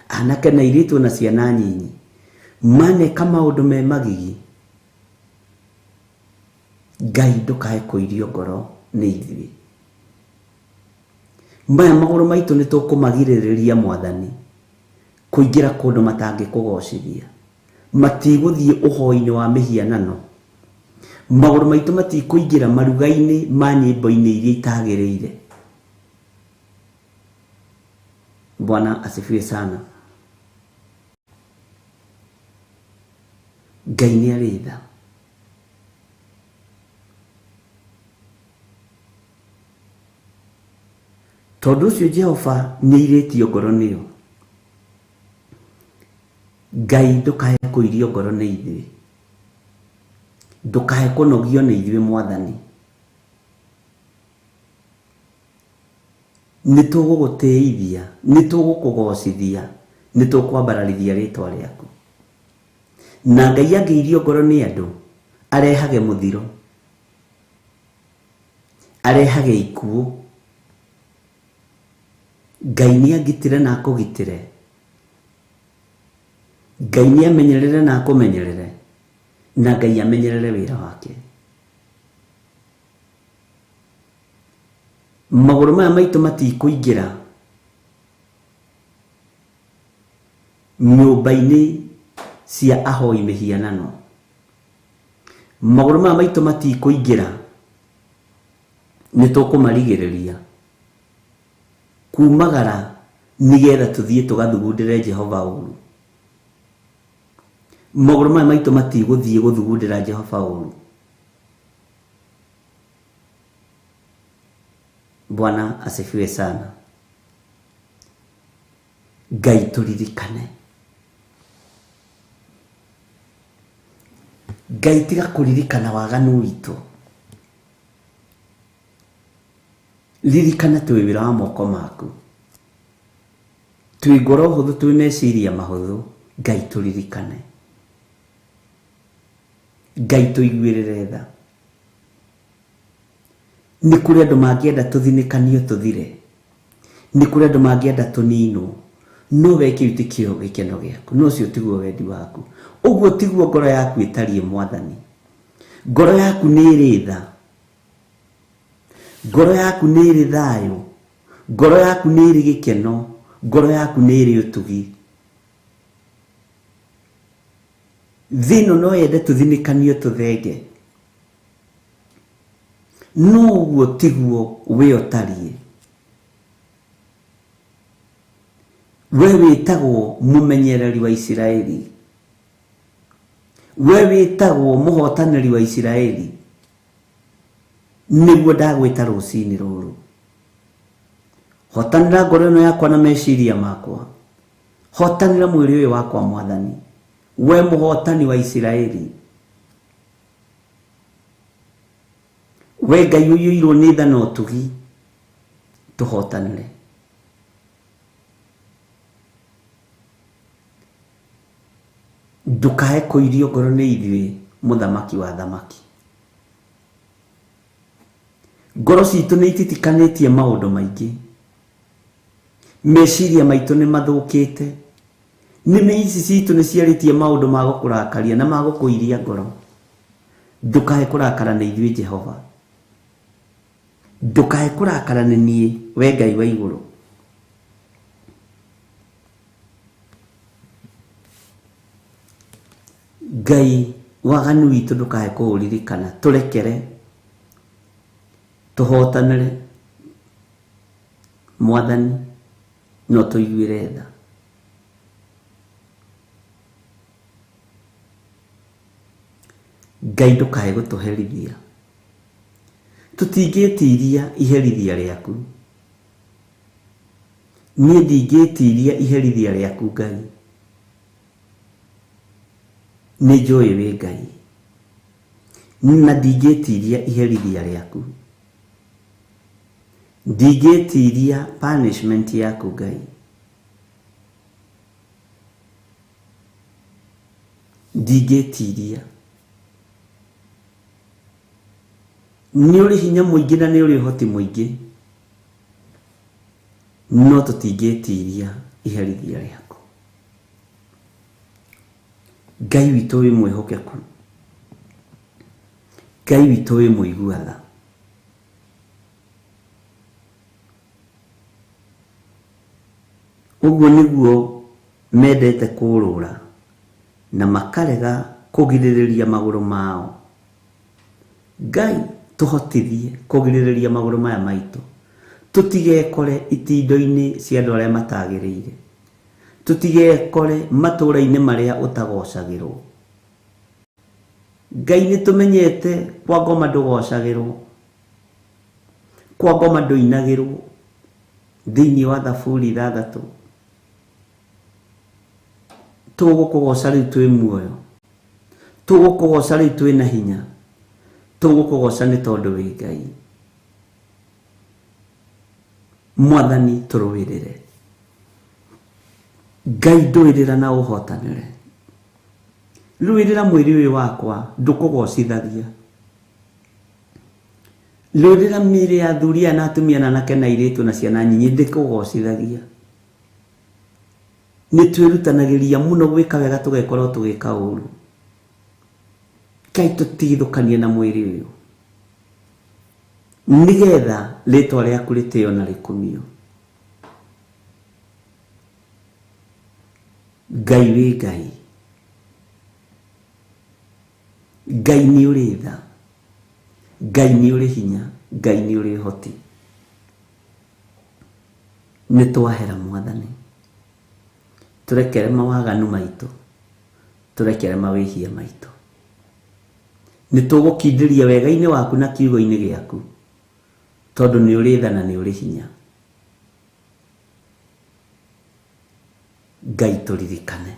anake na airĩtu na ciana nyinyi, maneka maũndũ me magigi. Ngai ndũkae kũirio ngoro nĩ ithuĩ. Maya magũrũ maitũ nĩ tũkũmagirĩrĩria Mwathani kũingĩra kũndũ matangĩkũgocithia. Matigũthiĩ ũhoi-inĩ wa mĩhianano. Magũrũ maitũ matikũingĩra maruga-inĩ ma nyĩmbo-inĩ iria itagĩrĩire. Bwana asifiwe sana. Ngai nĩ arĩ tha. Tondũ ũcio Jehova nĩ airĩtio ngoro nĩo. Ngai ndũkae kũirio ngoro nĩ ithuĩ. Ndũkae kũnogio nĩ ithuĩ Mwathani. Nĩ tũgũgũtĩithia, nĩ tũgũkũgocithia, nĩ tũkwambararithia rĩtwa rĩaku. Na Ngai angĩirio ngoro nĩ andũ, arehage mũthiro, arehage ikuũ. Ngai nĩ angitĩre na akũgitĩre. Ngai nĩ amenyerere na akũmenyerere. Na Ngai amenyerere wĩra wake. Magũrũ maya maitũ matikũingĩra nyũmba-inĩ cia ahoi mĩhianano. Magũrũ maya maitũ matikũingĩra, nĩ tũkũmarigĩrĩria kumagara nĩgetha tũthiĩ tũgathugundĩre Jehova ũru. Magũrũ maya maitũ matigũthiĩ gũthugundĩra Jehova ũru. Bwana asifiwe sana. Ngai tũririkane. Ngai tiga kũririkana waganu witũ. Ririkana twĩ wĩra wa moko maku. Twĩ ngoro hũthũ, twĩ meciria mahũthũ. Ngai tũririkane. Ngai tũiguĩrĩre tha. Nĩ kũrĩ andũ mangĩenda tũthinĩkanio tũthire. Nĩ kũrĩ andũ mangĩenda tũninwo. No we kĩu tikĩo gĩkeno gĩaku. No ũcio tiguo wendi waku. Ũguo tiguo ngoro yaku ĩtariĩ Mwathani. Ngoro yaku nĩ ĩrĩ tha. Ngoro yaku nĩ ĩrĩ thayũ. Ngoro yaku nĩ ĩrĩ gĩkeno. Ngoro yaku nĩ ĩrĩ ũtugi. Thĩ ĩno no yende tũthinĩkanio tũthenge. No ũguo tiguo we ũtariĩ. We wĩtagwo mũmenyereri wa Isiraeli. We wĩtagwo mũhotanĩri wa Isiraeli. Nĩguo ndagwĩta rũcinĩ rũrũ. Hotanĩra ngoro ĩno yakwa na meciria makwa. Hotanĩra mwĩrĩ ũyũ wakwa Mwathani. We mũhotani wa Isiraeli. We Ngai ũiyũirwo nĩ tha na ũtugi, tũhotanĩre. Ndũkae kũirio ngoro nĩ ithuĩ, mũthamaki wa thamaki. Ngoro citũ nĩ ititikanĩtie maũndũ maingĩ. Meciria maitũ nĩ mathũkĩte. Nĩmĩ ici citũ nĩ ciarĩtie maũndũ ma gũkũrakaria na ma gũkũiria ngoro. Ndũkae kũrakara nĩ ithuĩ Jehova. Ndũkae kũrakara nĩ niĩ, we Ngai wa igũrũ. Ngai waganu witũ ndũkae kũũririkana, tũrekere, tũhotanĩre Mwathani, no tũiguĩre tha. Ngai ndũkae gũtũherithia. Tũtingĩtiria iherithia rĩaku. Niĩ ndingĩtiria iherithia rĩaku Ngai. Nĩ njũĩ wĩ Ngai. Na ndingĩtiria iherithia rĩaku. Ndingĩtiria punishment yaku Ngai. Ndingĩtiria. Nĩ ũrĩ hinya mũingĩ na nĩ ũrĩ ũhoti mũingĩ. No tũtingĩtiria iherithia rĩaku. Ngai witũ wĩ mwĩhokeku. Ngai witũ wĩ mũigua tha. Ũguo nĩguo mendete kũũrũra na makarega kũgirĩrĩria magũrũ mao. Ngai tũhotithie kũgirĩrĩria magũrũ maya maitũ. Tũtigekore itindo-inĩ cia andũ arĩa matagĩrĩire. Tũtigekore matũũra-inĩ marĩa ũtagocagĩrwo. Ngai nĩ tũmenyete kwa ngoma ndũgocagĩrwo. Kwa ngoma ndũinagĩrwo. Thĩinĩ wa Thaburi 6. Tũgũkũgoca rĩu twĩ muoyo. Tũgũkũgoca rĩu twĩ na hinya. Tũgũkũgoca nĩ tondũ wĩ Ngai. Mwathani tũrũĩrĩre. Ngai ndũĩrĩra na ũhotanĩre. Rũĩrĩra mwĩrĩ ũyũ wakwa ndũkũgocithagia. Rũĩrĩra mĩĩrĩ ya athuri aya na atumia na anake na airĩtu na ciana nyinyi ndĩkũgocithagia. Nĩ twĩrutanagĩria mũno gwĩka wega tũgekorwo tũgĩka ũru. Ngai tũtigithũkanie na mwĩrĩ ũyũ nĩgetha rĩtwa rĩaku rĩtĩo na rĩkumio. Ngai wĩ Ngai, Ngai nĩ ũrĩ tha, Ngai nĩ ũrĩ hinya, Ngai nĩ ũrĩ ũhoti. Nĩ twahera Mwathani, tũrekere mawaganu maitũ, tũrekere mawĩhia maitũ. Nĩ tũgũkindĩria wega-inĩ waku na kiugo-inĩ gĩaku, tondũ nĩ ũrĩ tha na nĩ ũrĩ hinya. Ngai tũririkane.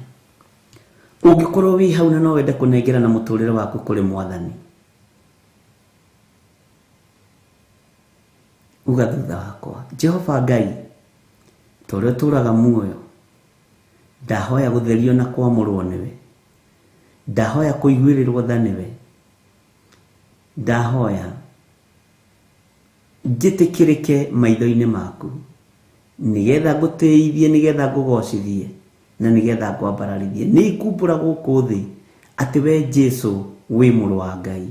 Ũngĩkorwo wĩ hau na no wende kũnengerana mũtũrĩre waku kũrĩ Mwathani, uga thutha wakwa, Jehova Ngai, ta ũrĩa ũtũũraga muoyo, ndahoya gũtherio na kwamũrwo nĩwe, ndahoya kũiguĩrĩrwo tha nĩwe, ndahoya njĩtĩkĩrĩke maitho-inĩ maku, nĩgetha ngũtĩithie, nĩgetha ngũgocithie, na nĩgetha ngwambararithie. Nĩ ngumbũra gũkũ thĩ atĩ we Jesu wĩ mũrũ wa Ngai.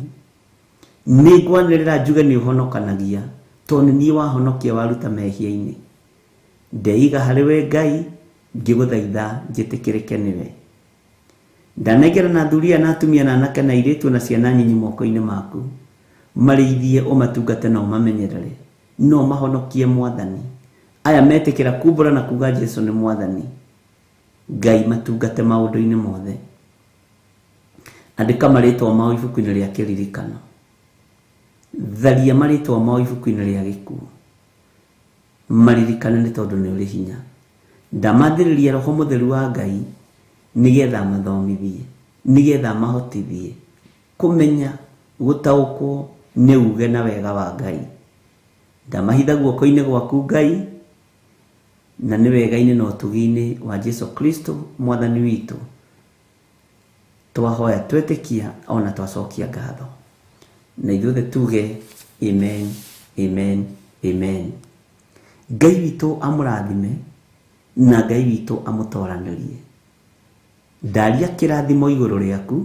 Nĩ ngwanĩrĩra njuge nĩ ũhonokanagia, tondũ nĩ niĩ wahonokia waruta mehia-inĩ. Ndeiga harĩ we Ngai, ngĩgũthaitha njĩtĩkĩrĩke nĩwe. Ndanengerana athuri aya na atumia na anake na airĩtu na ciana nyinyi moko-inĩ maku, marĩithie, ũmatungate na ũmamenyerere, no mahonokie Mwathani. Aya metĩkĩra kumbũra na kuga Jesu nĩ Mwathani, Ngai matungate maũndũ-inĩ mothe. Andĩka marĩtwa mao ibuku-inĩ rĩa kĩririkano, tharia marĩtwa mao ibuku-inĩ rĩa gĩkuũ, maririkane nĩ tondũ nĩ ũrĩ hinya. Ndamathĩrĩria Roho Mũtheru wa Ngai nĩgetha amathomithie, nĩgetha amahotithie kũmenya, gũtaũkwo nĩ uge na wega wa Ngai. Ndamahitha guoko-inĩ gwaku Ngai, na nĩ wega-inĩ na ũtugi-inĩ wa Jesu Kristo Mwathani witũ twahoya twetĩkia ona twacokia ngatho. Na ithuothe tuge amen, amen, amen. Ngai witũ amũrathime na Ngai witũ amũtoranĩrie. Ndaria kĩrathimo igũrũ rĩaku,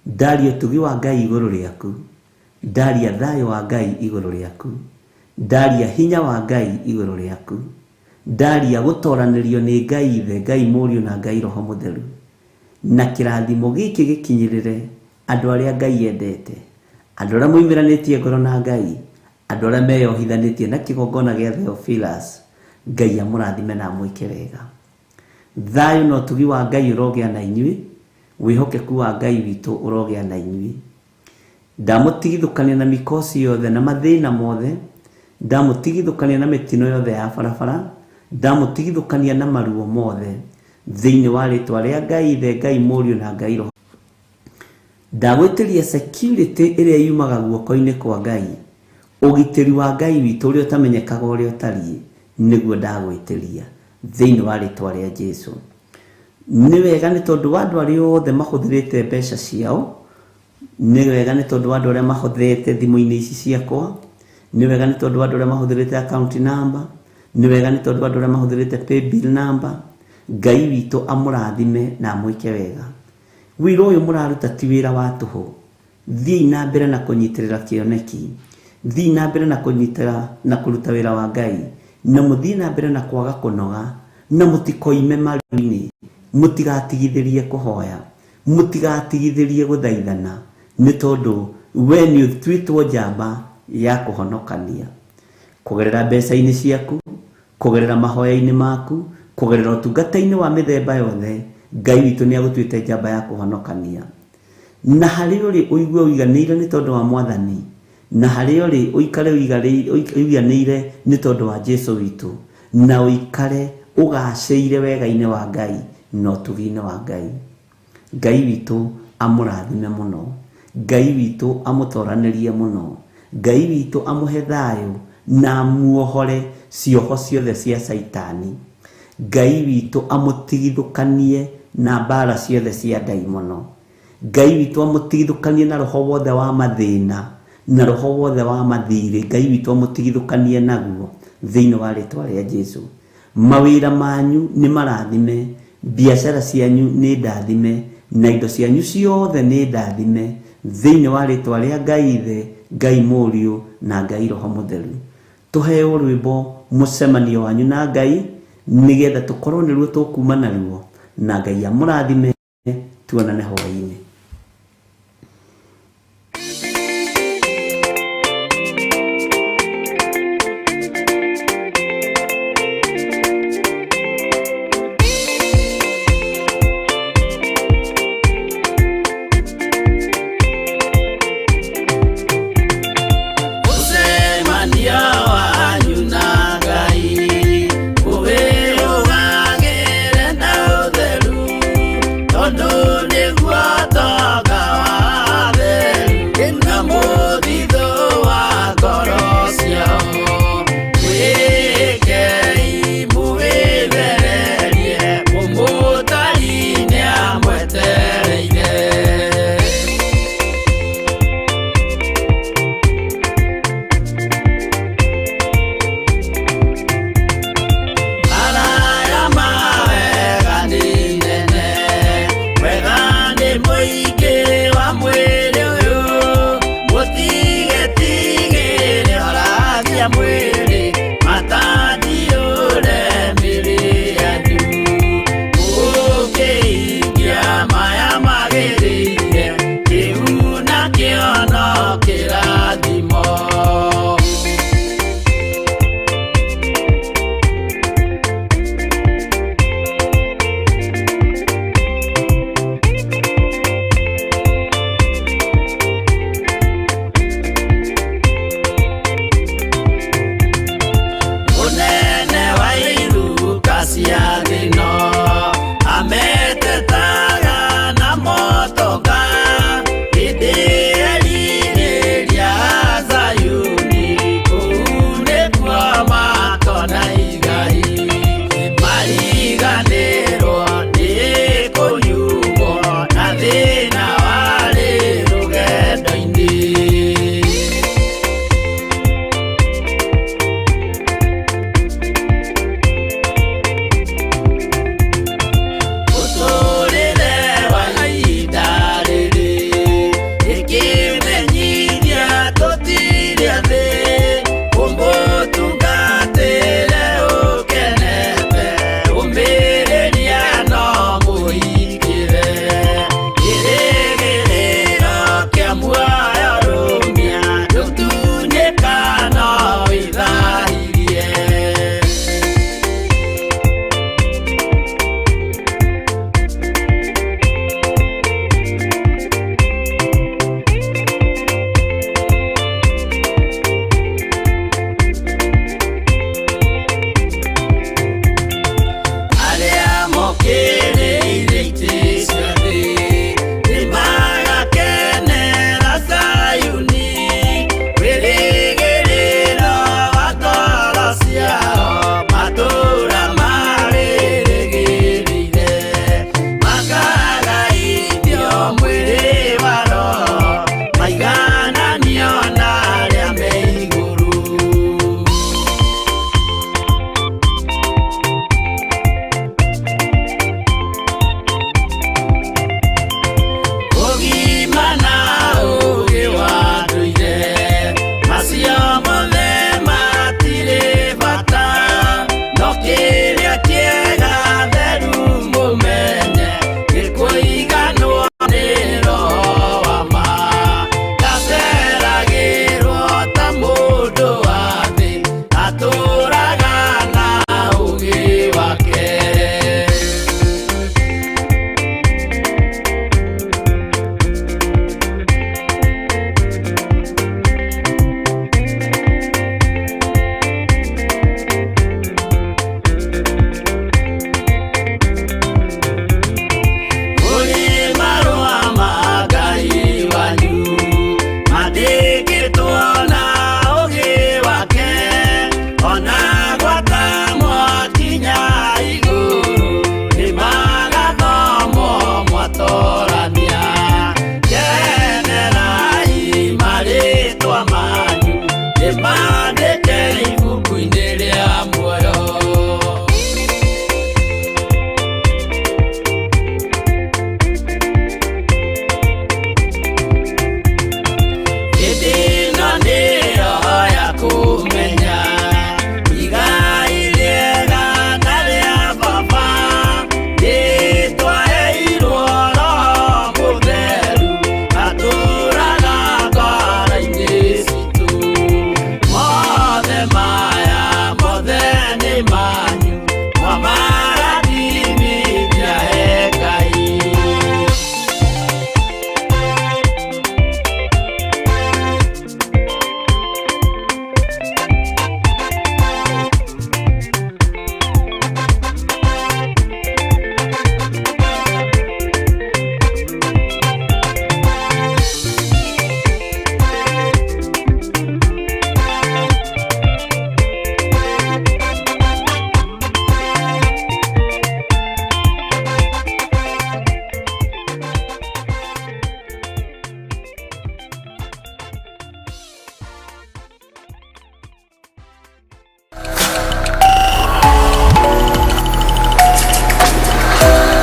ndaria ũtugi wa Ngai igũrũ rĩaku, ndaria thayũ wa Ngai igũrũ rĩaku, ndaria hinya wa Ngai igũrũ rĩaku, ndaria gũtoranĩrio nĩ Ngai Ithe, Ngai Mũriũ na Ngai Roho Mũtheru. Na kĩrathimo gĩkĩ gĩkinyĩrĩre andũ arĩa Ngai endete, andũ arĩa moimĩranĩtie ngoro na Ngai, andũ arĩa meyohithanĩtie na kĩgongona gĩa Theophilus. Ngai amũrathime na amwĩke wega. Thayũ na ũtugi wa Ngai ũrogĩa na inyuĩ, wĩhokeku wa Ngai witũ ũrogĩa na inyuĩ. Ndamũtigithũkania na mikosi yothe na mathĩna mothe, ndamũtigithũkania na mĩtino yothe ya barabara, ndamũtigithũkania na maruo mothe, thĩinĩ wa rĩtwa rĩa Ngai Ithe, Ngai Mũriũ na Ngai Roho. Ndagwĩtĩria security ĩrĩa yumaga guoko-inĩ kwa Ngai, ũgitĩri wa Ngai witũ ũrĩa ũtamenyekaga ũrĩa ũtariĩ, nĩguo ndagwĩtĩria thĩinĩ wa rĩtwa rĩa Jesu. Nĩ wega nĩ tondũ wa andũ arĩa othe mahũthĩrĩte mbeca ciao, nĩ wega nĩ tondũ wa andũ arĩa mahũthĩrĩte thimũ-inĩ ici ciakwa, nĩ wega nĩ tondũ wa andũ arĩa mahũthĩrĩte account number, nĩ wega nĩ tondũ wa andũ arĩa mahũthĩrĩte paybill number. Ngai witũ amũrathime na amwĩke wega. Wĩra ũyũ mũraruta ti wĩra wa tũhũ. Thiĩi na mbere na kũnyitĩrĩra kĩoneki, thiĩi na mbere na kũnyitĩra na kũruta wĩra wa Ngai, na mũthiĩ na mbere na kwaga kũnoga, na mũtikoime maru-inĩ, mũtigatigithĩrie kũhoya, mũtigatigithĩrie gũthaithana, nĩ tondũ we nĩ ũtuĩtwo njamba ya kũhonokania. Kũgerera mbeca-inĩ ciaku, kũgerera mahoya-inĩ maku, kũgerera ũtungata-inĩ wa mĩthemba yothe, Ngai witũ nĩ agũtuĩte njamba ya kũhonokania. Na harĩa ũrĩ ũigue ũiganĩire nĩ tondũ wa Mwathani, na harĩa ũrĩ ũikare ũiganĩire nĩ tondũ wa Jesu witũ, na ũikare ũgacĩire wega-inĩ wa Ngai na ũtugi-inĩ wa Ngai. Ngai witũ amũrathime mũno, Ngai witũ amũtoranĩrie mũno, Ngai witũ amũhe thayũ na amuohore cioho ciothe cia Caitani. Ngai witũ amũtigithũkanie na mbara ciothe cia ndaimono. Ngai witũ amũtigithũkanie na roho wothe wa mathĩna na roho wothe wa mathirĩ. Ngai witũ amũtigithũkanie naguo thĩinĩ wa rĩtwa rĩa Jesu. Mawĩra manyu nĩ marathime, biacara cianyu nĩ ndathime, na indo cianyu ciothe nĩ ndathime Thĩinĩ wa rĩtwa rĩa Ngai Ithe, Ngai Mũriũ na Ngai Roho Mũtheru. Tũheo rwĩmbo mũcemanio wanyu na Ngai nĩgetha tũkorwo nĩruo tũkuma naruo, na Ngai amũrathime, tuonane hwaĩ-inĩ.